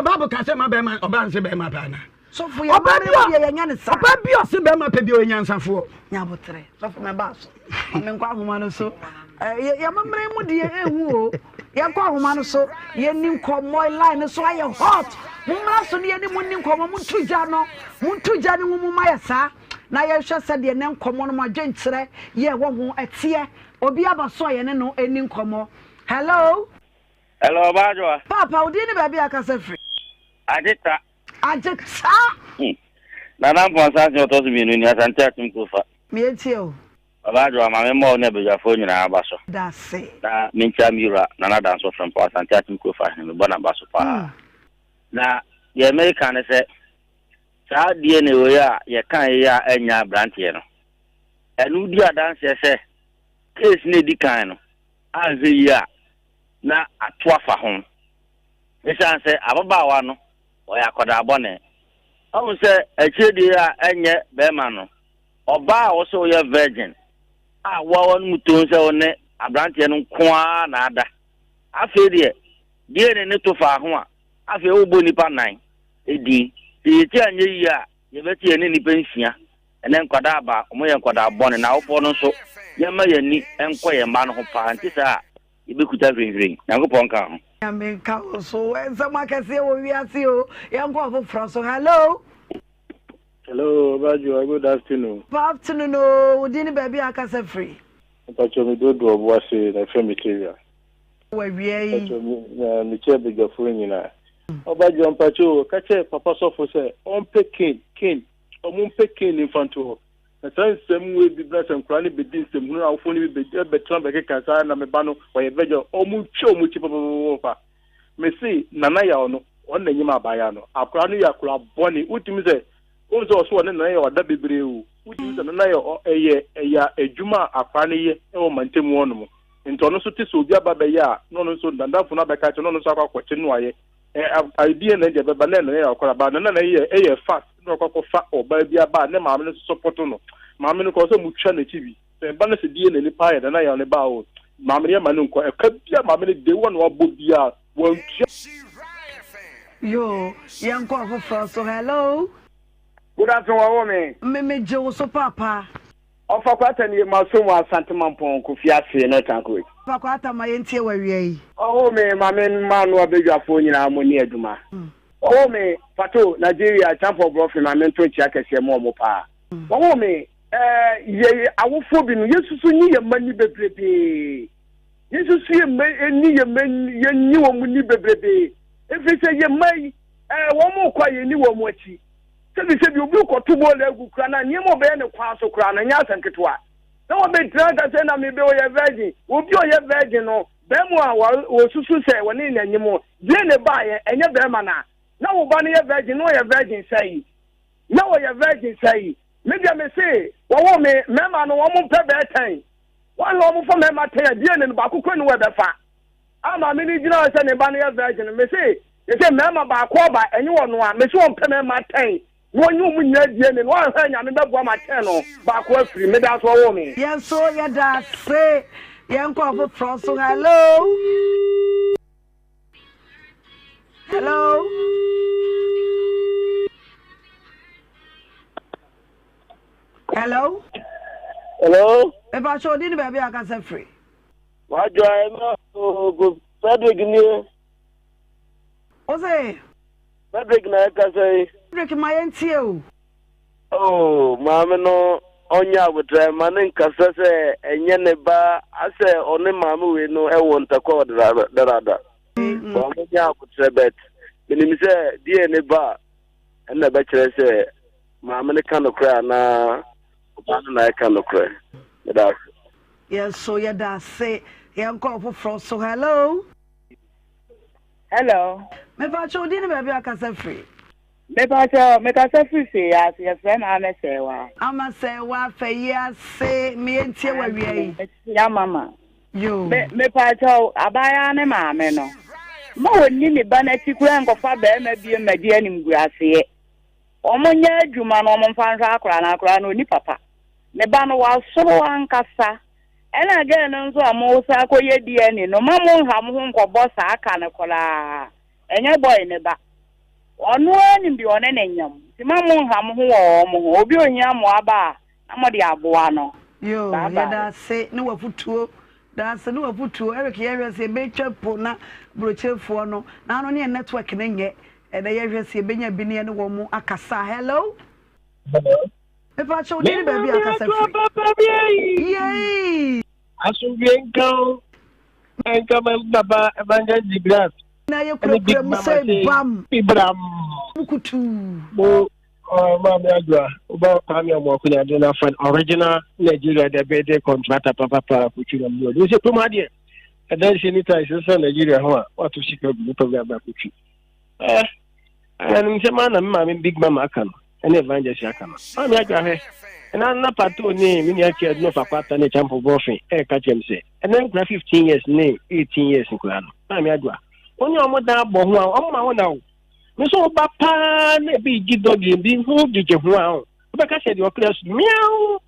Bible ka sɛ ma bɛrima ɔbaa nse bɛrima paa na Sɔfo yɛ ma mi deɛ yɛnyɛ ne saa. Ɔbaa bi ɔse bɛrima pɛ bi ɔyɛ nyansafoɔ. Nyabotere sɔfo mɛ ba so ma me nkɔ ahoma no so. Yɛ amammerɛ mu deɛ ehu o. Yɛnkɔ ahoma no so yɛni nkɔmmɔ line no so ayɛ hot. Mo mmra so ne yɛne mo nni nkɔmmɔ mo nto gya no mo nto gya no mu mo ma yɛ saa na yɛnhwɛ sɛdeɛ ne nkɔmmɔ no mo adwenkyerɛ yɛ wɔ ho ɛteɛ. Obi aba so a yɛne no ɛni nkɔmmɔ. Hello. Hello, Ɔbaa Papa, wo din ne baabi a akasa firi? Agye ta. Agye taa. Hmm. Nana Mpɔnsa ase ɔtɔ so mienu ni Asante Akyem Kurofa. Me etie o. Baba Adwoa ma me mmɔ wo ne abadwafoɔ nyinaa aba so. Dase. Na menkyia me wura Nana Danso Frempɔn Asante Akyem Kurofa hene mebɔ n'aba so paa. Hmm. Na deɛ mereka ne sɛ saa DNA wei a yɛka yi a ɛnya aberanteɛ no ɛno di adanseɛ sɛ case no edi kan no anhwɛ yie a na ato afa ho. Esiane sɛ ababaawa no ɔyɛ akwadaa bɔne. Wahu sɛ akyire deɛ a ɛnyɛ bɛrima no, ɔbaa a wɔsɛ woyɛ virgin a woa w'anom ton sɛ wo ne aberanteɛ no nko ara na ada. Afei deɛ, deɛ ne ne to faa ho a, afei wobɔ nnipa nan din. Sɛ yɛti anyɛ yie a, yɛbɛte yɛne nnipa nsia. Ɛnɛ nkwadaa aba, wɔyɛ nkwadaa bɔne, na awofoɔ no nso, yɛmma yɛn ani nkɔ yɛn mma no ho paa, nte saa a, Yɛbɛkuta hwirenhwiren. Nyankopɔn nka ho. Nyame nka wo so. Nsɛm akɛseɛ wɔ wiase o. Yɛnkɔ ɔfoforɔ so. Hello. Hello, Ɔbadwoa, good afternoon. Good afternoon o. Wo din ne baabi a akasa firi? Mpakyɛ me Dodo Ɔboase na ɛfrɛ me Teria. Wɔ awia yi. Mpakyɛ me na mekyɛ badwafoɔ nyinaa. Ɔbadwoa mpakyɛ o, ka kyerɛ papa sɔfo sɛ ɔmpɛ cane, cane, ɔmo mpɛ cane mfa nto hɔ. Na saa nsɛm wei bi na sɛ nkwadaa no bɛdi nsɛmhunu na awofoɔ no bi bɛtena bɛkeka saa na me ba no ɔyɛ virgin wɔn twa wɔn akyi papapapa mese nana yaw no ɔno na enyim abaayewa no akwadaa no yɛ akwadaa bɔne wotumi sɛ wɔn sɛ ɔso ɔne nana yaw ɔda bebree o wotumi sɛ nana yaw ɛyɛ ɛyɛ adwuma a akwadaa no yɛ ɛwɔ mantam hɔ nom nti ɔno nso te sɛ obi aba bɛyɛ a na ɔno nso dandafo no abɛka kyerɛ na ɔno nso akɔ akɔkye no ayɛ Idea na deɛ bɛba na ɛna yɛ akɔla ba na na yɛ ɛyɛ fast na ɔkɔ akɔfa ɔbaa bi aba a ne maame no nso sɔpɔto no maame no kɔ sɛ mo twa n'akyi bi sɛ ɛba no sɛ die na nipa yɛ na na yɛ ne ba o maame no yɛ ma no nkɔ ɛka bi a maame no de wɔn na wabɔ bi a wɔntua. Yoo yɛn kɔ ɔfoforɔ so hello. Good afternoon wɔwo me. Me me gye wo so papa. Ɔfa kwata nie maso mu Asante Mampɔn Kofi ase North Anchorage. Ɔfa kwata ma yɛntie w'awia yi. Ɔho me ma me mma no abadwafoɔ nyinaa mo ne adwuma. Wɔwoo me Pato, Nigeria, Champɔ Brɔfe ma mento nkyea kɛseɛ ma wɔn paa. Wɔwoo me eh, yɛ awofoɔ bi no, yɛsusu nyi yɛn mma ni bebrebee. Yɛsusu yɛn mma ni yɛn mma yɛnyi wɔn ni bebrebee. Ɛfiri sɛ yɛn mma yi, eh, wɔn rekɔ a yɛnni wɔn akyi. Sɛbi sɛbi obi rekɔto bɔɔl agu koraa na nneɛma ɔbɛyɛ ne kwan so koraa no ɛnyɛ asɛm ketewa. Na wɔbɛgyina aka sɛ na mebe ɔyɛ virgin. Obi a ɔyɛ virgin no, bɛrima a wɔsusu sɛ wɔne n'anyim Deɛ na ɛbaeɛ, ɛnyɛ bɛrima no a. Na wo ba no yɛ virgin, na ɔyɛ virgin sɛi. Na ɔyɛ virgin sɛi. Me deɛ me se, wɔwoo me, mmarima no wɔn mpɛ bɛɛ tɛn. Wɔn na wɔn fa mmarima tɛn a, DNA no baako kura ni wɔ ɛbɛfa. A maame no gyina hɔ sɛ ne ba no yɛ virgin no, me se, yɛ sɛ mmarima baako aba, ɛnyɛ wɔn a, me se wɔn mpɛ mmarima tɛn. Na wɔnyi wɔn nyinaa DNA no, wɔanhwɛ a Nyame bɛboa ma tɛn no baako afiri. Meda so wɔwoo me. Yɛn nso yɛda ase. Yɛn kɔ foforɔ so. Hello. Hello. Hello. Hello. Mepa kyɛ odi ne baabi a akasa firi. Wadwa ɛma ogo Frederick nie. O se. Frederick na ɛkasa yi. Frederick ma yɛn tie o. Oh, maame no ɔnyɛ abotrɛ ma ne nkasa sɛ ɛnyɛ ne ba asɛ ɔne maame wei no ɛwɔ ntakwa dadaada. Wɔn nyɛ abotrɛ bɛt menim sɛ deɛ ne ba ɛna ɛbɛkyerɛ sɛ maame no ka nokorɛ anaa ɔbaa no na ɛka nokorɛ. Meda ase. Yɛn so yɛda ase. Yɛn kɔ foforɔ so. Hello. Hello. Mepa kyɛw din ne baabi akasa firi. Mepakyɛw, mekasa firi Fei ase, yɛfrɛ me Ama Sɛɛwaa. Ama Sɛɛwaa, Fei ase, me yɛntie wo awia yi. Mekyia mama. Yoo. Me, mepakyɛw, abaayaa ne maame no, mma wɔnni ne ba no akyi koraa nkɔfa barima bio mmɛgye animguaseɛ. Wɔn nyɛ adwuma na wɔn mfa nhwɛ akwadaa no, akwadaa no ɔnni papa. Ne ba no, wasoro ankasa. Ɛna girl no nso a mosan akɔyɛ DNA no, mma monha mo ho nkɔbɔ saa ka no koraa. Ɛnyɛ boy ne ba. Ɔno ara nim deɛ ɔne no nyam. Nti mma mo nha mo ho wɔ wɔn ho. Obi ohia mmoa ba a, na mode aboa no. Yoo Bye bye. yɛda ase ne wafutuo da ase ne wafutuo Eric yɛhwɛ sɛ yɛbɛtwa po na brokyerefoɔ no na ano ne yɛn network no nyɛ ɛnɛ yɛhwɛ sɛ yɛbɛnya bi ne yɛne wɔn akasa hello mepa kyɛw din ne baabi a akasa firi yei Asomdwoe nka wo. Nka ma papa Evangelist Digraf. Na yɛ kurakura mu sɛ bam. Ibram. Kutuu. Mo maame adwoa woba Kwame Amoako ne ade no afa original Nigeria de bɛde contractor papapa kotwi na mu ɔde sɛ kurom adeɛ ɛdansie ne tais sɛ Nigeria ho a wato sika gu nipa bi aba kotwi eh ɛnom sɛ maa na me maame big mama aka no ɛne evangelist aka no maame adwa hwɛ ɛna na pato ne me nua kyɛ no fa kwata ne champo bɔfe ɛka kyerɛ me sɛ ɛnɛ nkura 15 years ne 18 years nkura no maame adwa wo ne ɔmo dan abɔ ho a ɔmo ma wo na wo me nso wo ba paa na ebi gye dɔge bi ho gyegye ho a wo wobɛka sɛ deɛ ɔkra su miaw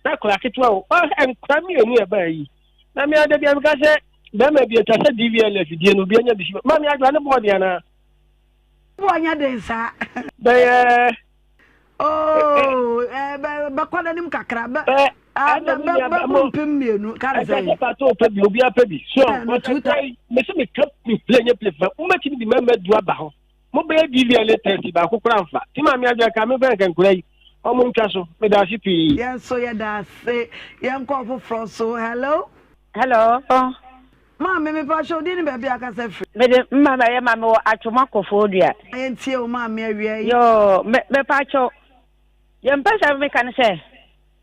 na akora ketewa wo nkora mmienu ɛbaa yi na me ada bi a meka sɛ bɛrima bi atwa sɛ dvl afidie no obi anya bi si maame adwa ne bɔɔde anaa Bo anya den saa. Bɛyɛ. Oh, eh, bɛkɔ n'anim kakra. Bɛ, ah, bɛ, bɛ, bɛ, mpem mmienu. Ka ne sɛ. Ɛsɛ pato pɛ bi, obi apɛ bi. So, wɔsɛ mesi mi ka mi play nye play fɛ. Mo bɛtumi di mɛmɛ du aba hɔ. Mo bɛyɛ DVLA test baako kora nfa. Ti maame adwa ka mi bɛn nkankura yi. Ɔmo ntwa so. Meda ase pii. Yɛn nso yɛda ase. Yɛn kɔ foforɔ so. Hello. Hello. Maame mepakyɛ wo din ne baabi a akasa firi. Mede mma bɛyɛ ma mewɔ Atwoma Kofoɔdua. Yɛntie wo maame awia yi. Yoo me mepakyɛw deɛ mpɛ sɛ meka ne sɛ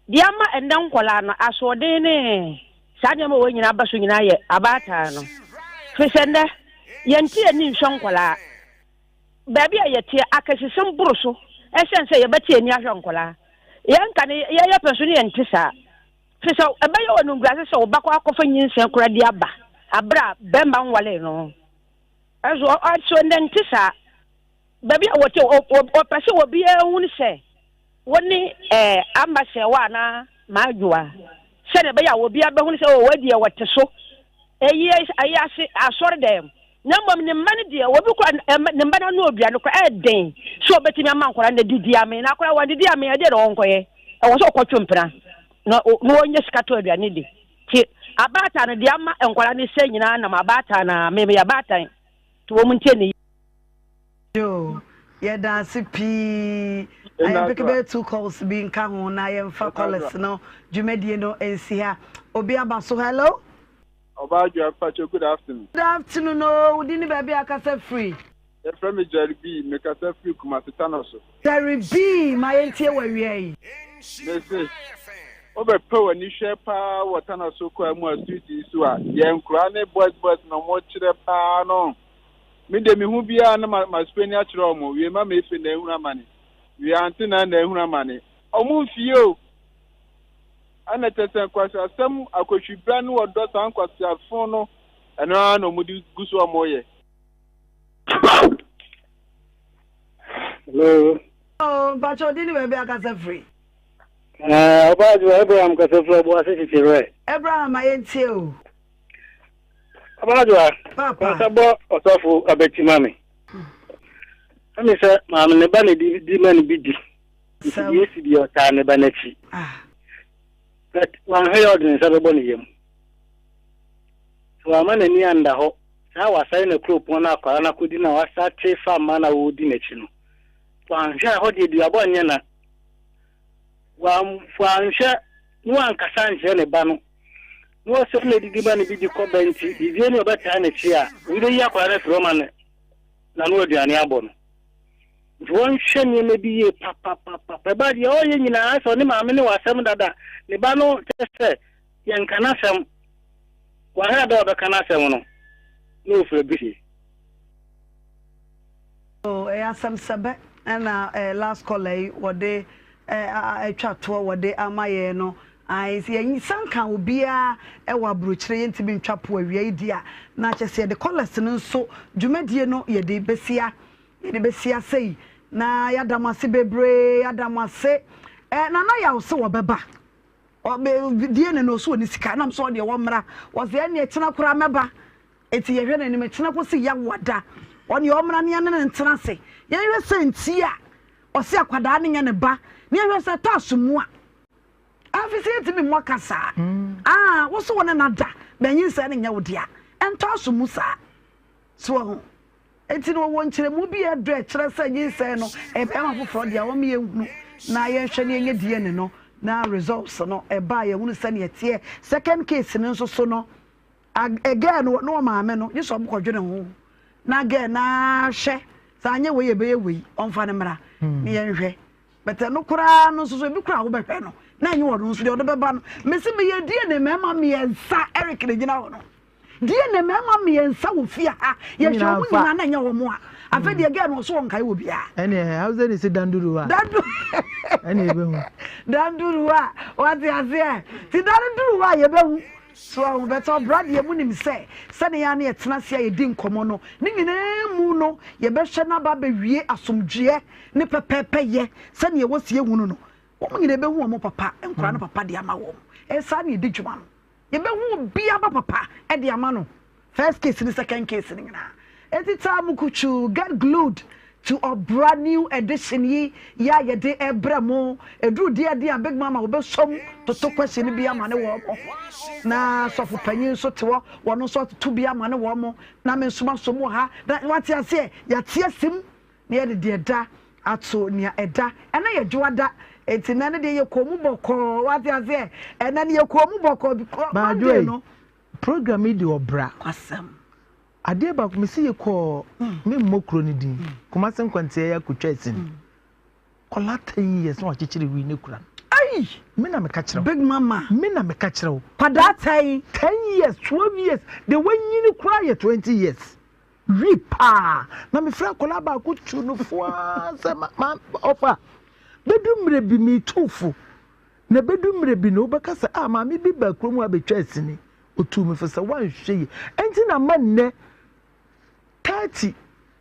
deɛ ama ɛnnɛ nkwadaa no asoɔden ne saa nneɛma wɔ nyinaa ba so nyinaa yɛ abaatan no firi sɛ nnɛ yɛnte yɛn ani nhwɛ nkwadaa baabi a yɛteɛ akɛsesɛm boro so ɛsɛn sɛ yɛbɛte yɛn ani ahwɛ nkwadaa yɛn ka ne yɛyɛ pɛ so ne yɛnte saa. Firi sɛ ɛbɛyɛ wo animguase sɛ wobɛkɔ akɔfa nyinsɛn koraa de aba aberɛ a bɛrima nwalee no. Ɛnso ɔso ɛnɛ nte saa. Baabi a wɔte wɔpɛ sɛ obiara hunu sɛ wo ne ɛɛ ama sɛwa anaa maajoa sɛdeɛ ɛbɛyɛ a obiara bɛhunu sɛ o wɔdeɛ wɔte so ɛyi ɛyi ase asɔre dɛm. Na mmom ne mma no deɛ obi kora ne mma no ano aduane kora ɛden sɛ ɔbɛtumi ama nkwadaa no adidi amee na akwadaa wɔn didi amee ɛdeɛ na wɔnkɔyɛ ɛwɔ sɛ ɔkɔtwe mpena na na ɔnya sika tɔ aduane di nti abaatan no deɛ ama nkwadaa no sɛ nyinaa nam abaatan na me meyɛ abaatan nti wɔn ntie ne. Yoo, yɛda ase pii. Na yɛmpeke bɛyɛ two calls bi nka ho na yɛmfa callers no dwumadie no nsi ha. Obi aba so, hello? Ɔbaa Adwoa mpakyɛw good afternoon. Good afternoon oo, wo din ne baabi a akasa firi? Yɛfrɛ me Jerry B, mekasa firi Kumasi Tanɔ so. Jerry B, ma yɛntie wo awia yi. Mese, wobɛpɛ w'ani hwɛ paa wɔ Tanɔ so kwan mu a street yi so a, deɛ nkoraa ne boys boys na wɔkyerɛ paa no. Me deɛ mehu biara na ma maspleni akyerɛ wɔn, wie ma mefe na ehunu amane, wie ante na na ehunu amane. Wɔn mfie o. Ɛna kyerɛ sɛ nkwaseasɛm, akɔhwibra ne ɔdɔ saa nkwaseafo no, ɛno ara na wɔde gu so a wɔyɛ. Hello. Oh, mpakyɛ odi ne baabi akasa firi. Eh, ɔbaa adwuma Abraham kasa firi ɔbo ase tete rɛ. Abraham ayɛ ntie o. Ɔbaa adwuma. Papa. Kwansa bɔ ɔsɔfo abati ma me. Ɛmi sɛ maame ne ba na di di ma ne bi di. Nti deɛ esi deɛ ɔtaa ne ba n'akyi. Ah. But wanhwɛ yɛ ɔde ne nsa bɛbɔ ne yam. Sɛ wamma n'ani anda hɔ saa a wasɛe ne kuropɔn no akwara no akɔdi no a wasa te fa mma no a wɔredi n'akyi no, wanhwɛ a ɛhɔ deɛ duabɔ nyɛ na. Wanhwɛ na wankasa ankyerɛ ne ba no na wɔsɛ na adidi ma no bi di kɔba nti biribi ni ɔbɛtaa n'akyi a obi bɛyi akwara no afiri hɔ ma no n'ano aduane abɔ no. Nti wɔnhwɛ nneɛma bi yie papapapa. Ɛba deɛ ɔyɛ nyinaa sɛ ɔne maame no wɔ asɛm dada ne ba no kyɛ sɛ Yɛnka n'asɛm. Wahwɛ da a ɔbɛka n'asɛm no, na ofura bisi. Oh ɛyɛ asɛm sɛbɛ ɛna eh, last caller yi wɔde eh, atwa toɔ wɔde ama yɛn no. Ae, sɛ yɛn nsa nka obiara ɛwɔ aburokyire yɛntumi ntwa po awia yi di a, na kyɛ sɛ yɛde callers no nso dwumadie no yɛde bɛsia yɛde bɛsia sei na yɛada mo ase bebree yɛada mo ase. Eh, Nana Yaw sɛ wɔbɛba. Ɔbɛ die ne no ɔso ɔni sika nam sɛ ɔdeɛ wɔmmra wɔsɛ ɛneɛ kyena koraa mɛba eti yɛhwɛ n'anim kyena kɔsi yawoada ɔneɛ ɔmmra ne yɛne ne ntena ase yɛnhwɛ sɛ nti a ɔse akwadaa ne nyɛ ne ba ne yɛhwɛ sɛ ɛtɔ aso mu a afi sɛ yɛntumi mmɔ ka saa ah wo so wo ne no ada bɛnyinsɛn ne nyɛ wo dea ɛntɔ aso mu saa So wahu? Enti no wɔwɔ nkyerɛmu bi a ɛdɔ a ɛkyerɛ sɛ nyinsɛn no ɛyɛ bɛrima foforɔ deɛ a wɔn yɛnhunu na yɛnhwɛ na yɛnyɛ DNA no na results no ɛba a yɛhunu sɛnea ɛteɛ. Second case no nso so no a girl no ne ɔmaame no gye sɛ wɔn kɔdwene ho na girl no ahwɛ sɛ anyɛ wei ɛbɛyɛ wei ɔmfa no mmra na yɛnhwɛ. But ɛno koraa no nso so ebi koraa wobɛhwɛ no na ɛnyɛ ɔno nso deɛ ɔde bɛba no. Mesi meyɛ DNA mmarima mmiɛnsa Eric na gyina hɔ no. Deɛ na mmarima mmiɛnsa wɔ fie ha yɛhwɛ wɔn nyinaa na ɛnyɛ wɔn a afei deɛ gɛɛ no ɔso wɔn nkae wɔ biara. Ɛnni hausa ni si danduru a. Danduru ɛnni ebe hu. Danduru a wate aseɛ ti danduru a yɛbɛhu so ahu bɛtɛ ɔbra deɛ mu nim sɛ sɛne yɛn ne yɛtena ase a yɛdi nkɔmmɔ no ne nyinaa mu no yɛbɛhwɛ no aba abɛwie asomdwoeɛ ne pɛpɛɛpɛ yɛ sɛdeɛ ɛwɔ si ehunu no wɔn nyinaa bɛhu wɔn papa nkora no papa de ama wɔn ɛsaa ne yɛdi dwuma no. Yɛbɛhu obiara ba papa de ama no first case ne second case no nyinaa. Enti taa mu kutuu get glued to ɔbra new edition yi yɛ a yɛde ɛbrɛ mo. Ɛduru deɛ deɛ a Big Mama wɔbɛsɔm toto question bi ama ne wɔn mo. Na sɔfo panyin nso te hɔ wɔn nso atoto bi ama ne wɔn mo. Na me nso masɔ mu wɔ ha. Na wate aseɛ yɛate asim Na yɛde deɛ ɛda ato nea ɛda. Ɛnɛ yɛ dwoada, enti nɛ no deɛ yɛ kɔn mu bɔkɔɔ. Wate aseɛ? Ɛnɛ no yɛ kɔn mu bɔkɔɔ because Monday no. Program yi de ɔbra. Kwasɛm. Adeɛ baako mesi yɛ kɔɔ me mmɔ kuro no din Kumasi nkwantia yɛ akotwa asini. Kɔla 10 years na wakyekyere wii ne kura no. Ayi! Me na meka kyerɛ wo. Big mama. Me na meka kyerɛ wo. Kwadaa 10. 10 years, 12 years, de wanyini koraa yɛ 20 years. Wi paa na mefrɛ akwadaa baako tu no fo ara sɛ ma ma ɔfa bɛdu mmerɛ bi metu fo na bɛdu mmerɛ bi no wobɛka sɛ ah maame bi ba kurom abɛtwa asini ɔtuu me fo sɛ woanhwɛ yie ɛnti na ma nnɛ 30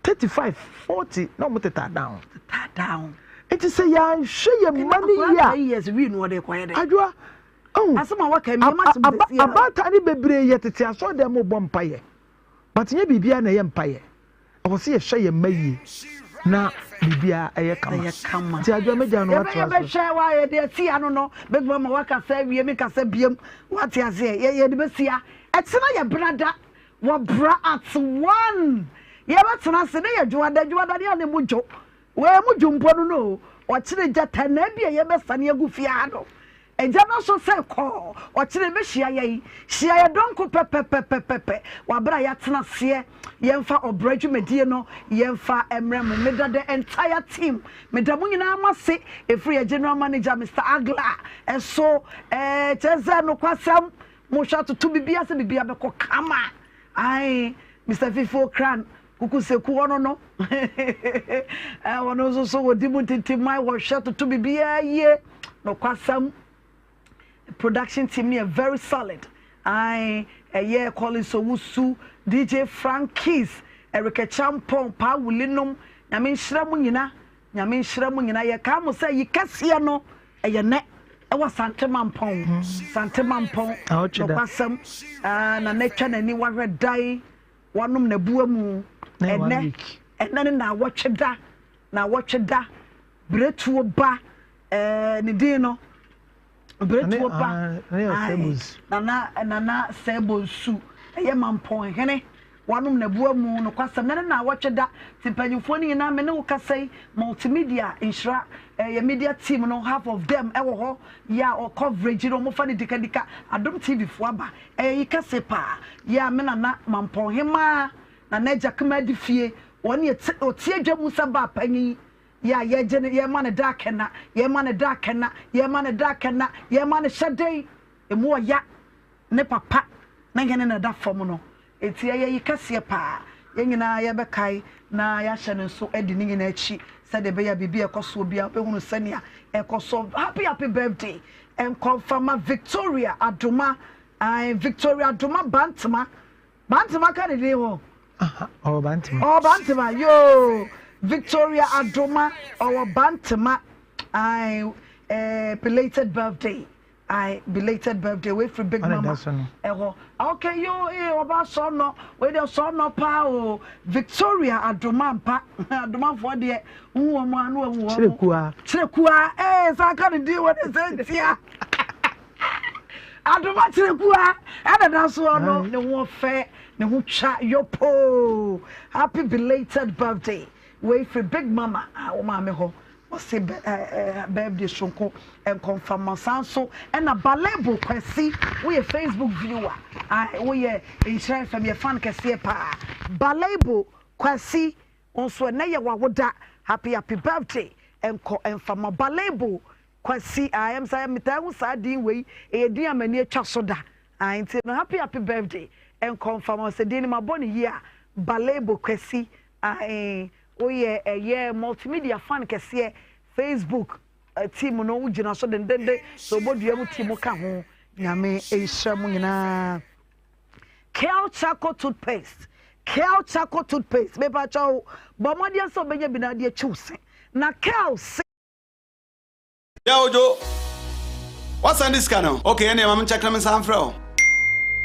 35 40 na wɔn teta down teta down nti sɛ yɛanhwɛ yɛn mma no yie a adwoa abaatan no bebree yɛ tete asɔre dɛm bɔ mpaeɛ But nyɛ biribiara na ɛyɛ mpaeɛ. Ɛwɔ sɛ yɛhwɛ yɛn mma yie na biribiara ɛyɛ kama. Ɛyɛ kama. Nti Adwoa mɛgya no watoa so. Yɛbɛhwɛ wa yɛde asi ano no bɛtumi ama wakasa awie me kasa biem wate aseɛ yɛde bɛsia ɛkyena yɛ brada wɔ bra at one. Yɛbɛtena ase ne yɛ dwoada dwoada ne a ne mu dwo. Wei mu dwo mpo no no o, ɔkyena gyata na ebia yɛbɛsane agu fie ha no. Agya no nso sɛ kɔ, ɔkyena ɛbɛhyia yɛn. Hyia yɛn dɔnko pɛpɛpɛpɛpɛ wɔ aberɛ a yɛatena aseɛ yɛmfa ɔbrɛ dwumadie no yɛmfa mmrɛ mo. Meda the entire team, meda mo nyinaa mo ase, ɛfiri yɛn general manager Mister Agla ɛso, ɛɛ kyerɛ sɛ nokwasɛm mohwɛ atoto biribiara sɛ biribiara bɛkɔ kama. Ae, Mister Fifo Kran, Kukuseku ɔno no ɔno nso so wɔdi mu ntintimman wɔhwɛ toto biribiara yie nokwasɛm production team no yɛ very solid ae ɛyɛ Collins Owusu DJ Frankies Eric Champong Paa Wuli nom nyame nhyira mu nyina nyame nhyira mu nyina yɛkaa mo sɛ yi kɛseɛ no ɛyɛ nɛ ɛwɔ Sante Mampɔn Sante Mampɔn nokwasɛm na n'atwa n'ani wahwɛ dan Wɔnom n'abua mu ɛnɛ, ɛnɛ ne naawɔtwe da, naawɔtwe da, beretuo ba, ɛɛ ne din no, beretuo ba, nana nana sɛɛbɔ nsu, ɛyɛ mampɔnhene, wɔnom n'abua mu, nokwasɛm, nɛ ne naawɔtwe da, ti mpanyinfoɔ no nyinaa me ne wo kasa yi, multimedia nhyira, ɛyɛ media team no, half of them ɛwɔ hɔ, yɛ a ɔ coverage no, wɔn fa no dikadika, Adom TV foɔ aba, Ɛyɛ yi kɛse paa. Yɛ a me nana Mampɔnhemaa, Nana Agya Kema adi fie, wɔn yɛ te ɔte adwa mu sɛ baa panyin. Yɛ a yɛgye no, yɛma no da akɛna, yɛma no da akɛna, yɛma no da akɛna, yɛma no hyɛden. Emu ɔya ne papa ne hene na ɛda fam no. Enti ɛyɛ yi kɛseɛ paa. Yɛn nyinaa yɛbɛkae na yɛahyɛ no nso adi ne nyinaa akyi sɛdeɛ ɛbɛyɛ a biribi a ɛkɔ soɔ biara wobɛhunu sɛnea ɛkɔ so. Happy happy birthday Nkɔmfama Victoria Adoma ae Victoria Adoma Bantama Bantama ka ne din ho. Ɔwɔ Bantama. Ɔwɔ Bantama yoo Victoria Adoma ɔwɔ Bantama ae eh, belated birthday ae belated birthday wei firi Big Mama ɛhɔ okay yoo ee ɔba sɔɔnɔ wei deɛ sɔɔnɔ paa o Victoria Adoma mpa Adomafoɔ deɛ Wohu wɔn a na wahu wɔn. Kyerɛkua. Kyerɛkua ee saa ka ne din wɔ ne sɛ ntia. Adoma kyerɛkua ɛna da so no ne ho ɔfɛ ne ho twa yopoo. Happy belated birthday. Wei firi Big Mama a wo maame hɔ. Wɔse birthday soronko nkɔmfama saa nso ɛna Balebo Kwasi woyɛ Facebook viewer woyɛ Nhyira FM yɛ fan kɛseɛ paa. Balebo Kwasi Wo nso ɛnɛ yɛ w'awoda happy happy birthday nkɔ mfa ma Balebo Kwasi ah ɛm sɛ metaa hu saa din wei ɛyɛ din a m'ani atwa so da ah nti no happy happy birthday nkɔ mfa ma sɛ din no mabɔ no yie a Balebo Kwasi ah eh woyɛ ɛyɛ multimedia fan kɛseɛ Facebook team no wogyina so dendenden sɛ ɔbɔ dua mu team ka ho Nyame nhyira mu nyinaa. Kel charcoal toothpaste, Kel charcoal toothpaste, mepa kyɛw, bɔ mmɔden sɛ wobɛnya bi na ade atwi wo se. Na Kel se. Yeah Ojo, woasan de sika no? Okay ɛneɛ ma menkyɛke na mensan mfrɛ wo.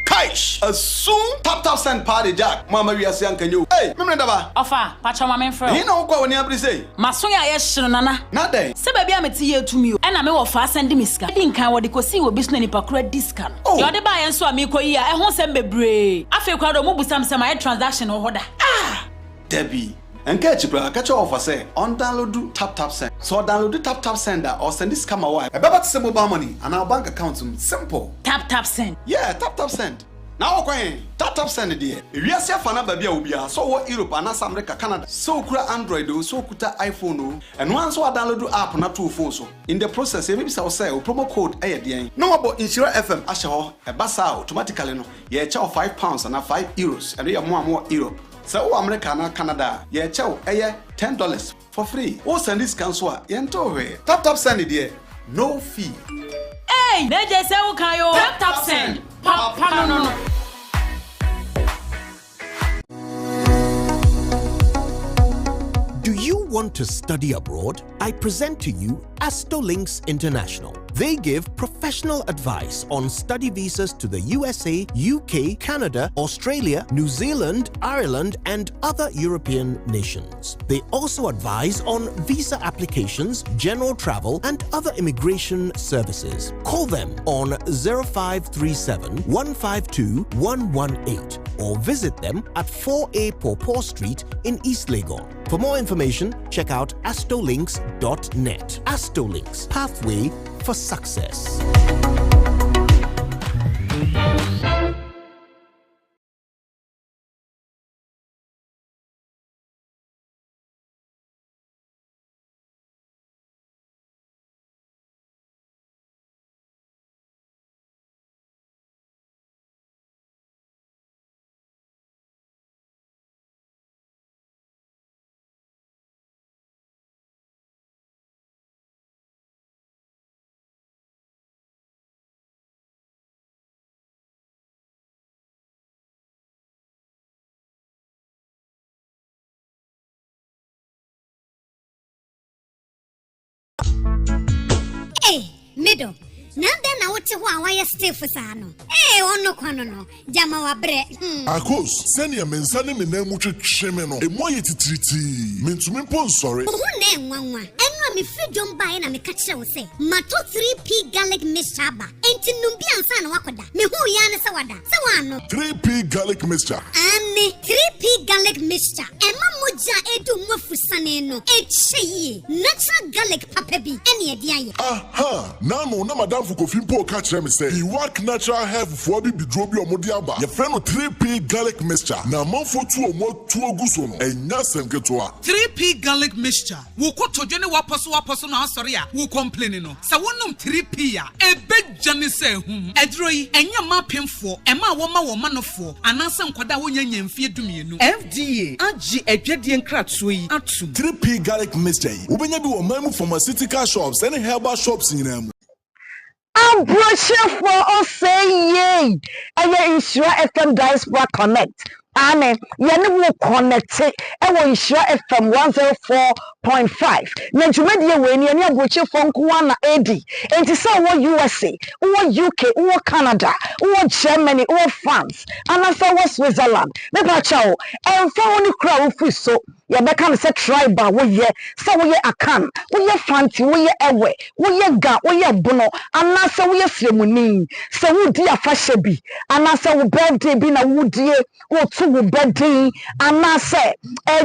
Kaish! Asum! Tap tap send paa de Jack, mo amma wiase anka nyɛ o. Ei! Memene daba! Ɔfa, pakyɛw ma menfrɛ wo. Ɛhe na wokɔ a w'ani abere sei? M'aso yɛ ayɛ hye no Nana. Na dɛn? Sɛ baabi a mete yɛ tumi o. Ɛna me wɔfaa sɛnde me sika. Edi nkan wɔde kosii wɔ bi so na nipa koro adi sika no. Oh! Deɛ ɔde baeɛ nso a meekɔ yi a ɛho nsɛm bebree. Afei koraa deɛ ɔmo busa me sɛ mayɛ transaction wɔ hɔ da. Ah! Dabi. Ɛnka akyi koraa, ka kyerɛ wɔfa sɛ ɔndownloadu TapTapSend. Sɛ ɔdownloadu TapTapSend a, ɔresɛnde sika ma wo a, ɛbɛba te sɛ mobile money anaa wo bank account mu. Simple! TapTapSend. Yeah, TapTapSend. Na wokɔ he? TapTapSend deɛ. Ewiase afa no aba bi a obiara, sɛ ɔwɔ Europe anaasɛ America, Canada, sɛ okura Android oo, sɛ okuta iPhone oo, ɛno ara nso woadownload app no ato wo phone so. In the process, yɛbɛbisa wo sɛ wo promo code yɛ deɛn? Na wɔabɔ Nhyira FM ahyɛ hɔ. Ɛba saa a, automatically no, yɛrekyɛ wo £5 anaa €5. Ɛno yɛ mo a mowɔ Europe. Sɛ wowɔ America anaa Canada a, yɛrekyɛ wo ɛyɛ $10 for free. Wo sɛnde sika nso a, yɛntew hwee. Tap tap send deɛ, no fee. Eii na gye sɛ wo kan oo. Tap tap send, papa no no. Do you want to study abroad? I present to you Astolinks International. They give professional advice on study visas to the USA, UK, Canada, Australia, New Zealand, Ireland, and other European nations. They also advise on visa applications, general travel, and other immigration services. Call them on 0537 152 118. or visit them at 4A Pawpaw Street in East Legon. For more information, check out astolinks.net. Astolinks, pathway for success. Hey, middle. Na dɛn na wote hɔ a wayɛ stiff saa no? Ee, ɔno kwan no no, gyama wabrɛ. Hmm. Akos, sɛnea me nsa ne me nan mu twetwe me no, emu ayɛ titiritii. Mintumi mpo nsɔre. Wo ho na ɛnwanwa. Ɛno a mefiri dwom baeɛ na meka kyerɛ wo sɛ, matɔ 3P garlic mixture aba. Enti nom bi ansa na woakɔda. Mehuu yi ara ne sɛ wada. Sɛ woannom. 3P garlic mixture. Aane, 3P garlic mixture. Ɛma mogya a ɛdu mu afusane no kyɛ yie. Natural garlic papa bi ɛne ɛde ayɛ. Aha! N'ano na m'adamfo Kofi mpo reka kyerɛ me sɛ Iwak Natural Health foɔ abibiduro bi a wɔde aba, yɛfrɛ no 3P garlic mixture na amanfoɔ tu wɔn atuo gu so no, ɛnyɛ asɛm ketewa. 3P garlic mixture. Wo kotodwe ne w'apɔsowapɔso no asɔre a wo kɔmpleni no, sɛ wonom 3P a, ɛbɛdwane sɛ ahum. Aduro yi, ɛnyɛ mma apemfoɔ, mmaa a wɔma wɔn manofoɔ, anaasɛ nkwadaa a wɔnnya nnya mfeɛ dumienu. FDA agye adwadie nkratoɔ yi atom. 3P Garlic Mixture yi, wobɛnya bi wɔ ɔman mu pharmaceutical shops ne herbal shops nyinaa mu. Abrɔkyerɛfoɔ ɔsɛe yei ɛyɛ Nhyira FM Diaspora Connect aane yɛne wo connecte ɛwɔ Nhyira FM 104.5 na dwumadie wei no yɛne abrɔkyerɛfoɔ nko ara na ɛredi enti sɛ wowɔ USA wowɔ UK wowɔ Canada wowɔ Germany wowɔ France anaasɛ wowɔ Switzerland mepakyɛw ɛmfa ho ne kuro a wofiri so Yɛbɛka no sɛ tribe a woyɛ, sɛ woyɛ Akan, woyɛ Fanti, woyɛ Ewe, woyɛ Ga, woyɛ Bono, anaasɛ woyɛ Sremuni. Sɛ woredi afahyɛ bi, anaasɛ wo birthday bi na woredie, woreto wo ba din, anaasɛ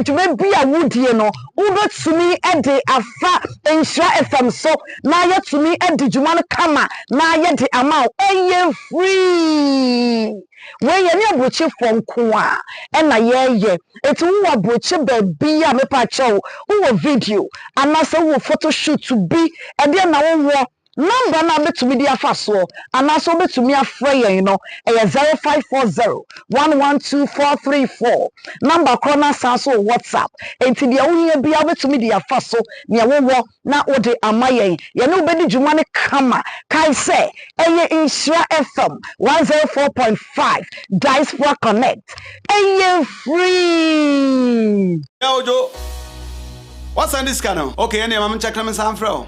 dwuma bi a woredie no, wobɛtumi de afa Nhyira FM so na yɛatumi adi dwuma no kama na yɛde ama wo. Ɛyɛ free! Wei yɛne aburokyefoɔ nko a ɛna yɛyɛ enti wowɔ aburokye baabi a mepa kyɛw wowɔ video anaasɛ wowɔ photo shoot bi ɛdeɛ na wowɔ number no a wobɛtumi de afa soɔ anaasɛ wobɛtumi afrɛ yɛn no ɛyɛ 0540 112434 number korɔ no asan so wɔ WhatsApp enti deɛ wohia biara wobɛtumi de afa so nea wowɔ na wode ama yɛn. Yɛne wo bɛdi dwuma no kama. Kae sɛ, ɛyɛ Nhyira FM 104.5 Diaspora Connect. Ɛyɛ free! Yeah Ojo, woasɛnde sika no? Okay ɛneɛ ma menkyɛke na mensan mfrɛ wo.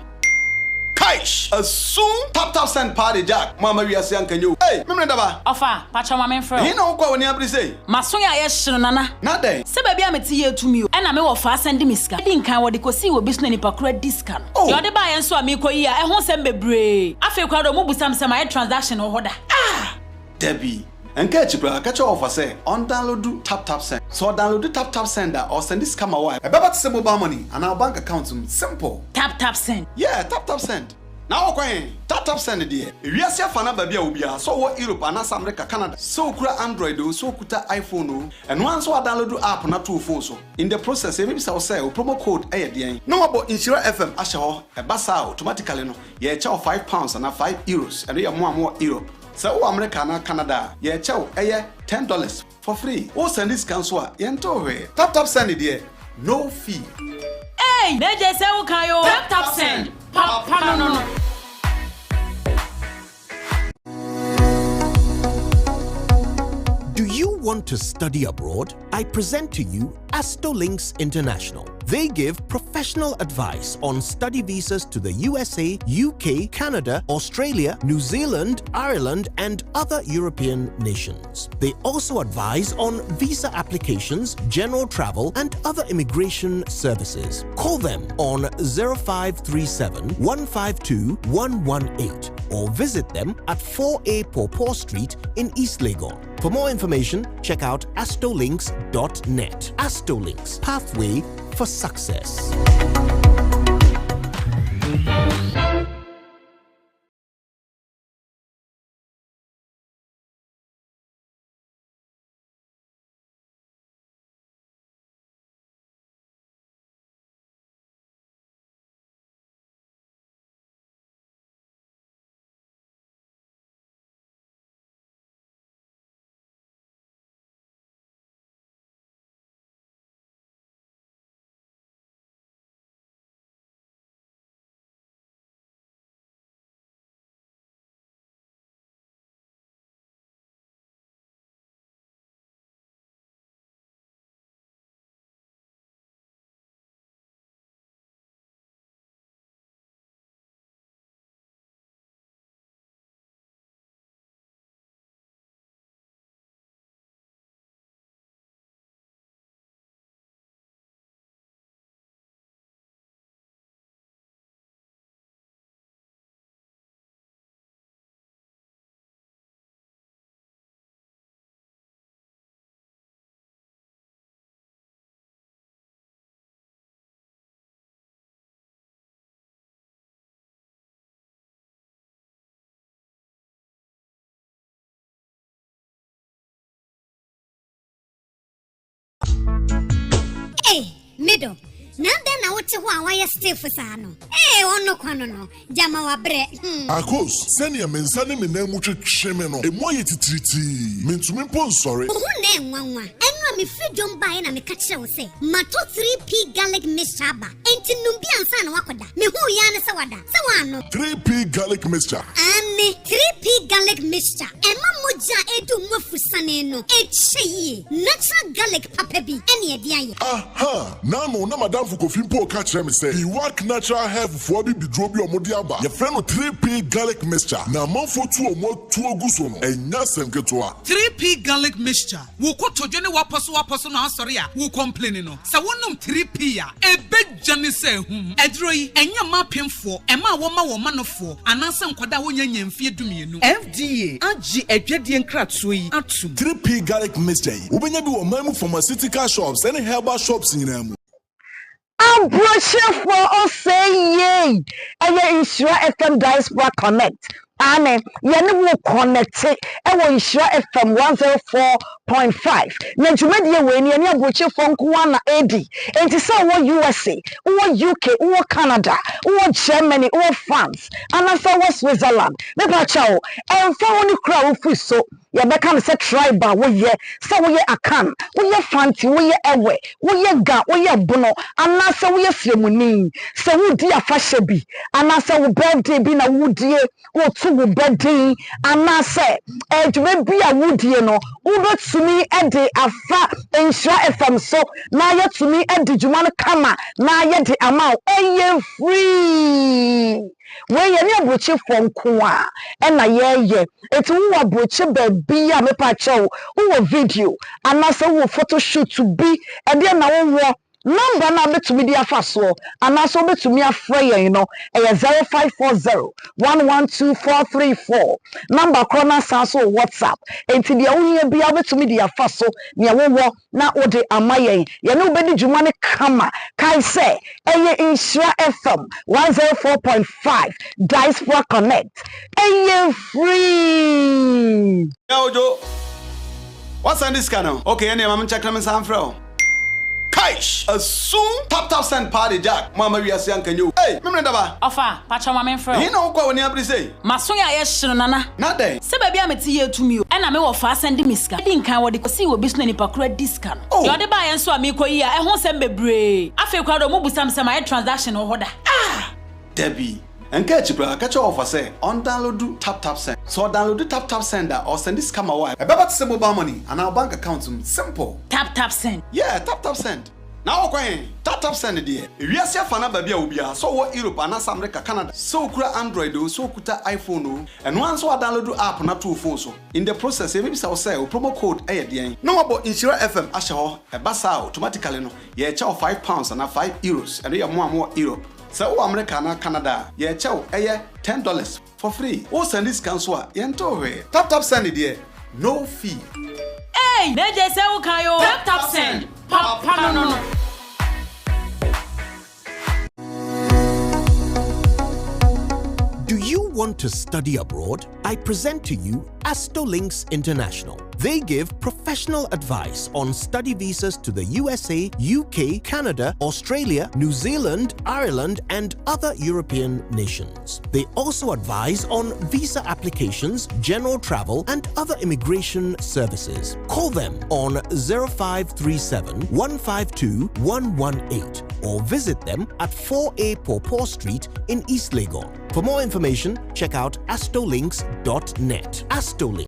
Kaish! Asu! Tap tap send paa de Jack, mo amma wiase anka nyɛ o. Ei! Memene daba! Ɔfa, pakyɛw ma menfrɛ wo. Ɛhe na wokɔ a w'ani abere sei? M'aso yɛ ayɛ hye no Nana. Na dɛn? Sɛ baabi a mete yɛ tumi o. Ɛna me wɔfaa sɛnde me sika. Edi nkan wɔde kosii wɔ bi so na nipa koro adi sika no. Oh! Deɛ ɔde baeɛ nso a meekɔ yi a ɛho nsɛm bebree. Afei koraa deɛ ɔmo busa me sɛ mayɛ transaction wɔ hɔ da. Ah! Dabi. Ɛnka akyi koraa, ka kyerɛ wɔfa sɛ ɔndownloadu TapTapSend. Sɛ ɔdownloadu TapTapSend a, ɔresɛnde sika ma wo a, ɛbɛba te sɛ mobile money anaa wo bank account mu. Simple! TapTapSend. Yeah, TapTapSend. Na wɔ kwan he? TapTapSend deɛ. Ewiase afa no aba bi a obiaa, sɛ ɔwɔ Europe anaasɛ America, Canada, sɛ okura Android oo, sɛ okuta iPhone oo, ɛno ara ne sɛ woadownload app no ato wo phone so. In the process, yɛbɛbisa wo sɛ wo promo code yɛ deɛn? Na woabɔ Nhyira FM ahyɛ hɔ. Ɛba saa a, automatically no, yɛrekyɛ wo £5 anaa €5, ɛno yɛ mo a mowɔ Europe. Sɛ wowɔ America anaa Canada a, yɛrekyɛ wo ɛyɛ $10. For free. Wo sɛnde sika nso a, yɛntew hwee. Tap tap send deɛ, no fee. Eii Mejay sɛ wo kan oo. Tap tap send, papa no no. Do you want to study abroad? I present to you Astolinks International. They give professional advice on study visas to the USA, UK, Canada, Australia, New Zealand, Ireland, and other European nations. They also advise on visa applications, general travel, and other immigration services. Call them on 0537 152 118 or visit them at 4A Pawpaw Street in East Legon. For more information, check out astolinks.net. Astolinks, pathway for success. Ei, me dɔ, na adɛn na wote hɔ a woayɛ stiff saa no? Ee, ɔno kwa no no, gyama wabrɛ. Hmm. Akos, sɛnea me nsa ne me nan mu twetwe me no, emu ayɛ titiritii. Mintumi mpo nsɔre. Wo ho nnɛ nwanwa. Ɛno a mefiri dwom baeɛ na meka kyerɛ wo sɛ matɔ 3P garlic mixture aba. Enti nom bi ansa na woakɔda. Mehuu yi ara ne sɛ wada. Sɛ woannom. 3P Garlic Mixture. Aane, 3P Garlic Mixture. Ɛma mogya a ɛredi wo mu afusane no kyɛ yie. Natural garlic papa bi ɛne ɛde ayɛ. Aha! Naano na m'adamfo Kofi mpo reka kyerɛ me sɛ Iwak Natural Health foɔ abibiduro bi a wɔde aba, yɛfrɛ no 3P Garlic Mixture, na amanfoɔ tu wɔn atuo gu so no, ɛnyɛ asɛm ketewa. 3P Garlic Mixture. Wo kotodwe ne w'apɔsowapɔso no asɔre a wo kɔmpleni no, sɛ wonom 3P a, ɛbɛdwane sɛ ahum. Aduro yi, ɛnyɛ mma apemfoɔ, mmaa a wɔma wɔn mma nofoɔ, anaasɛ nkwadaa a wɔnnya nnya mfeɛ dumienu. FDA agye adwadie nkratoɔ yi atom. 3P Garlic Mixture yi, wobɛnya bi wɔ ɔman mu pharmaceutical shops ne herbal shops nyinaa mu. Aburokyerɛfoɔ ɔsɛe yei ɛyɛ Nhyira FM Diaspora Connect aane yɛne wo kɔnɛte ɛwɔ Nhyira FM 104.5 na dwumadie wei no yɛne aburokyerefoɔ nko ara na ɛredi enti sɛ wowɔ USA wowɔ UK wowɔ Canada wowɔ Germany wowɔ France anaasɛ wowɔ Switzerland mepa kyɛw ɛmfa ho ne kuro a wofiri so Yɛbɛka no sɛ tribe a woyɛ, sɛ woyɛ Akan, woyɛ Fanti, woyɛ Ewe, woyɛ Ga, woyɛ Bono, anaasɛ woyɛ Sremuni. Sɛ woredi afahyɛ bi, anaasɛ wo birthday bi na woredie, woreto wo ba din, anaasɛ dwuma bi a woredie no, wobɛtumi de afa Nhyira FM so na yɛatumi adi dwuma no kama na yɛde ama wo. Ɛyɛ free! Wei yɛne aburokyefoɔ nko a ɛna yɛyɛ enti wowɔ aburokye baabi a mepa kyɛw wowɔ video anaasɛ wowɔ photo shoot bi ɛdeɛ na wowɔ number no a wobɛtumi de afa soɔ anaasɛ wobɛtumi afrɛ yɛn no ɛyɛ 0540 112 434 number korɔ no asan so wɔ WhatsApp enti deɛ wohia biara wobɛtumi de afa so nea wowɔ na wode ama yɛn. Yɛne wo bɛdi dwuma no kama. Kae sɛ, ɛyɛ Nhyira FM 104.5 Diaspora Connect. Ɛyɛ free! Yeah Ojo, woasan de sika no? Okay ɛneɛ ma menkyɛke na mensan mfrɛ wo. Kaish! Asum! Tap tap send paa de Jack, mo amma wiase anka nyɛ o. Ei! Memene daba! Ɔfa, pakyɛw ma menfrɛ wo. Ɛhe na wokɔ a w'ani abere sei? M'aso yɛ ayɛ hye no Nana. Na dɛn? Sɛ baabi a mete yɛ tumi o. Ɛna me wɔfa asan di me sika. Edi nkan wɔde kosii wɔ bi so na nipa koro adi sika no. Oh! Deɛ ɔde baeɛ nso a meekɔ yi a ɛho nsɛm bebree. Afei koraa deɛ ɔmo busa me sɛ mayɛ transaction wɔ hɔ da. Ah! Dabi. Ɛnka akyi koraa, ka kyerɛ wɔfa sɛ ɔndownloadu TapTapSend. Sɛ ɔdownloadu TapTapSend a, ɔresɛnde sika ma wo a, ɛbɛba te sɛ mobile money anaa wo bank account mu. Simple! TapTapSend. Yeah, TapTapSend. Na wokɔ he? TapTapSend deɛ. Ewiase afa no aba bi a obiaa, sɛ ɔwɔ Europe anaasɛ America, Canada, sɛ okura Android oo, sɛ okuta iPhone oo, ɛno ara nso woadownload app no ato wo phone so. In the process, yɛbɛbisa wo sɛ wo promo code yɛ deɛn? Na woabɔ Nhyira FM ahyɛ hɔ. Ɛba saa a, automatically no, yɛrekyɛ wo £5 anaa €5, ɛno yɛ mo a mowɔ Europe. Sɛ wowɔ America anaa Canada a, yɛrekyɛ wo ɛyɛ $10 for free. Wo sɛnde sika nso a, yɛntew hwee. TapTapSend deɛ, no fee. Ei! Na gye sɛ wo kan oo. Tap tap send, papa no no. Do you want to study abroad? I present to you Astolinks International. They give professional advice on study visas to the USA, UK, Canada, Australia, New Zealand, Ireland, and other European nations. They also advise on visa applications, general travel, and other immigration services. Call them on 0537 152 118 or visit them at 4A Pawpaw Street in East Legon. For more information, check out astolinks.net. Astolink.